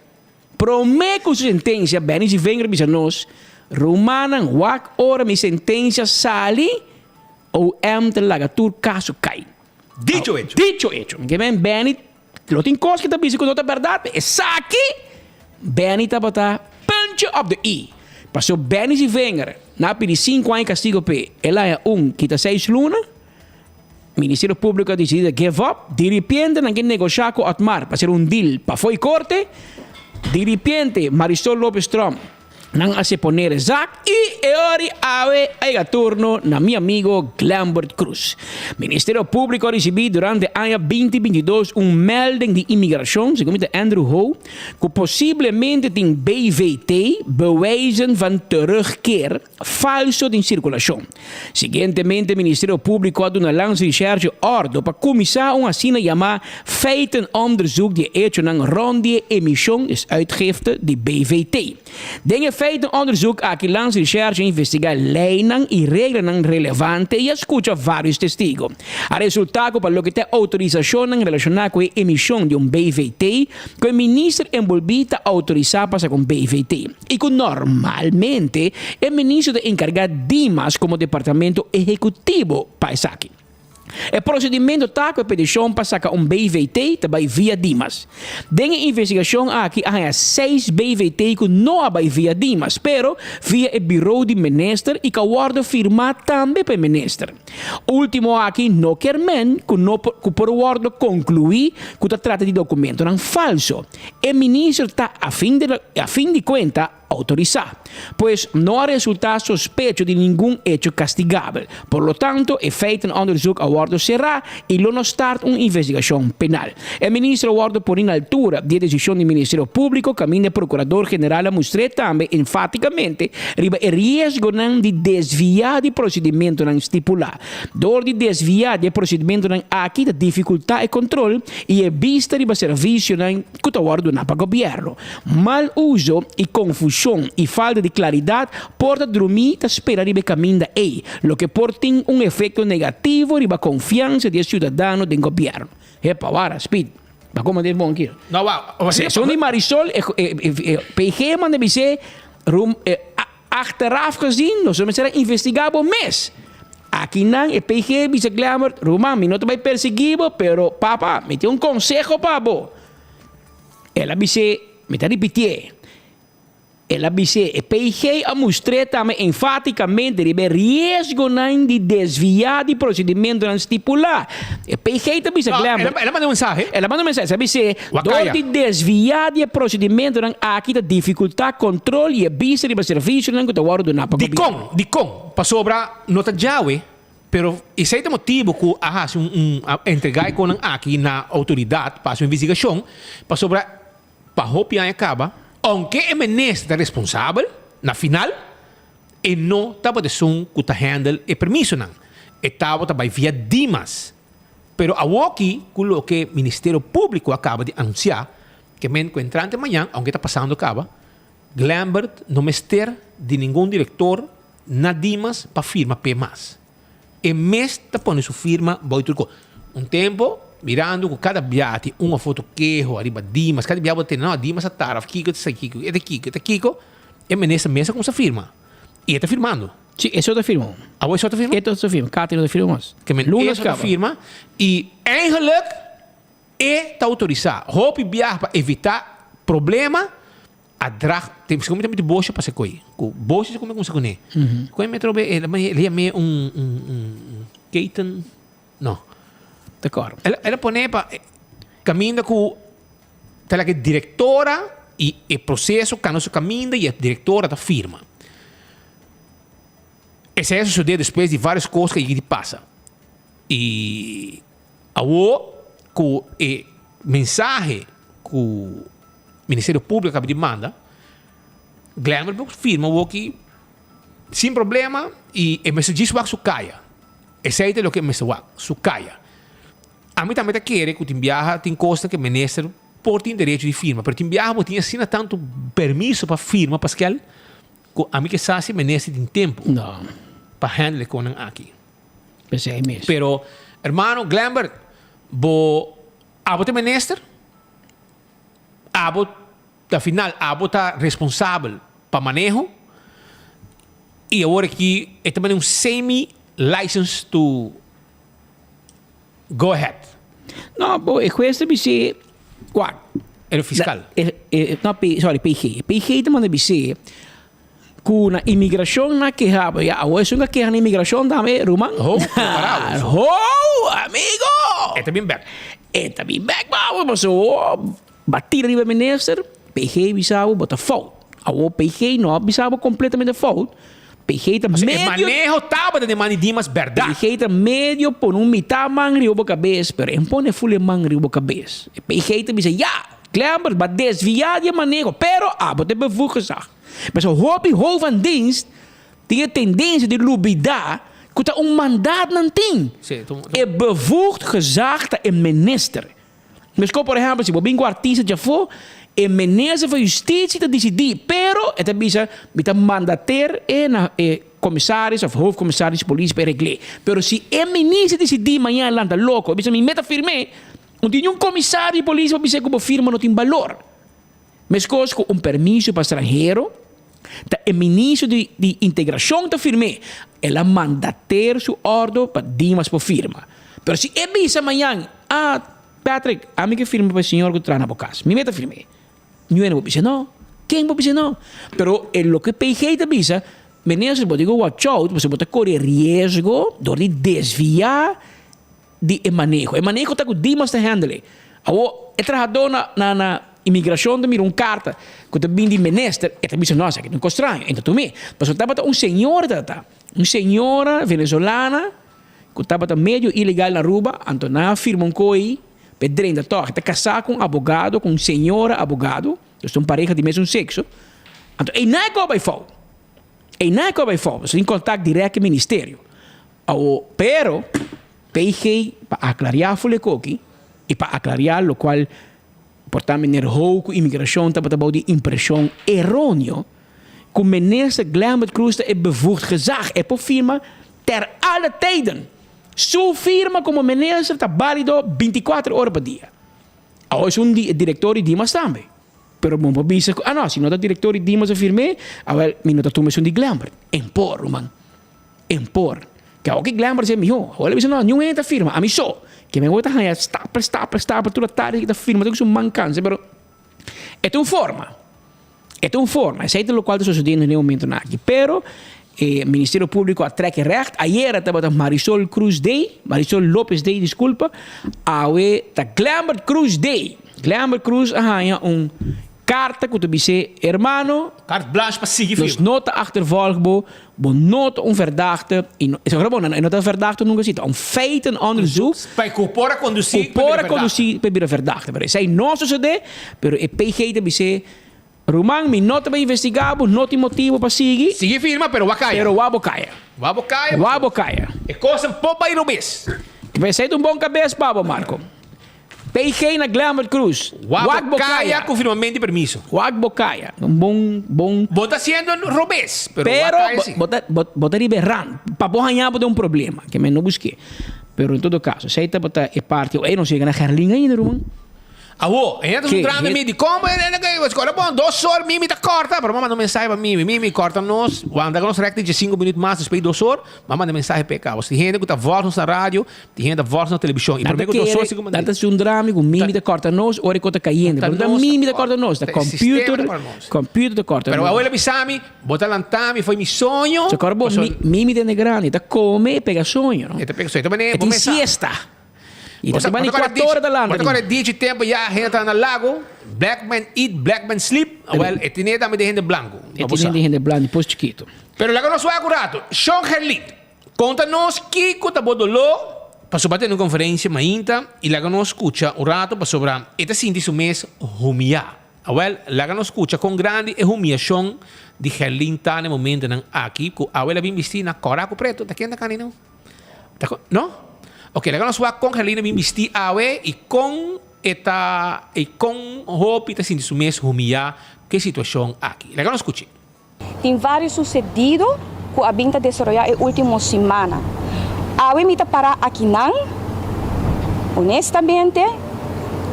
prome cu su sentencia Benny si Wenger a bisa nos, Rumannan wak ora mi sentencia sali OM ta laga tur caso cay. Dicho hecho. Dicho hecho. Ke men Benny Lo tin kos ki ta bisa ku no ta bèrdat, esaki Benny tabata puntje op de i. Paso Benny si vinger na pidi sinku aña kastigo p'e, el haña un kita seis luna. Ministerio Públiko a disidí ta give up. Diripiente nan ke negoshá ku Otmar pa hacer un deal pafó e korte. Diripiente Marisol Lopez Tromp Nan a seponer e zak y e ora awe a yega turno na mi amigo Glenbert Cruz. Ministerio Publico a ricibi durante aña 2022 un melding di inmigracion, segun mi ta Andrew Ho, cu posiblemente tin BVT, Bewijzen van Terugkeer, falso den circulacion. Siguientemente Ministerio Publico a duna Landsrecherche ordo pa cuminsa un asina yama feitenonderzoek di e echonan rond di e emision, dus uitgifte, di BVT. Den e. feitenonderzoek aki Landsrecherche a investigá leinan i reglanan relevante i a skucha vários testigo. A resultá ku pa loke ta e outorisashonnan relashoná ku e emishon di un BVT, ku e minister enbolbí ta outorisá pa saka un BVT i ku normalmente e minister ta enkargá Dimas komo departamento ehekutivo pa esaki. E procedimento ta cu e peticion pa saca un BVT ta bay via Dimas. Den e investigacion aki a haya seis BVT cu no a bay via Dimas, pero via e bureau di minister y cu a wordo firma tambe pa e minister. Ultimo aki no kier men cu no por cu por wordo conclui cu ta trata di documentonan falso. E minister ta a fin de a fin di cuenta Autorisá. Pues no a resultá sospecho di ningun hecho kastigabel. Por lo tanto, e feitenonderzoek a wòrdu será i lo no start un investigashon penal. E minister a wòrdu poni na altura di e desishon di Ministerio Públiko kaminda e Prokurador General a mustr'é tambe enfátikamente riba e riesgonan di desviá di prosedimentonan stipulá. Dor di desviá di e prosedimentonan aki ta difikultá e kontrol i e bista riba servisionan ku ta wòrdu duná pa gobièrnu. Mal uso i konfushon i falta di klaridat por ta drumí ta spera riba e kaminda ei, loke por tin un efekto negativo riba konfiansa di e siudadano den gobièrnu. Hepa, wara, Speed, ba koma den bon aki. No, wa, wa, Sesun di Marisol, e, e, e, PG manda bis'é, rum, e, achteraf gezien, nos mester a investigá bo mes. Akinan e PG bisa Glenbert, Ruman, mi no ta bai persiguí bo, pero papa, mi tin un konseho pa bo. El a bis'é, Mi ta ripitié. El a bis'é, E PG a mustr'é tambe enfátikamente riba e riesgonan di desviá di prosedimentonan stipulá. E PG ta bisa No, Glenbert. el a manda un mensahe. El a manda un mensahe. El a bis'é, Wakaya. Dor di desviá di e prosedimentonan aki ta difikultá kontrol i e bista riba servisionan ku ta wòrdu duná pa gobièrnu. Dikon? Dikon? Pasobra no ta djawe. Pero esei ta motibu ku a hasi un un a entregá e konan aki na outoridat pa hasi un investigashon, pasobra pa hopi aña kaba, ounke e minister ta responsabel, na final e no tabata esun ku ta handle e permisonan. E tabata bai via Dimas. Pero awoki ku loke Ministerio Públiko a kaba di anunsiá, ke men ku entrante mañan, ounke ta pasando kaba, Glenbert no mester di ningun direktor Na Dimas pa firma p'e mas. E mes ta pone su firma bou di tur kos. Un tempo, mirando ku kada bia tin un of otro keho ariba Dimas, kada bia bo ta tende, no, Dimas a tara of kiko, ta sa kiko, e ta kiko, e ta kiko, e minister mes a kumsa firma. I e ta firmando. Si, e so ta firma. Awor e so ta firma? E ta firma. Katy no ta firma mas. Ke men e so ta firma i eigenlijk e ta outorisá hopi biaha pa evitá problema. A drag, te segun mi ta miti bosha pa se koi. Ku bosha segun mi kumsa kuné. Koi mi atrobe el el yam'é un un un keten, no. Dakor. El el a pone pa kaminda ku ta laga e direktora i e proseso kana su kaminda i e direktora ta firma. Esei a sosodé despues di vários kos ku a yega di pasa. I awo ku e mensahe ku Ministerio Públiko a kaba di manda, Glenbert por firma woki sin problema i e mester djis wak su kaya. Esei ta loke e mester wak, su kaya. Ami tambe ta kere ku tin biaha tin kosnan ku e minister por tin derecho di firma, pero tin biaha bo tin asina tantu permiso pa firma paskel ku ami ke sa si e minister tin tempu pa handle e konan aki. P'esei mes. Pero, hermano Glenbert, bo abo ta e minister? Abo ta final abo ta responsabel pa maneho y awor aki e ta manda un semi license to go ahead. No, bo e hues ta bis'é wak. E fiscal. E, e, no, P, sorry, PG. PG ta manda bis'é ku na imigrashon nan a keha bo. Ya, awor esun ka keha na imigrashon tambe, ruman. Ho, preparado. Ho, amigo! E ta bin bek. E ta bin bek pa bo, pasobra bo a tira riba e minister, PG bisa bo, bo ta fout. Awor PG no a bisa bo completamente fout. PG ta Pasobra e medio. maneho tabata den man di Dimas bèrdat. PG ta medio pone un mitá man riba bo kabes, pero e no pone ful e man riba bo kabes. E PG ta bisa, ya, Glenbert, bo a desviá di e maneho, pero abo ta e bevoegd gezag. Pasobra hopi hof van dienst tin e tendensia di lubidá ku ta un mandaat nan tin. E bevoegd gezag ta e minister. Meskos por ehèmpel si bo bin ku artista djafó. E minister van Justitie ta disidí, pero e ta bisa mi ta mandater e na e commissaris of hoofdcommissaris di polis pa e regl'é. Pero si e minister disidí mañana lanta loko e bisa mi meta firm'é, no tin niun commissaris di polis pa bis'é ku bo firma no tin balor. Meskos ku un permiso pa stranhero, ta e minister di di integrashon ta firm'é. El a mandater su ordo pa Dimas por firma. Pero si e bisa mañan, ah, Patrick, ami ke firma pa e señor ku traha na bo kas. Mi meta firm'é. Ñuene bo bisa no. Ken bo bisa no? Pero e loke PG ta bisa, Minister, bo tin ku watch out pasobra bo ta kore riesgo dor di desviá di e maneho. E maneho ta ku Dimas ta handle e. Awor, e trahadó na na na imigrashon ta mira un karta ku ta bin di minister, e ta bisa no, esaki ta un kos straño. E ta tum'é. Pasobra tabata un señora ta ta, un señora venezolana ku tabata medio ilegal na Aruba, anto nan a firma un koi pa e drenta tòg. E ta kasá ku un abogado, ku un señora abogado, dus ta un pareha di mesun sekso. Anto einan e kò bai fou. Einan e kò bai fou. Pasobra tin kontakt dirèkt ku e ministerio. Awo, pero, PG pa aklariá Fulekoki i pa aklariá lokual por ta meneer Ho ku imigrashon tabata bou di impreshon eróneo ku minister Glenbert Croes ta e bevoegd gezag, e por firma ter alle tijden. Su firma komo minister ta bálido bintikuater ora pa dia. Awo esun di e direktor di Dimas tambe. Pero bo por bisa ku, ah no, si no ta direktor di Dimas a firm'é, awel mi no ta tuma esun di Glenbert. En por, ruman. En por. Ke awor ki Glenbert sey miho. Awor el a bisa no, niun hende ta firma, ami so. Ke mi awor ta haña stapel, stapel, stapel tur atardi ki ta firma te ku su man kansa, pero e ta un forma. E ta un forma. Esei ta lokual ta sosodiendo den e momentonan aki. Pero e Ministerio Públiko a trek e règt. Ayera tabata Marisol Cruz Day, Marisol Lopez Day, diskulpa. Awe ta Glenbert Cruz Day. Glenbert Cruz a haña un karta ku ta bis'é, Hermano, Carte blanche pa sigui firma. Nos no ta achtervolg bo, bo no ta un verdachte, y no, esaki bo, e no ta verdachte nunca si, ta un feitenonderzoek. Pa cu por a conduci cu por a conduci pa bira verdachte. Pero esey no a sucede, pero e PG ta bis'é, Ruman, mi no ta bay investiga bo, no tin motibo pa sigui. Sigui firma, pero wak caya. Pero wak bo caya. Wak bo caya. Wak bo caya. E cosnan por bay robes. Esey ta un bon cabes pa bo, Marco. PG na Glenbert Cruz. Wak bo kaya ku firmamento di permiso. Wak bo kaya. Un bon, bon. Bo ta haciendo robes, pero wak kaya si. Pero bo ta, bo ta riba e rand. Pa bo haña bo den un problema, ke men no busk'é. Pero en todo caso, esei tabata e parti. Ey, nos yega na Gerlin ainda, ruman. Awo, e hende ta puntrando mi di kon bo hende ke escola bon, dos or Mimi ta corta, pero bo manda un mensahe pa Mimi, Mimi corta nos, wanta nos recta dje cinco minuut mas despues di dos or, bo manda mensahe pa e cabo. Si hende cu ta volg nos na radio, Tin hende ta vòrs na televishon i promé ku nos sosi ku Nan ta zundra mi ku mimi ta kòrta nos ora e kos ta kayente. Pero no ta mimi ta kòrta nos, ta computer, computer ta kòrta nos. Pero abuela bisa mi, bo ta lanta mi fo'i mi soño. So kòrda bo, mimi ta hende grandi, e ta kome e pega soño, no? E ta pega soño. E tin siesta. I ta bani kuater ora ta lanta. Bo ta kòrda e dichi tempu ya hende ta na lago, black man eat, black man sleep. Awel, e tene tambe den hende blanku. E tene den hende blanku, pos chikitu. Pero laga nos wak un ratu. Shon Gerlin. Konta nos kiko ta bo doló pasobra tene un konferensia mainta i laga nos skucha un ratu pasobra e ta sinti su mes humiyá. Awèl, laga nos skucha kon grandi e humiyashon di Gerlin ta na e momentonan aki ku awe el a bin bistí na kòrá ku pretu. Ta ken ta kani no? Ta kon? No? Oke, laga nos wak kon Gerlin a bin bistí awe i kon e ta i kon hopi ta sinti su mes humiyá ku e situashon aki. Laga nos skuch'é. Tin varios sucedido cu a bin ta desaroya e ultimo simana. Awe mi ta para akinan, honestamente,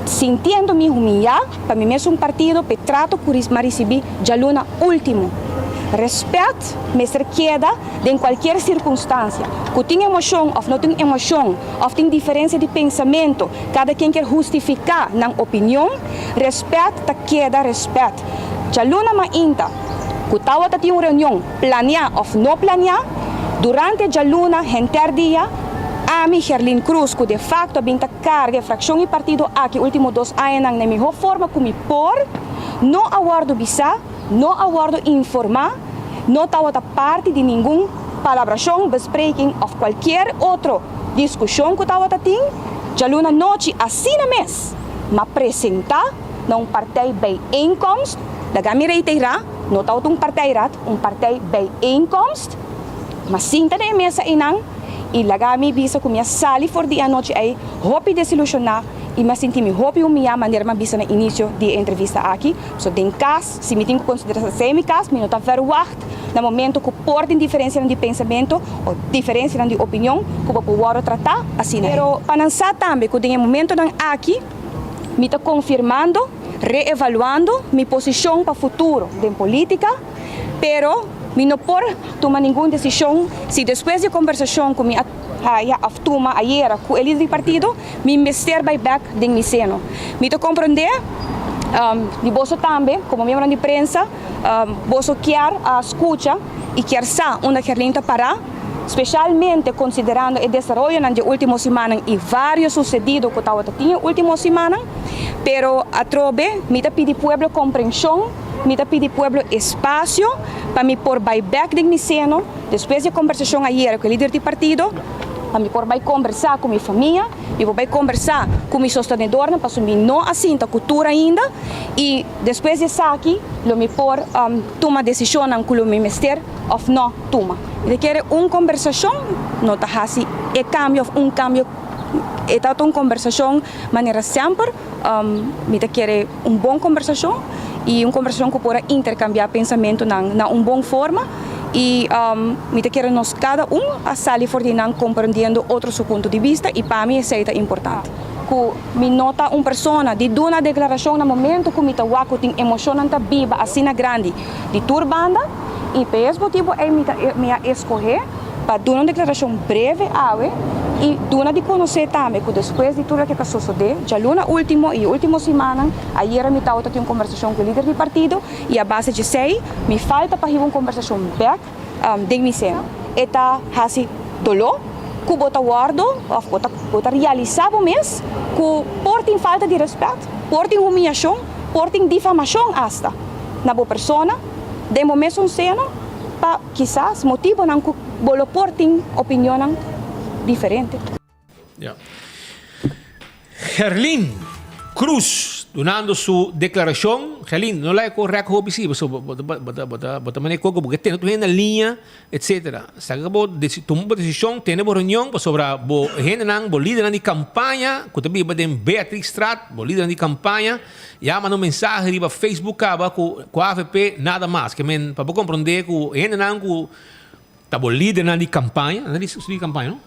sintiendo mi humiya pa mi mesun partido p'e trato cu m'a ricibi djaluna ultimo. Respet mester keda den cualkier circunstancia. Cu tin emocion of no tin emocion of tin diferencia di pensamento, cada quien kier hustifica nan opinion, respet ta keda respet. Djaluna mainta ku tawata tin un reunion planiá òf no planiá, durante djaluna henter dia, ami, Gerlin Cruz, ku de fakto a bin ta karga e frakshon i partido aki último dos añanan na e mihó forma ku mi por, no a wòrdu bisá, no a wòrdu informá, no tawata parti di ningun palabrashon, bespreking òf kualkier otro diskushon ku tawata tin. Djaluna nochi asina mes m'a presentá. Na un partijbijeenkomst, laga mi reiterá, no ta un partijraad, un partijbijeenkomst, ma sinta den e mesa einan i laga mi bisa ku mi a sali for di e anochi ei hopi desilushoná I mi a sinti mi hopi humiyá manera mi a bisa na inicio di e entrevista aki. So den cas, si mi tin cu considera esei mi cas, mi no ta verwacht na momento cu por tin diferencianan di pensamento o diferencianan di opinion cu bo por wordo trata asina. Pero pa nan sa tambe cu den e momentonan aki mi ta confirmando, reevaluando mi posicion pa futuro den politica, pero mi no por tuma ningun decision si despues di e conversacion cu mi a haya of tuma ayera cu e lider di partido, mi mester bay bek den mi seno. Mi ta comprende di boso tambe, como miembronan di prensa, boso kier a scucha y kier sa unda Gerlin ta para, specialmente considerando e desaroyonan dje ultimo simannan y varios sucedido cu tawata tin e ultimo simannan. Pero atrobe mi ta pidi pueblo comprension, mi ta pidi pueblo espacio pa mi por bay bek den mi seno. Despues di e kombersashon ayera ku e lider di partido, pa mi por bai kombersá ku mi famia, mi por bai kombersá ku mi sostenedornan pasobra mi no a sinta ku tur ainda i despues di esaki lo mi por tuma desishonnan ku lo mi mester òf no tuma. Mi ta kere un kombersashon no ta hasi e kambio òf un kambio, e tabata un kombersashon manera semper, mi ta kere un bon kombersashon i un kombersashon ku por a interkambiá pensamentunan na un bon forma. I mi ta kere nos kada un a sali for di nan komprendiendo otro su punto di bista i pa mi esei ta importante. Ku mi no ta un persona di duna deklarashon na momento ku mi ta wak ku tin emoshonnan ta biba asina grandi di tur banda i pa es motibu ei mi ta mi a eskohé pa duna un deklarashon breve awe i duna di konosé tambe ku despues di tur loke ta sosodé djaluna ultimo i e ultimo simannan ayera mi tabata tin un kombersashon ku e lider di partido I a base djesei mi falta pa hiba un kombersashon bèk den mi seno. E ta hasi doló ku bo ta wòrdu òf bo ta bo ta realisá bo mes ku por tin falta di rèspèt, por tin humiashon, por tin difamashon asta na bo persona den bo mesun seno pa kisas motibonan ku bo lo por tin opinionnan diferente. Ja. Gerlin Cruz dunando su declaracion. Gerlin, no lae con rek hopi si, paso bo ta bo ta bo ta mane coco porque tene tu hende na linea, etcetera. Saca bo tuma bo decision, tene bo reunion pasobra bo hendenan, bo lidernan di campaña cu ta biba den Beatrixstraat, bo lidernan di campaña ya manda un mensahe riba Facebook caba cu cu avp nada mas. Ke men pa bo comprende cu hendenan cu ta bo lidernan di campaña, nan ta di campaña no?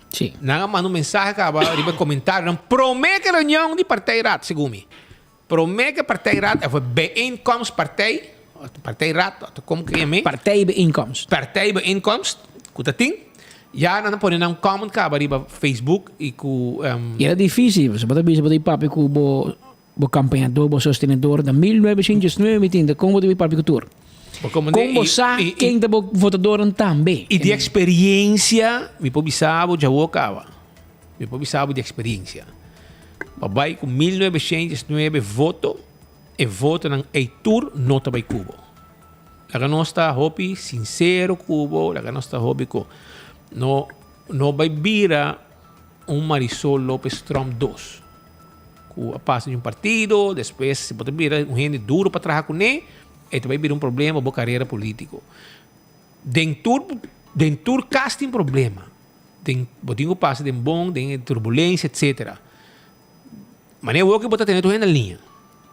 Sí. Nan a manda un mensahe kaba riba e komentarionan promé ku e reunion di partijraad, segun mi. Promé ku e partijraad, of e bijeenkomstpartij, partijraad, of komo ku e yam'é. Partijbijeenkomst. Partijbijeenkomst, ku ta tin, ya nan a pone nan comment kaba riba Facebook i ku. I era difícil, pasobra bo ta bisa bo ta bai papia ku bo bo kampañador, bo sostenedor na 1909 mi tin ta kon bo ta bai papia ku tur. Kon bo sa ken ta bo votadornan tambe? I di experiencia mi por bisa bo djawo caba. Mi por bisa bo di experiencia. Pa bai cu 1909 voto, e votonan ey tur no ta bai cu bo. Laga nos ta hopi sincero cu bo, laga nos ta hopi cu no no bai bira un Marisol Lopez Tromp dos. Cu a pasa di un partido, despues si bo ta bira un hende duro pa traha cune, E ta bai bira un problema bo carera politico. Den tur den tur cas tin problema. Den bo tin cu pasa den bon, den turbulencia etcetera. Manera awor cu bo ta tene tur hende na liña.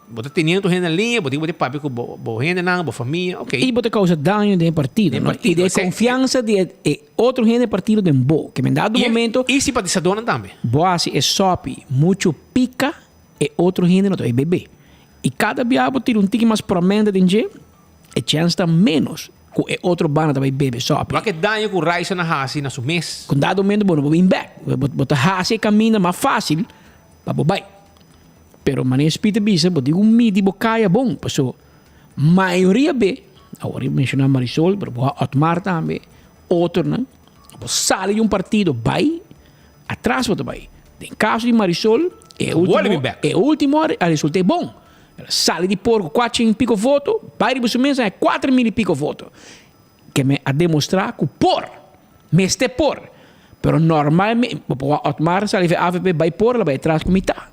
Bo ta teniendo tur hende na liña, bo tin cu papia cu bo bo hendenan, bo famia, ok. Y bo ta causa daño den e partido, no? Y den e confiansa di e otro hende partido den bo. Ke men dado momento. Y simpatisadornan tambe. Bo haci e sopi mucho pica, e otro hende no ta bay bebe. I kada bia bo tira un tiki mas promente den dje, e chèns ta ménos ku e otro banda ta bai bebe sòpi. Wak e daño ku Raisa na hasi na su mes. Ku dado momento bo no por bin bèk. Bo ta hasi e kaminda mas fásil pa bo bai. Pero manera Speed ta bisa, bo tin ku midi bo kaya bon, paso mayoria be, awor mi menshoná Marisol, pero bo a Otmar tambe, otronan, bo sali di un partido bai, Atras bo ta bai. Den kaso di Marisol, e ultimo, e ultimo a result'é bon. El a sali di por ku kuachen i piko voto, bai riba su mes haña 4000 i piko voto. Ke me a demostrá ku por, mester por. Pero normalme, bo por wak Otmar sali for avp bai por, el a bai atras ku mitá.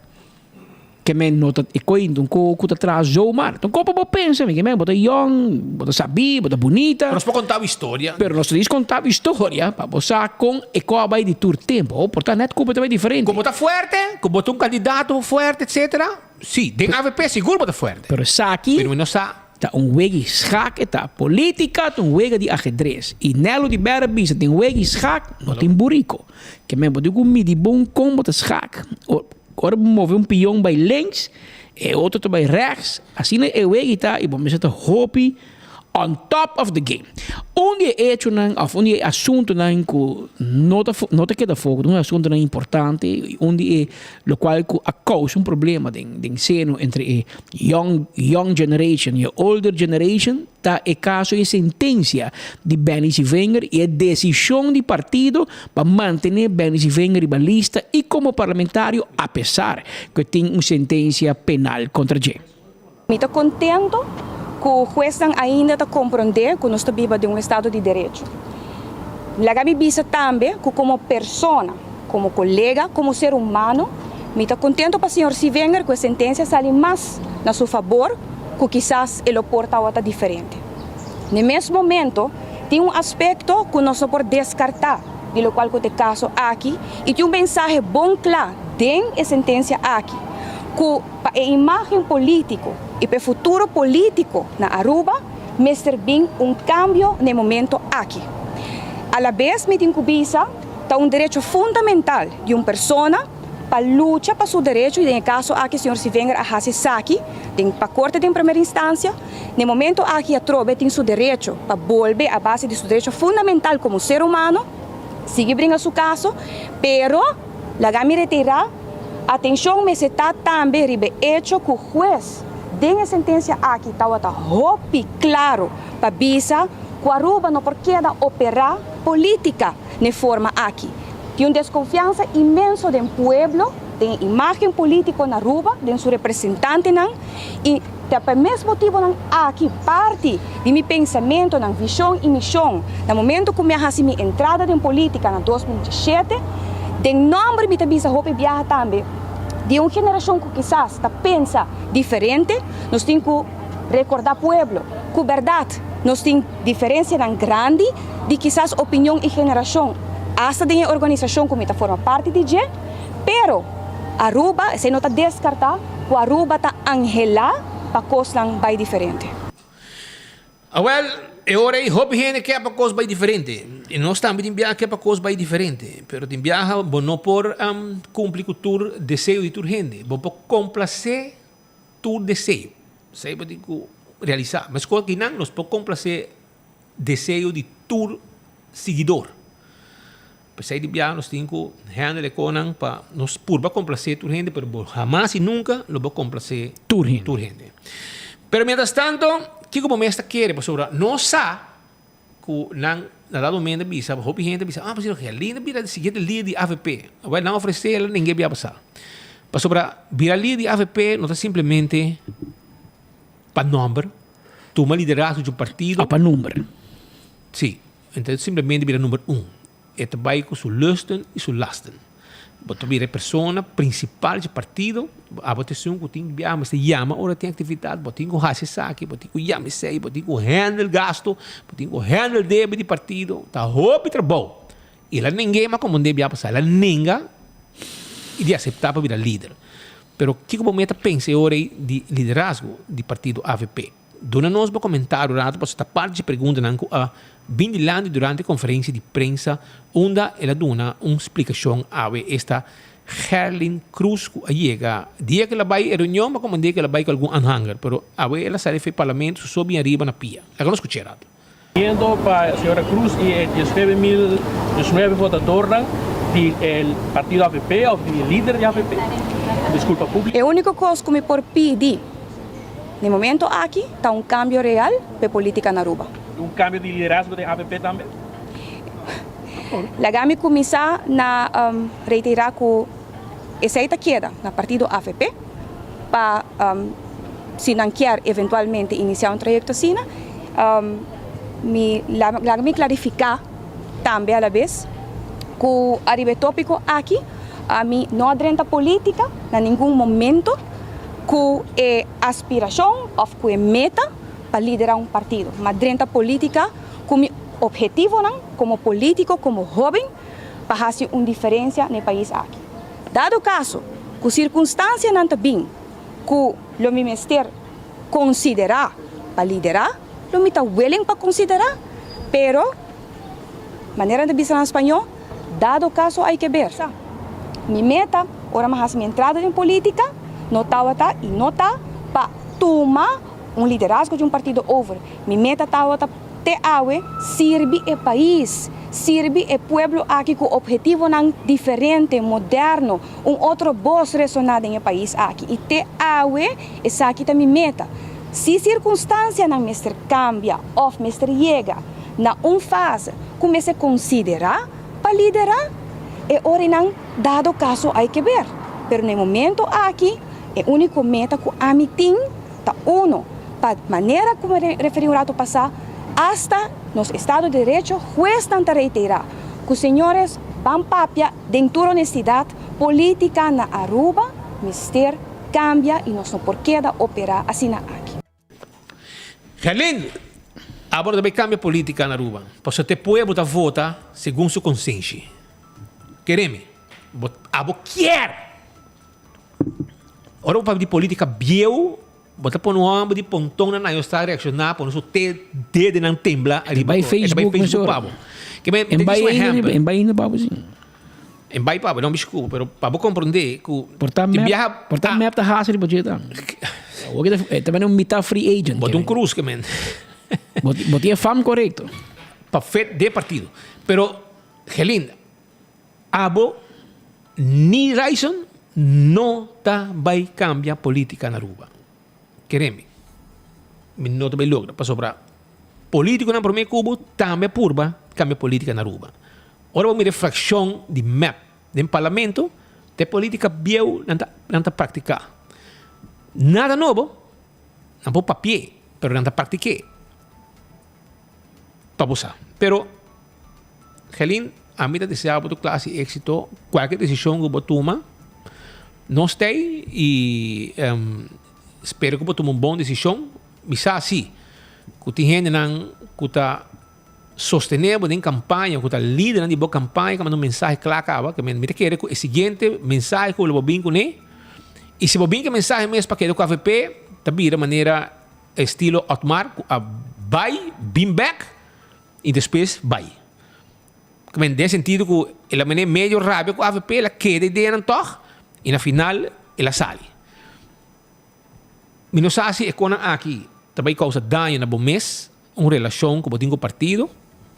Ke men no ta e koi un ko ku ta traha zomaar. Ta un ko pa bo pensa mi ke men bo ta yong, bo ta sabí, bo ta bunita. Pero nos por konta bo historia. Pero nos ta dis konta bo historia pa bo sa kon e ko a bai di tur tempu. Ho por ta net ku bo ta bai diferente. Ku bo ta fuerte, ku bo ta un kandidato fuerte etcetera. Si, den avp sigur bo ta fuerte. Pero esaki. Pero mi no sa. Ta un wega di schaak e ta. Politica ta un wega di ahedres. Y Nello di Berra bisa den wega di schaak no tin burico. Ke men bo tin ku midi bon kon bo ta schaak. Ora bo move un pion bai links, e otro ta bai rechts, asina e wega ta y bo mester ta hopi on top of the game. Un di e echonan of un di e asuntonan cu no ta no ta keda foco, un asuntonan importante y un di e locual cu a causa un problema den den seno entre e young young generation y e older generation ta e caso y e sentencia di Benny Sevinger y e decision di partido pa mantene Benny Sevinger riba lista y como parlamentario a pesar cu e tin un sentencia penal contra dje. Mi ta contento cu huesnan ainda ta comprende cu nos ta biba den un estado di derecho. Laga mi bisa tambe cu como persona, como colega, como ser humano, mi ta contento pa señor Sevinger cu e sentencia sali mas na su fabor cu kisas e lo por tawata diferente. N'e mes momento, tin un aspecto cu nos no por descarta di locual cu t'e caso aki y tin un mensahe bon cla den e sentencia aki cu pa e imagen politico y p'e futuro politico na Aruba mester bin un cambio n'e momento aki. Alabes mi tin cu bisa ta un derecho fundamental di un persona pa lucha pa su derecho y den e caso aki señor Sivenger a haci esaki den pa corte den primera instancia. Na e momento aki atrobe tin su derecho pa bolbe a base di su derecho fundamental como ser humano sigui bringa su caso pero laga mi retira atencion mester ta tambe riba e hecho cu huez den e sentencia aki tawata hopi claro pa bisa cu Aruba no por keda opera politica na e forma aki. Tin un desconfiansa inmenso den pueblo, den e imagen politico na Aruba, den su representantenan y ta pa e mes motibonan aki parti di mi pensamentonan, vision y mision na momento cu mi a haci mi entrada den politica na 2017. Den nomber mi ta bisa hopi biaha tambe di un generacion cu kisas ta pensa diferente, nos tin cu recorda pueblo cu berdad nos tin diferencianan grandi di kisas opinion y generacion hasta den e organisacion cu mi ta forma parti di dje, pero Aruba, esey no ta descarta cu Aruba ta anhela pa cosnan bay diferente. Awel, e ora ey hopi hende ke pa cos bay diferente. Y nos tambe tin biaha ke pa cos bay diferente. Pero tin biaha bo no por cumpli cu tur deseo di tur hende. Bo por complace tur deseo. Esey bo tin cu realisa. Mescos kinan nos por complace deseo di tur siguidor. P'esei di biaha nos tin ku handle e konan pa nos purba komplasé tur hende, pero bo hamas i nunka lo bo komplasé tur hende. Tur hende. Pero mientras tanto, kiko bo mes ta kere? Pasobra nos sa ku nan na dado momento a bisa, hopi hende a bisa, ah, pasobra Gerlin a bira e siguiente lider di avp. Awor nan ofresé el, ninge bia pasá. Pasobra bira lider di avp no ta simplemente pa nomber, tuma liderazgo di un partido. O pa number. Sí, entonces simplemente bira number un. E ta bai ku su lusten i su lasten. Bo ta bira e persona principal dje partido, abo ta esun ku tin biaha mester yama ora tin aktividat, bo tin ku hasi esaki, bo tin ku yama esei, bo tin ku handle gasto, bo tin ku handle debe di partido. Ta hopi trabou. I el a neng'é, ma komo un biaha pasá el a nenga i di aseptá pa bira lider. Pero kiko bo meta pensa e ora ei di liderazgo di partido avp? Duna nos bo komentario rato pasobra ta parti dje preguntanan ku a bin dilanti durante e konferensia di prensa unda el a duna un splikashon awe. Esta Gerlin Cruz ku a yega dia ku el a bai e reunion bo komand'é ku el a bai ku algun anhanger pero awe el a sali for e parlamento su so bin ariba na pia. Laga nos skuch'é rato. Pidiendo pa señora Cruz y e 19.019 votadornan di e partido avp of di e lider di avp disculpa publico. E úniko kos ku mi por pidi na e momento aki ta un kambio real pa e polítika na Aruba. Un kambio di liderazgo den avp tambe? Laga mi kuminsá na reiterá ku esei ta keda na partido avp pa si nan kier eventualmente inisiá un trayekto asina. Mi laga mi klarifiká tambe alabes ku ariba e tópiko aki ami no a drenta polítika na ningun momento. ku e aspirashon òf ku e meta pa liderá un partido. M'a drenta polítika ku mi ophetivonan komo polítiko, komo hóben, pa hasi un diferensia na e pais aki. Dado kaso ku sirkunstansianan ta bin ku lo mi mester konsiderá pa liderá, lo mi ta willing pa konsiderá, pero manera nan ta bisa na spañó, dado caso hay que ver. Mi meta ora mi a hasi mi entrada den polítika no tabata i no ta pa tuma un liderazgo di un partido over. Mi meta tabata te awe sirbi e pais, sirbi e pueblo aki ku ophetivonan diferente, moderno, un otro bos resoná den e pais aki. I te awe esaki ta mi meta. Si sirkunstansianan mester kambia òf mester yega na un fase ku mester konsiderá pa liderá, e orinan dado kaso hay ke ber. Pero na e momento aki e úniko meta ku ami tin ta uno, pa manera ku mi referí un rato pasá, asta nos estado di derecho huesnan ta reiterá ku señores ban papia den tur honestidat, polítika na Aruba mester kambia i nos no por keda operá asina aki. Gerlin, abo no ta bay cambia politica na Aruba, pasobra te pueblo ta vota segun su consenshi. Keremi, bo, abo kier! Ora bo papia di politica bieu, bo ta pone un homber di ponton na nayo sta reacciona, pone su te dedenan tembla ariba. Bay Facebook, e ta bay Facebook pa bo. Ke men, En te bay disi un ainda, ehempel. en bay ainda pa bo, sí. En bai pa bo, no biscupo, pero pa bo comprende cu Por ta tin mep, biaha por ta mep ta hasi riba dje ta. Awor ki ta, e ta bini un mitad free agent. Bo ta un cruz ke men. Bo, bo tin e fam corecto. Pa fet de partido. Pero Gelinda, abo ni Ryson no ta bai cambia politica na Aruba. Kere mi, mi no ta bai logra pasobra politiconan prome cu bo tambe a purba cambia politica na Aruba. Ora bo mira e fraccion di mep den parlamento, ta e politica bieu nan ta nan ta practica. Nada nobo, nan por papi'e, pero nan ta practic'e pa bo sa. Pero, Gelin, ami ta desea bo tur clase di exito, cualkier decision cu bo tuma, nos ta ey y spero cu bo tuma un bon decision. Mi sa si cu tin hendenan cu ta Sostené bo den kampaña ku ta lidernan di bo kampaña ku a manda un mensahe kla kaba, ke mi ta kere ku e siguiente mensahe ku lo bo bin kuné, i si bo bin ku e mensahe mes pa keda ku avp, ta bira manera estilo Otmar ku a bai bin bèk i despues bai. Ke men den sentido ku el a mene medio rabia ku avp, el a keda ideanan tòg i na final el a sali. Mi no sa si e konan aki ta bai kousa daño na bo mes, un relashon ku bo tin ku partido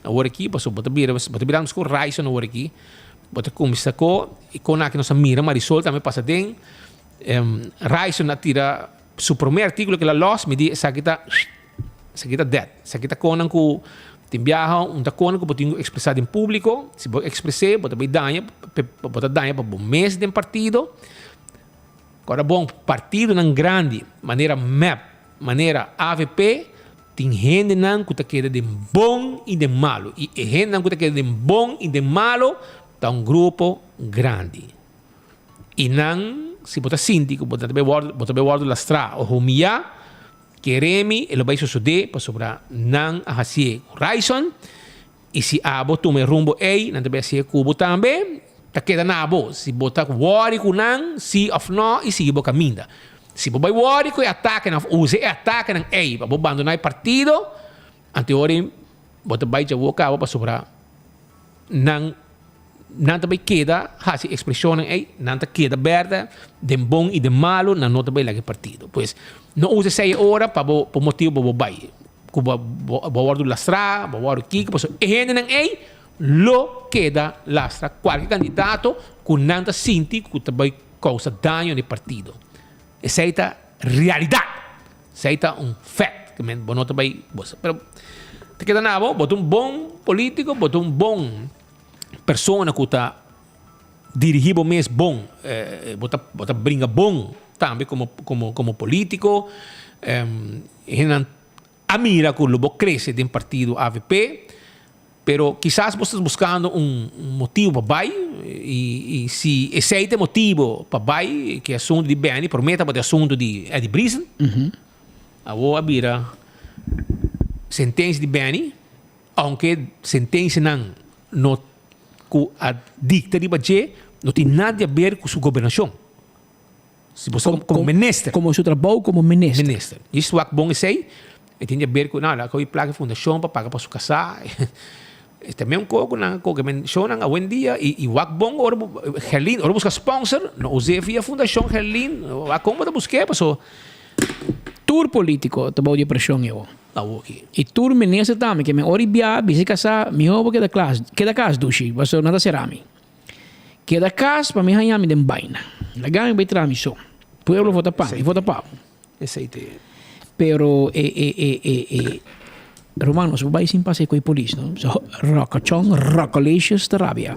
awor aki, pasobra bo ta bira, bo ta bira ku Ryson awor aki, bo ta kuminsá ko e konan aki nos a mira Marisol tambe pasa den, Ryson a tira su promé artíkulo ku el a lòs, mi di esaki ta esaki ta dead, esaki ta konan ku tin biaha un ta konan ku bo tin ku ekspresá den públiko, si bo ekspres'é bo ta bai daña, bo ta daña pa bo mes den partido. Ora bon, partidonan grandi manera mep, manera avp, tin hendenan ku ta keda den bon i den malu. I e hendenan ku ta keda den bon i den malu ta un grupo grandi. I nan, si bo ta sinti ku bo ta bai wòrdu, bo ta bai wòrdu lastrá o humiyá, kere mi e lo bai sosodé pasobra nan a hasié ku Ryson. I si abo tuma e rumbo ei, nan ta bai hasié ku bo tambe. Ta keda na abo si bo ta wòri ku nan, sí òf nò, i sigui bo kaminda. Si bo bai wòri ku e atakenan òf usa e atakenan ei pa bo bandoná e partido, anto e ora ei bo ta bai djawo kaba pasobra nan nan ta bai keda hasi ekspreshonnan ei, nan ta keda bèrdè den bon i den malu, nan no ta bai laga e partido. Pues, no usa esei e ora pa bo pa motibu pa bo bai ku bo bo wòrdu lastrá, bo wòrdu kiko, pasobra e hendenan ei lo keda lastra kualke kandidato ku nan ta sinti ku ta bai kousa daño na e partido. Esei ta realidat. Esei ta un fèt. Ke men bo no ta bai bosa. Pero ta keda na bo, bo ta un bon polítiko, bo ta un bon persona ku ta dirigí bo mes bon, bo ta bo ta bringa bon tambe komo komo komo polítiko. Hendenan a mira ku lo bo krese den partido avp. Pero kisas bo ta buscando un motibo pa bay y si esey ta e motibo pa bay cu e asunto di Benny, prome tabata e asunto di Eddie Briesen, awo a bira sentencia di Benny, aunke sentencianan no cu a dicta riba dje no tin nada di haber cu su gobernacion. Si bo sa como minister. Como su trabou como minister. Minister. Y si wak bon esey, e tin di haber cu, no, a coge placa di fundacion pa paga pa su casa. E ta mesun cosa cu nan a coge mencionan awendia y y wak bon ora bo, Gerlin, ora bo busca sponsor, no us'e via fundacion Gerlin, wak con bo ta busqu'e paso. Tur politico ta bou di e presion ei awor. Awoki. Y tur minister tambe, ke men ora y bia bisa casa, miho bo keda klas, keda cas dushi, paso nan ta cera mi. Keda kas pa mi haña mi den baina. Laga mi bai traha mi so. Pueblo vota pa mi, vota pa bo. Esei te. Pero e e e e e Ruman nos por bai sin pasa e ku e polis no. So Rokochon Rokolicious ta rabia.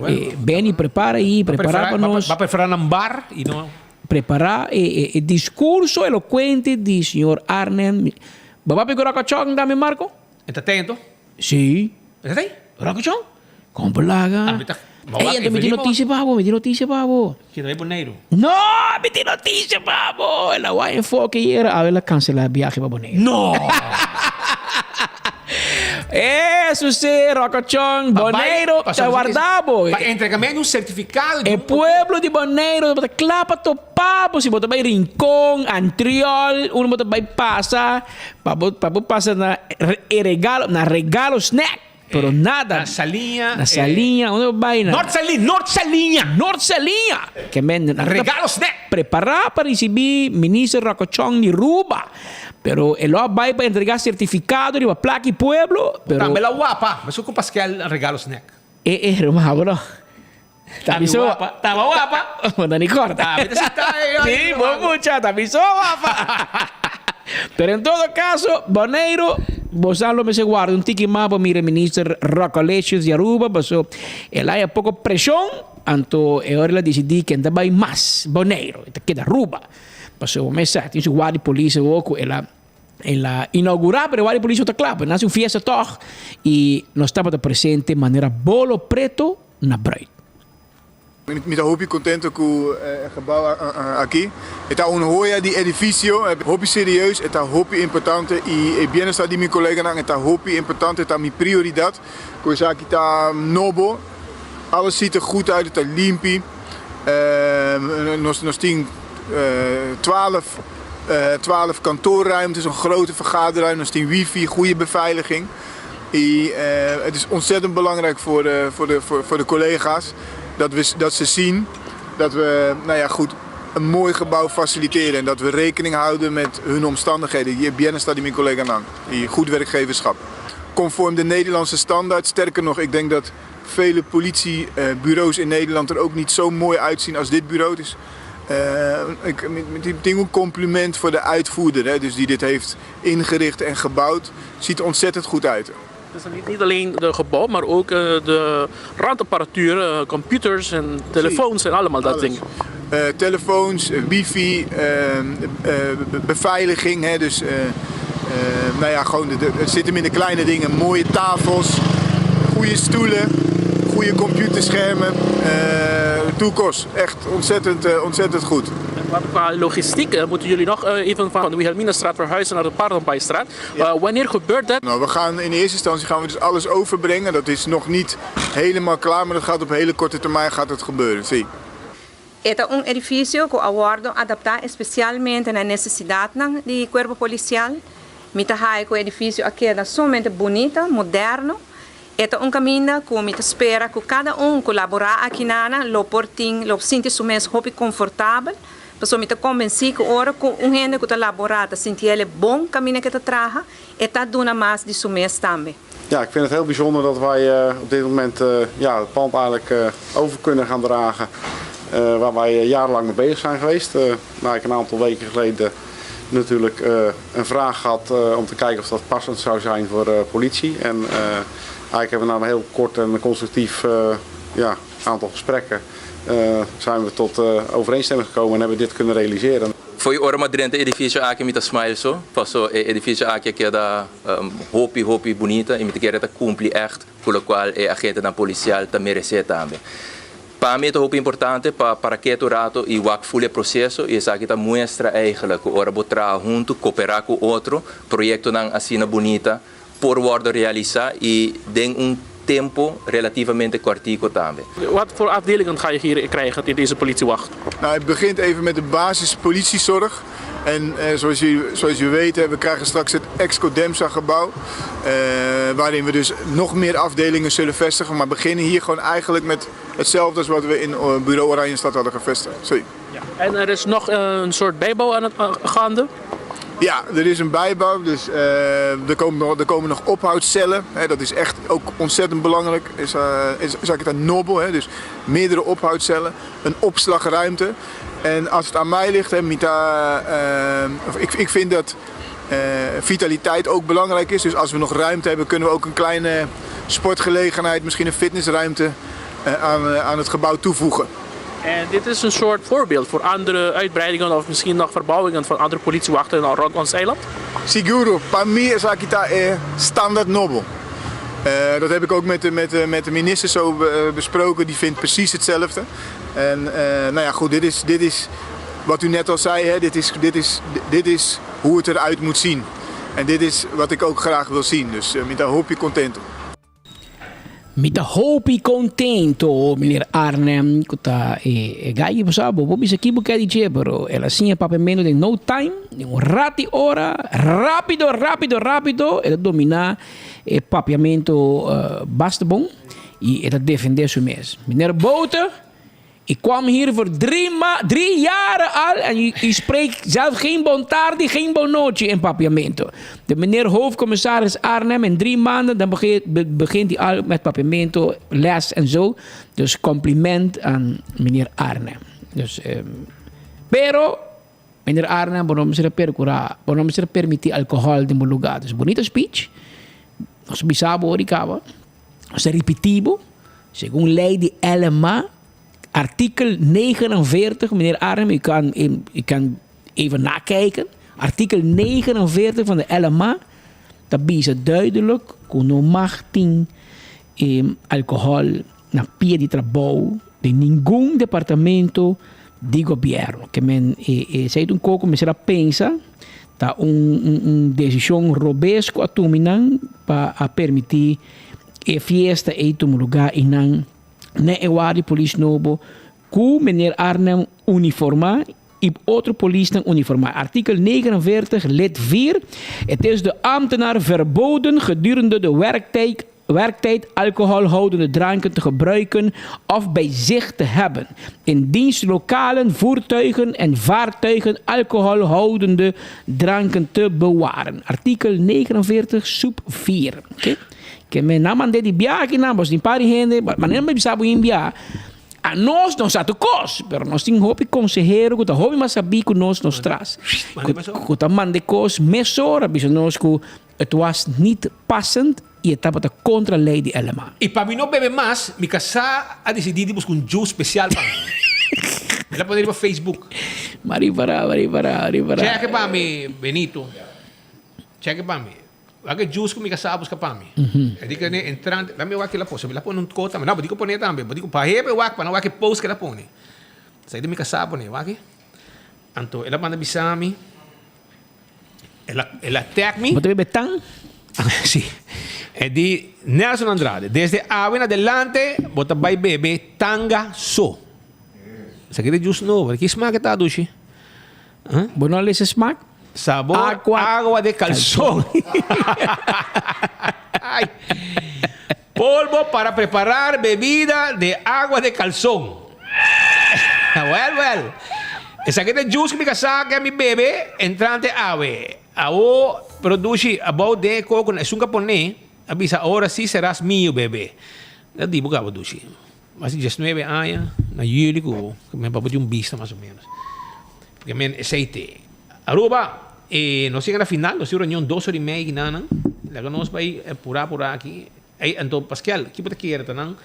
E Benny prepara ahi, prepara pa nos. Ba prefera nan bar y no. Prepara e e e discurso elocuente di señor Arnhem. Bo papia ku Rokochon tambe Marco? E ta tento? Si. E ta tei? Rokochon? Kon por laga? Ah, mi ta. Ey, anto mi tin noticia pa bo, mi tin noticia pa bo. Ki ta bay Boneiru? No, mi tin noticia pa bo! El a wak enfoke ayer, awe el a cancela e biahe pa Boneiru. No! Eso si, Rokochon, Boneiru ta warda bo. Pa entregamentu un certificado di. E pueblo di Boneiru ta kla pa topa bo si bo ta bay Rincon, Antriol, unda bo ta bay pasa, pa bo pa bo pasa na e regalo, na regalo snack. Pero nada. Na Saliña. Na Saliña, unda bo bai na? Nort Saliña, Nort Saliña. Nort Saliña. Ke men nan ta Regalo snack. Prepará pa risibí Minister Rocochon di Ruba. Pero e lo a bai pa entregá sertifikado riba plaka i pueblo, pero. Tambe la wapa. Meskos ku Paskel regalo snack. E e ruman bo no. Ta Ami biso. wapa. Taba wapa. Bo ta ni korta. Ah, mi ta sinta eh, Sí, bo mucha, ta biso wapa. Pero en todo caso, Boneiru, bosan lo mester warda un tiki mas pa mira minister Rockalicious di Aruba, paso el haya poco presion, anto e ora el a dicidi ken ta bay mas Boneiru, e ta keda Aruba. Paso bo mes sa, tin su guardia polis awor cu el a El a inaugurá, pero e wari polis no ta kla, pero nan hasi un fiesta tòg i nos tabata presente manera bolo preto na bruid. Mi ta hopi contento cu e gebouw aki. E ta un hoya di edificio, hopi serieus, e ta hopi importante y e bienestar di mi coleganan e ta hopi importante, e ta mi prioridad. Cu esaki ta nobo, alles ziet er goed uit, e ta limpi. Nos nos tin 12 12 kantoorruimtes, een grote vergaderruimte, nos tin wifi, goede beveiliging. Y het is ontzettend belangrijk voor de, voor de, voor, voor de collega's dat, we, dat ze zien dat we, nou ja, goed, een mooi gebouw faciliteren en dat we rekening houden met hun omstandigheden. Hier bienestar di mi colleganan y goed werkgeverschap. Conform de Nederlandse standaard, sterker nog, ik denk dat vele politiebureaus in Nederland er ook niet zo mooi uitzien als dit bureau. Dus ik, ik denk een compliment voor de uitvoerder, hè, dus die dit heeft ingericht en gebouwd. Ziet er ontzettend goed uit. Dus niet, niet alleen de gebouw, maar ook de randapparatuur, computers en telefoons en allemaal dat ding. Telefoons, wifi, beveiliging. Hè, dus nou ja, gewoon de, de, het zit hem in de kleine dingen. Mooie tafels, goede stoelen, goede computerschermen. Toekomst, echt ontzettend, ontzettend goed. Qua logistiek moeten jullie nog even van de Wilhelminastraat verhuizen naar de Paardenpaaistraat. Ja. Wanneer gebeurt dat? Nou, we gaan in eerste instantie gaan we dus alles overbrengen. Dat is nog niet helemaal klaar, maar dat gaat op hele korte termijn gaat het gebeuren. Zie. E ta un edifisio ku a wòrdu adaptá espesialmente na e nesesidatnan di Kuerpo Polisial. Mi ta haña ku e edifisio a keda sumamente bunita, moderno. E ta un kaminda ku mi ta spera ku kada un ku laborá akinana lo por tin, lo sinti su mes hopi konfortabel, pasobra mi ta konbensí ku ora ku un hende ku ta laborá ta sinti el e bon kaminda ku e ta traha, e ta duna mas di su mes tambe. Ja, ik vind het heel bijzonder dat wij op dit moment ja, het pand eigenlijk over kunnen gaan dragen. Waar wij jarenlang mee bezig zijn geweest. Nou, ik een aantal weken geleden natuurlijk een vraag gehad om te kijken of dat passend zou zijn voor politie. En eigenlijk hebben we na een heel kort en constructief ja, aantal gesprekken zijn we tot overeenstemming gekomen en hebben dit kunnen realiseren. Fo'i ora m'a drenta e edificio aki mi ta smile so, paso e edificio aki a keda hopi hopi bunita y mi ta kere ta cumpli echt cu locual e agentenan policial ta merece tambe. Pa mi e ta hopi importante pa para ketu rato y wak ful e proceso y esaki ta muestra eigenlijk cu ora bo traha hunto, coopera cu otro, proyectonan asina bunita por wordo realisa y den un tempo relativamente cortico tambe. Wat voor afdelingen ga je hier krijgen in deze politiewacht? Nou, het begint even met de basis politiezorg. En eh, zoals, u, zoals u weet, we krijgen straks het ex-Codemsa gebouw. Eh, waarin we dus nog meer afdelingen zullen vestigen. Maar beginnen hier gewoon eigenlijk met hetzelfde als wat we in eh, Bureau Oranjestad hadden gevestigd. Sorry. Ja. En er is nog een soort bijbouw aan het gaande? Ja, er is een bijbouw. Dus uh, er, komen nog, er komen nog ophoudcellen. Hè, dat is echt ook ontzettend belangrijk. Is, uh, is, is eigenlijk een nobel. Hè, dus meerdere ophoudcellen. Een opslagruimte. En als het aan mij ligt, hè, Mita, uh, ik, ik vind dat vitaliteit ook belangrijk is. Dus als we nog ruimte hebben, kunnen we ook een kleine sportgelegenheid, misschien een fitnessruimte aan, aan het gebouw toevoegen. En dit is een soort voorbeeld voor andere uitbreidingen of misschien nog verbouwingen van andere politiewachten rond ons eiland? Seguro, pa mi esaki ta e standaard nobo. Uh, dat heb ik ook met de, met de, met de minister zo besproken. Die vindt precies hetzelfde. En uh, nou ja, goed, dit is, dit is wat u net al zei. Hè, dit, is, dit, is, dit is hoe het eruit moet zien. En dit is wat ik ook graag wil zien. Dus uh, mi ta hopi contento. Mi ta hopi contento, meneer Arnhem, cu ta e, e gai bo sa, bo bo bisa ki bo ke di dje, pero el a siña papiamento den no time, den un rati ora, rapido, rapido, rapido, el a domina e papiamento uh, basta bon y e ta defende su mes. Meneer Bote, Ik kwam hier voor drie, drie jaren al en u, u spreekt zelf geen bon tardi, geen bon noche in papiamento. De meneer hoofdcommissaris Arnhem in drie maanden, dan begint, begint hij al met papiamento, les en zo. Dus compliment aan meneer Arnhem. Dus, um, pero, meneer Arnhem, bo no mester percura, bo no mester permiti alcohol den bo lugar. Dus bonita speech. Nos bisa bo ori caba. Nos ta ripiti bo, segun ley di LMA, artikel 49, meneer Arnhem, u kan, u kan even nakijken. Artikel 49 van de LMA, ta bisa duidelijk ku no mag tin eh, alcohol na pia di trabou den ningun departamento di gobierno. Ke men e, e sei un koko mester a pensa ta un, un, un decision robes ku a tumi nan pa a permiti e fiesta ei tuma lugar i nan na e wardi polis nobo ku meneer Arnhem uniforma i otro polisnan uniforma. Artikel 49 lid 4 Het is de ambtenaar verboden gedurende de werktijd werktijd alcoholhoudende dranken te gebruiken of bij zich te hebben. In dienstlokalen, voertuigen en vaartuigen alcoholhoudende dranken te bewaren. Artikel 49, sub 4. Okay? Ke men nan mande di bia aki nan, bos tin par di hende, manera mi bisa bo in bia, a nos no sa tur kos, pero nos tin hopi konsehero ku ta hopi mas sabí ku nos nos tras, ku ta manda e kos mesora bisa nos ku het was niet passend i e tabata kontra lei di LMA. I pa mi no bebe mas, mi kasá a disidí di buska un juice spesial pa mi. El a pone riba Facebook. Maripará, maripará, maripará. Cheke pa mi, Benito. Cheke pa mi. Wak e juice ku mi kasá a buska pa mi. E di ku ne entrante, lami wak el a pone. Mi la pone un kos tambe. No, bo di ku pone tambe. Bo di ku pa hebe wak pa no wak e post ku el a pone. Esei di mi kasá a pone. Wak e. Anto el a manda bisa mi. El a, el a tag mi. Bo ta bebe tan? Sí. E di Nelson Andrade, desde awe en adelante bo ta bai bebe tanga so. Esaki ta juice nobo. Ki smaak e ta, dushi? Bo no a lesa smaak? Sabor agua, agua de calzón. Ay. Polvo para preparar bebida de agua de calzón. Well, well. Esaki ta juice ku mi kasá ke mi bebe entrante awe. Awo produci abou den e koko esun ka pone a bisa ahora si serás mío bebe. Ta di bo kaba dushi. Mas di diesnuebe aña na juli ku mi papia tin un bista mas o menos. Porque men esei te. Aruba e nos yega na final nos tin reunion dos ora y media kinanan. Laga nos bai pura pura aki. Ey anto Paskel ki bo ta kere ta nan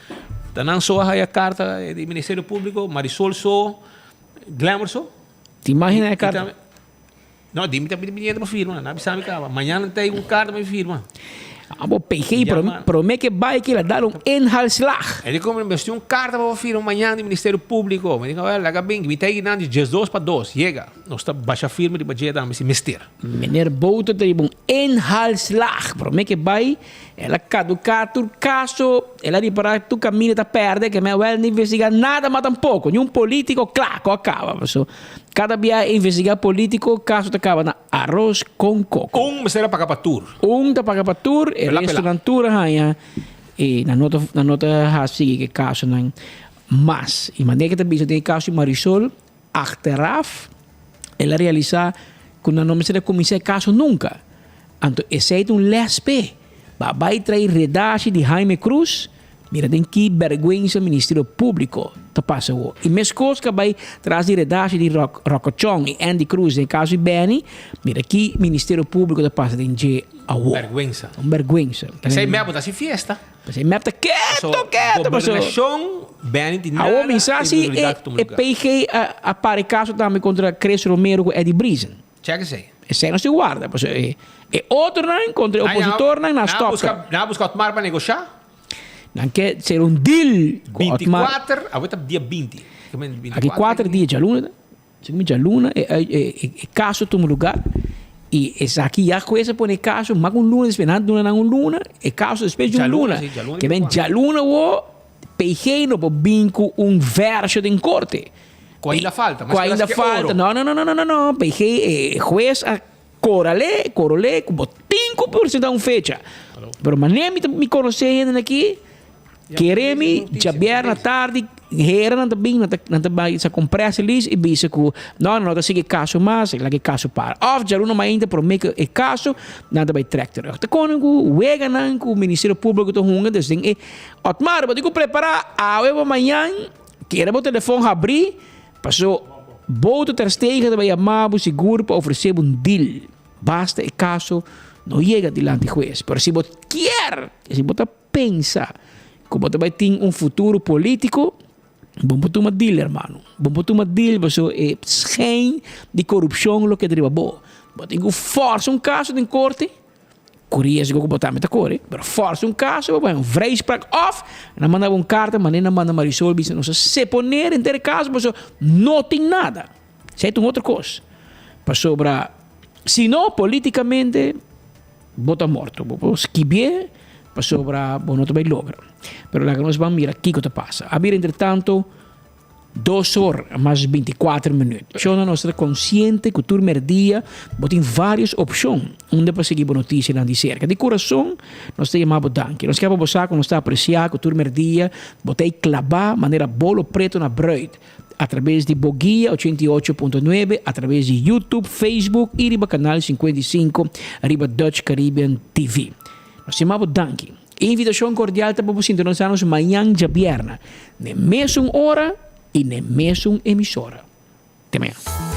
ta nan so a haya karta di Ministerio Publico, Marisol so, Glamour so? Te imagina e karta? No, di mi ta pidiendo pa firma. Nan a bisa mi caba. Mañana ta un carta pa mi firma. Abo PG prome ke bai kila dar un inhaalslag. E di como mi un carta pa firma mañana di Ministerio Publico. Mi di wel laga bin. Mi ta nan di 12 pa 2. Yega. Nos ta basha firma riba dje tambe si mester. Meneer Bouter ta riba un inhaalslag. Prome ke bai el a caduca tur caso. El a ripara tur caminda ta perde ke men wel no investiga nada mas tampoco. Ni un politico cla cu a caba. Paso cada bia e investiga politico caso ta caba na arroz con coco. Un mester a paga pa tur. Un ta paga pa tur, e Pela resto pela. nan tur a haña y nan no ta nan no ta haci sigui ke casonan mas. Y manera ke ta bisa den e caso di Marisol Achteraf el a realisá ku nan no mester a kuminsá e kaso nunka. Anto esei ta un lès p'e. Ba bai trae redashi di Jaime Cruz, mira den ki bèrgwensa Ministerio Públiko ta pasa awor. I meskos ku a bai tras di redashi di Rocco Chong i Andy Cruz den e kaso di Benny, mira ki Ministerio Públiko ta pasa den dje awor. Bèrgwensa. Un bèrgwensa. Esei mep bo ta hasi fiesta. P'esei mep ta keto, keto, paso. Gobernashon Benny tin nada Awor mi sa si e PG a para e kaso tambe kontra Chris Romero ku Eddie Briesen. Check esei. Esei nos tin warda, paso e otronan kontra e opositornan nan stop. Nan a buska Otmar pa negoshá. Nan ke ser un deal ku Otmar. 24, awe ta dia 20. Aki 4 dia djaluna. Segun mi djaluna e kaso tuma lugar i esaki ya hues a pone e kaso mak un luna despues nan a duna nan un luna e kaso despues di un luna ke men djaluna awo PG no por bin ku un vèrsio den korte Ku ainda falta ku ainda falta no no no no no no PG e hues a korale korole ku bo tin ku presenta un fecha pero manera mi ta mi konosé hende aki. Kere mi djabièrnè tardi hera nan ta bin nan ta nan ta bai sa kon press release i bisa ku no nan no ta sigui e kaso mas laga e kaso para òf djaluna mainta promé ku e kaso nan ta bai trèk terug. Ta kono ku weganan ku Ministerio Públiko ta hunga des den e Otmar bo tin ku prepará awe pa mañan kere bo telefòn habrí paso Bouter Ter Stegen ta bai yama bo sigur pa ofresé bo un deal basta e kaso no yega dilanti hues pero si bo kier si bo ta Pensa ku bo ta bai tin un futuro polítiko, bo por tuma deal hermano. Bo por tuma deal pasobra e schijn di korupshon lo keda riba bo. Bo tin ku fòrsa un kaso den korte, ku riesgo ku bo tambe ta kore, pero fòrsa un kaso bo bai un vrijspraak òf nan manda bo un karta manera nan manda Marisol bisa nos a seponer henter e kaso pasobra no tin nada. Esei ta un otro kos. Pasobra si no polítikamente. Bo ta morto. Bo por skibié pasobra bo no ta bai logra. Pero laga nos ban mira kiko ta pasa. A bira entretanto dos or mas binticuater minuut. Shona nos ta konsiente ku tur merdia bo tin varios opshon unda pa sigui bo notisianan di serka. Di kurason nos ta yama bo danki. Nos ke pa bo sa ku nos ta apresiá ku tur merdia bo ta ei klabá manera bolo preto na bruid. A traves di Boguia 88.9, a traves di YouTube, Facebook y riba Canal 55 riba Dutch Caribbean TV. Nos ta yama bo danki. E invitacion cordial ta pa bo sintonisa nos mañan djabièrnè, n'e mesun ora y n'e mesun emisora. Te mañan.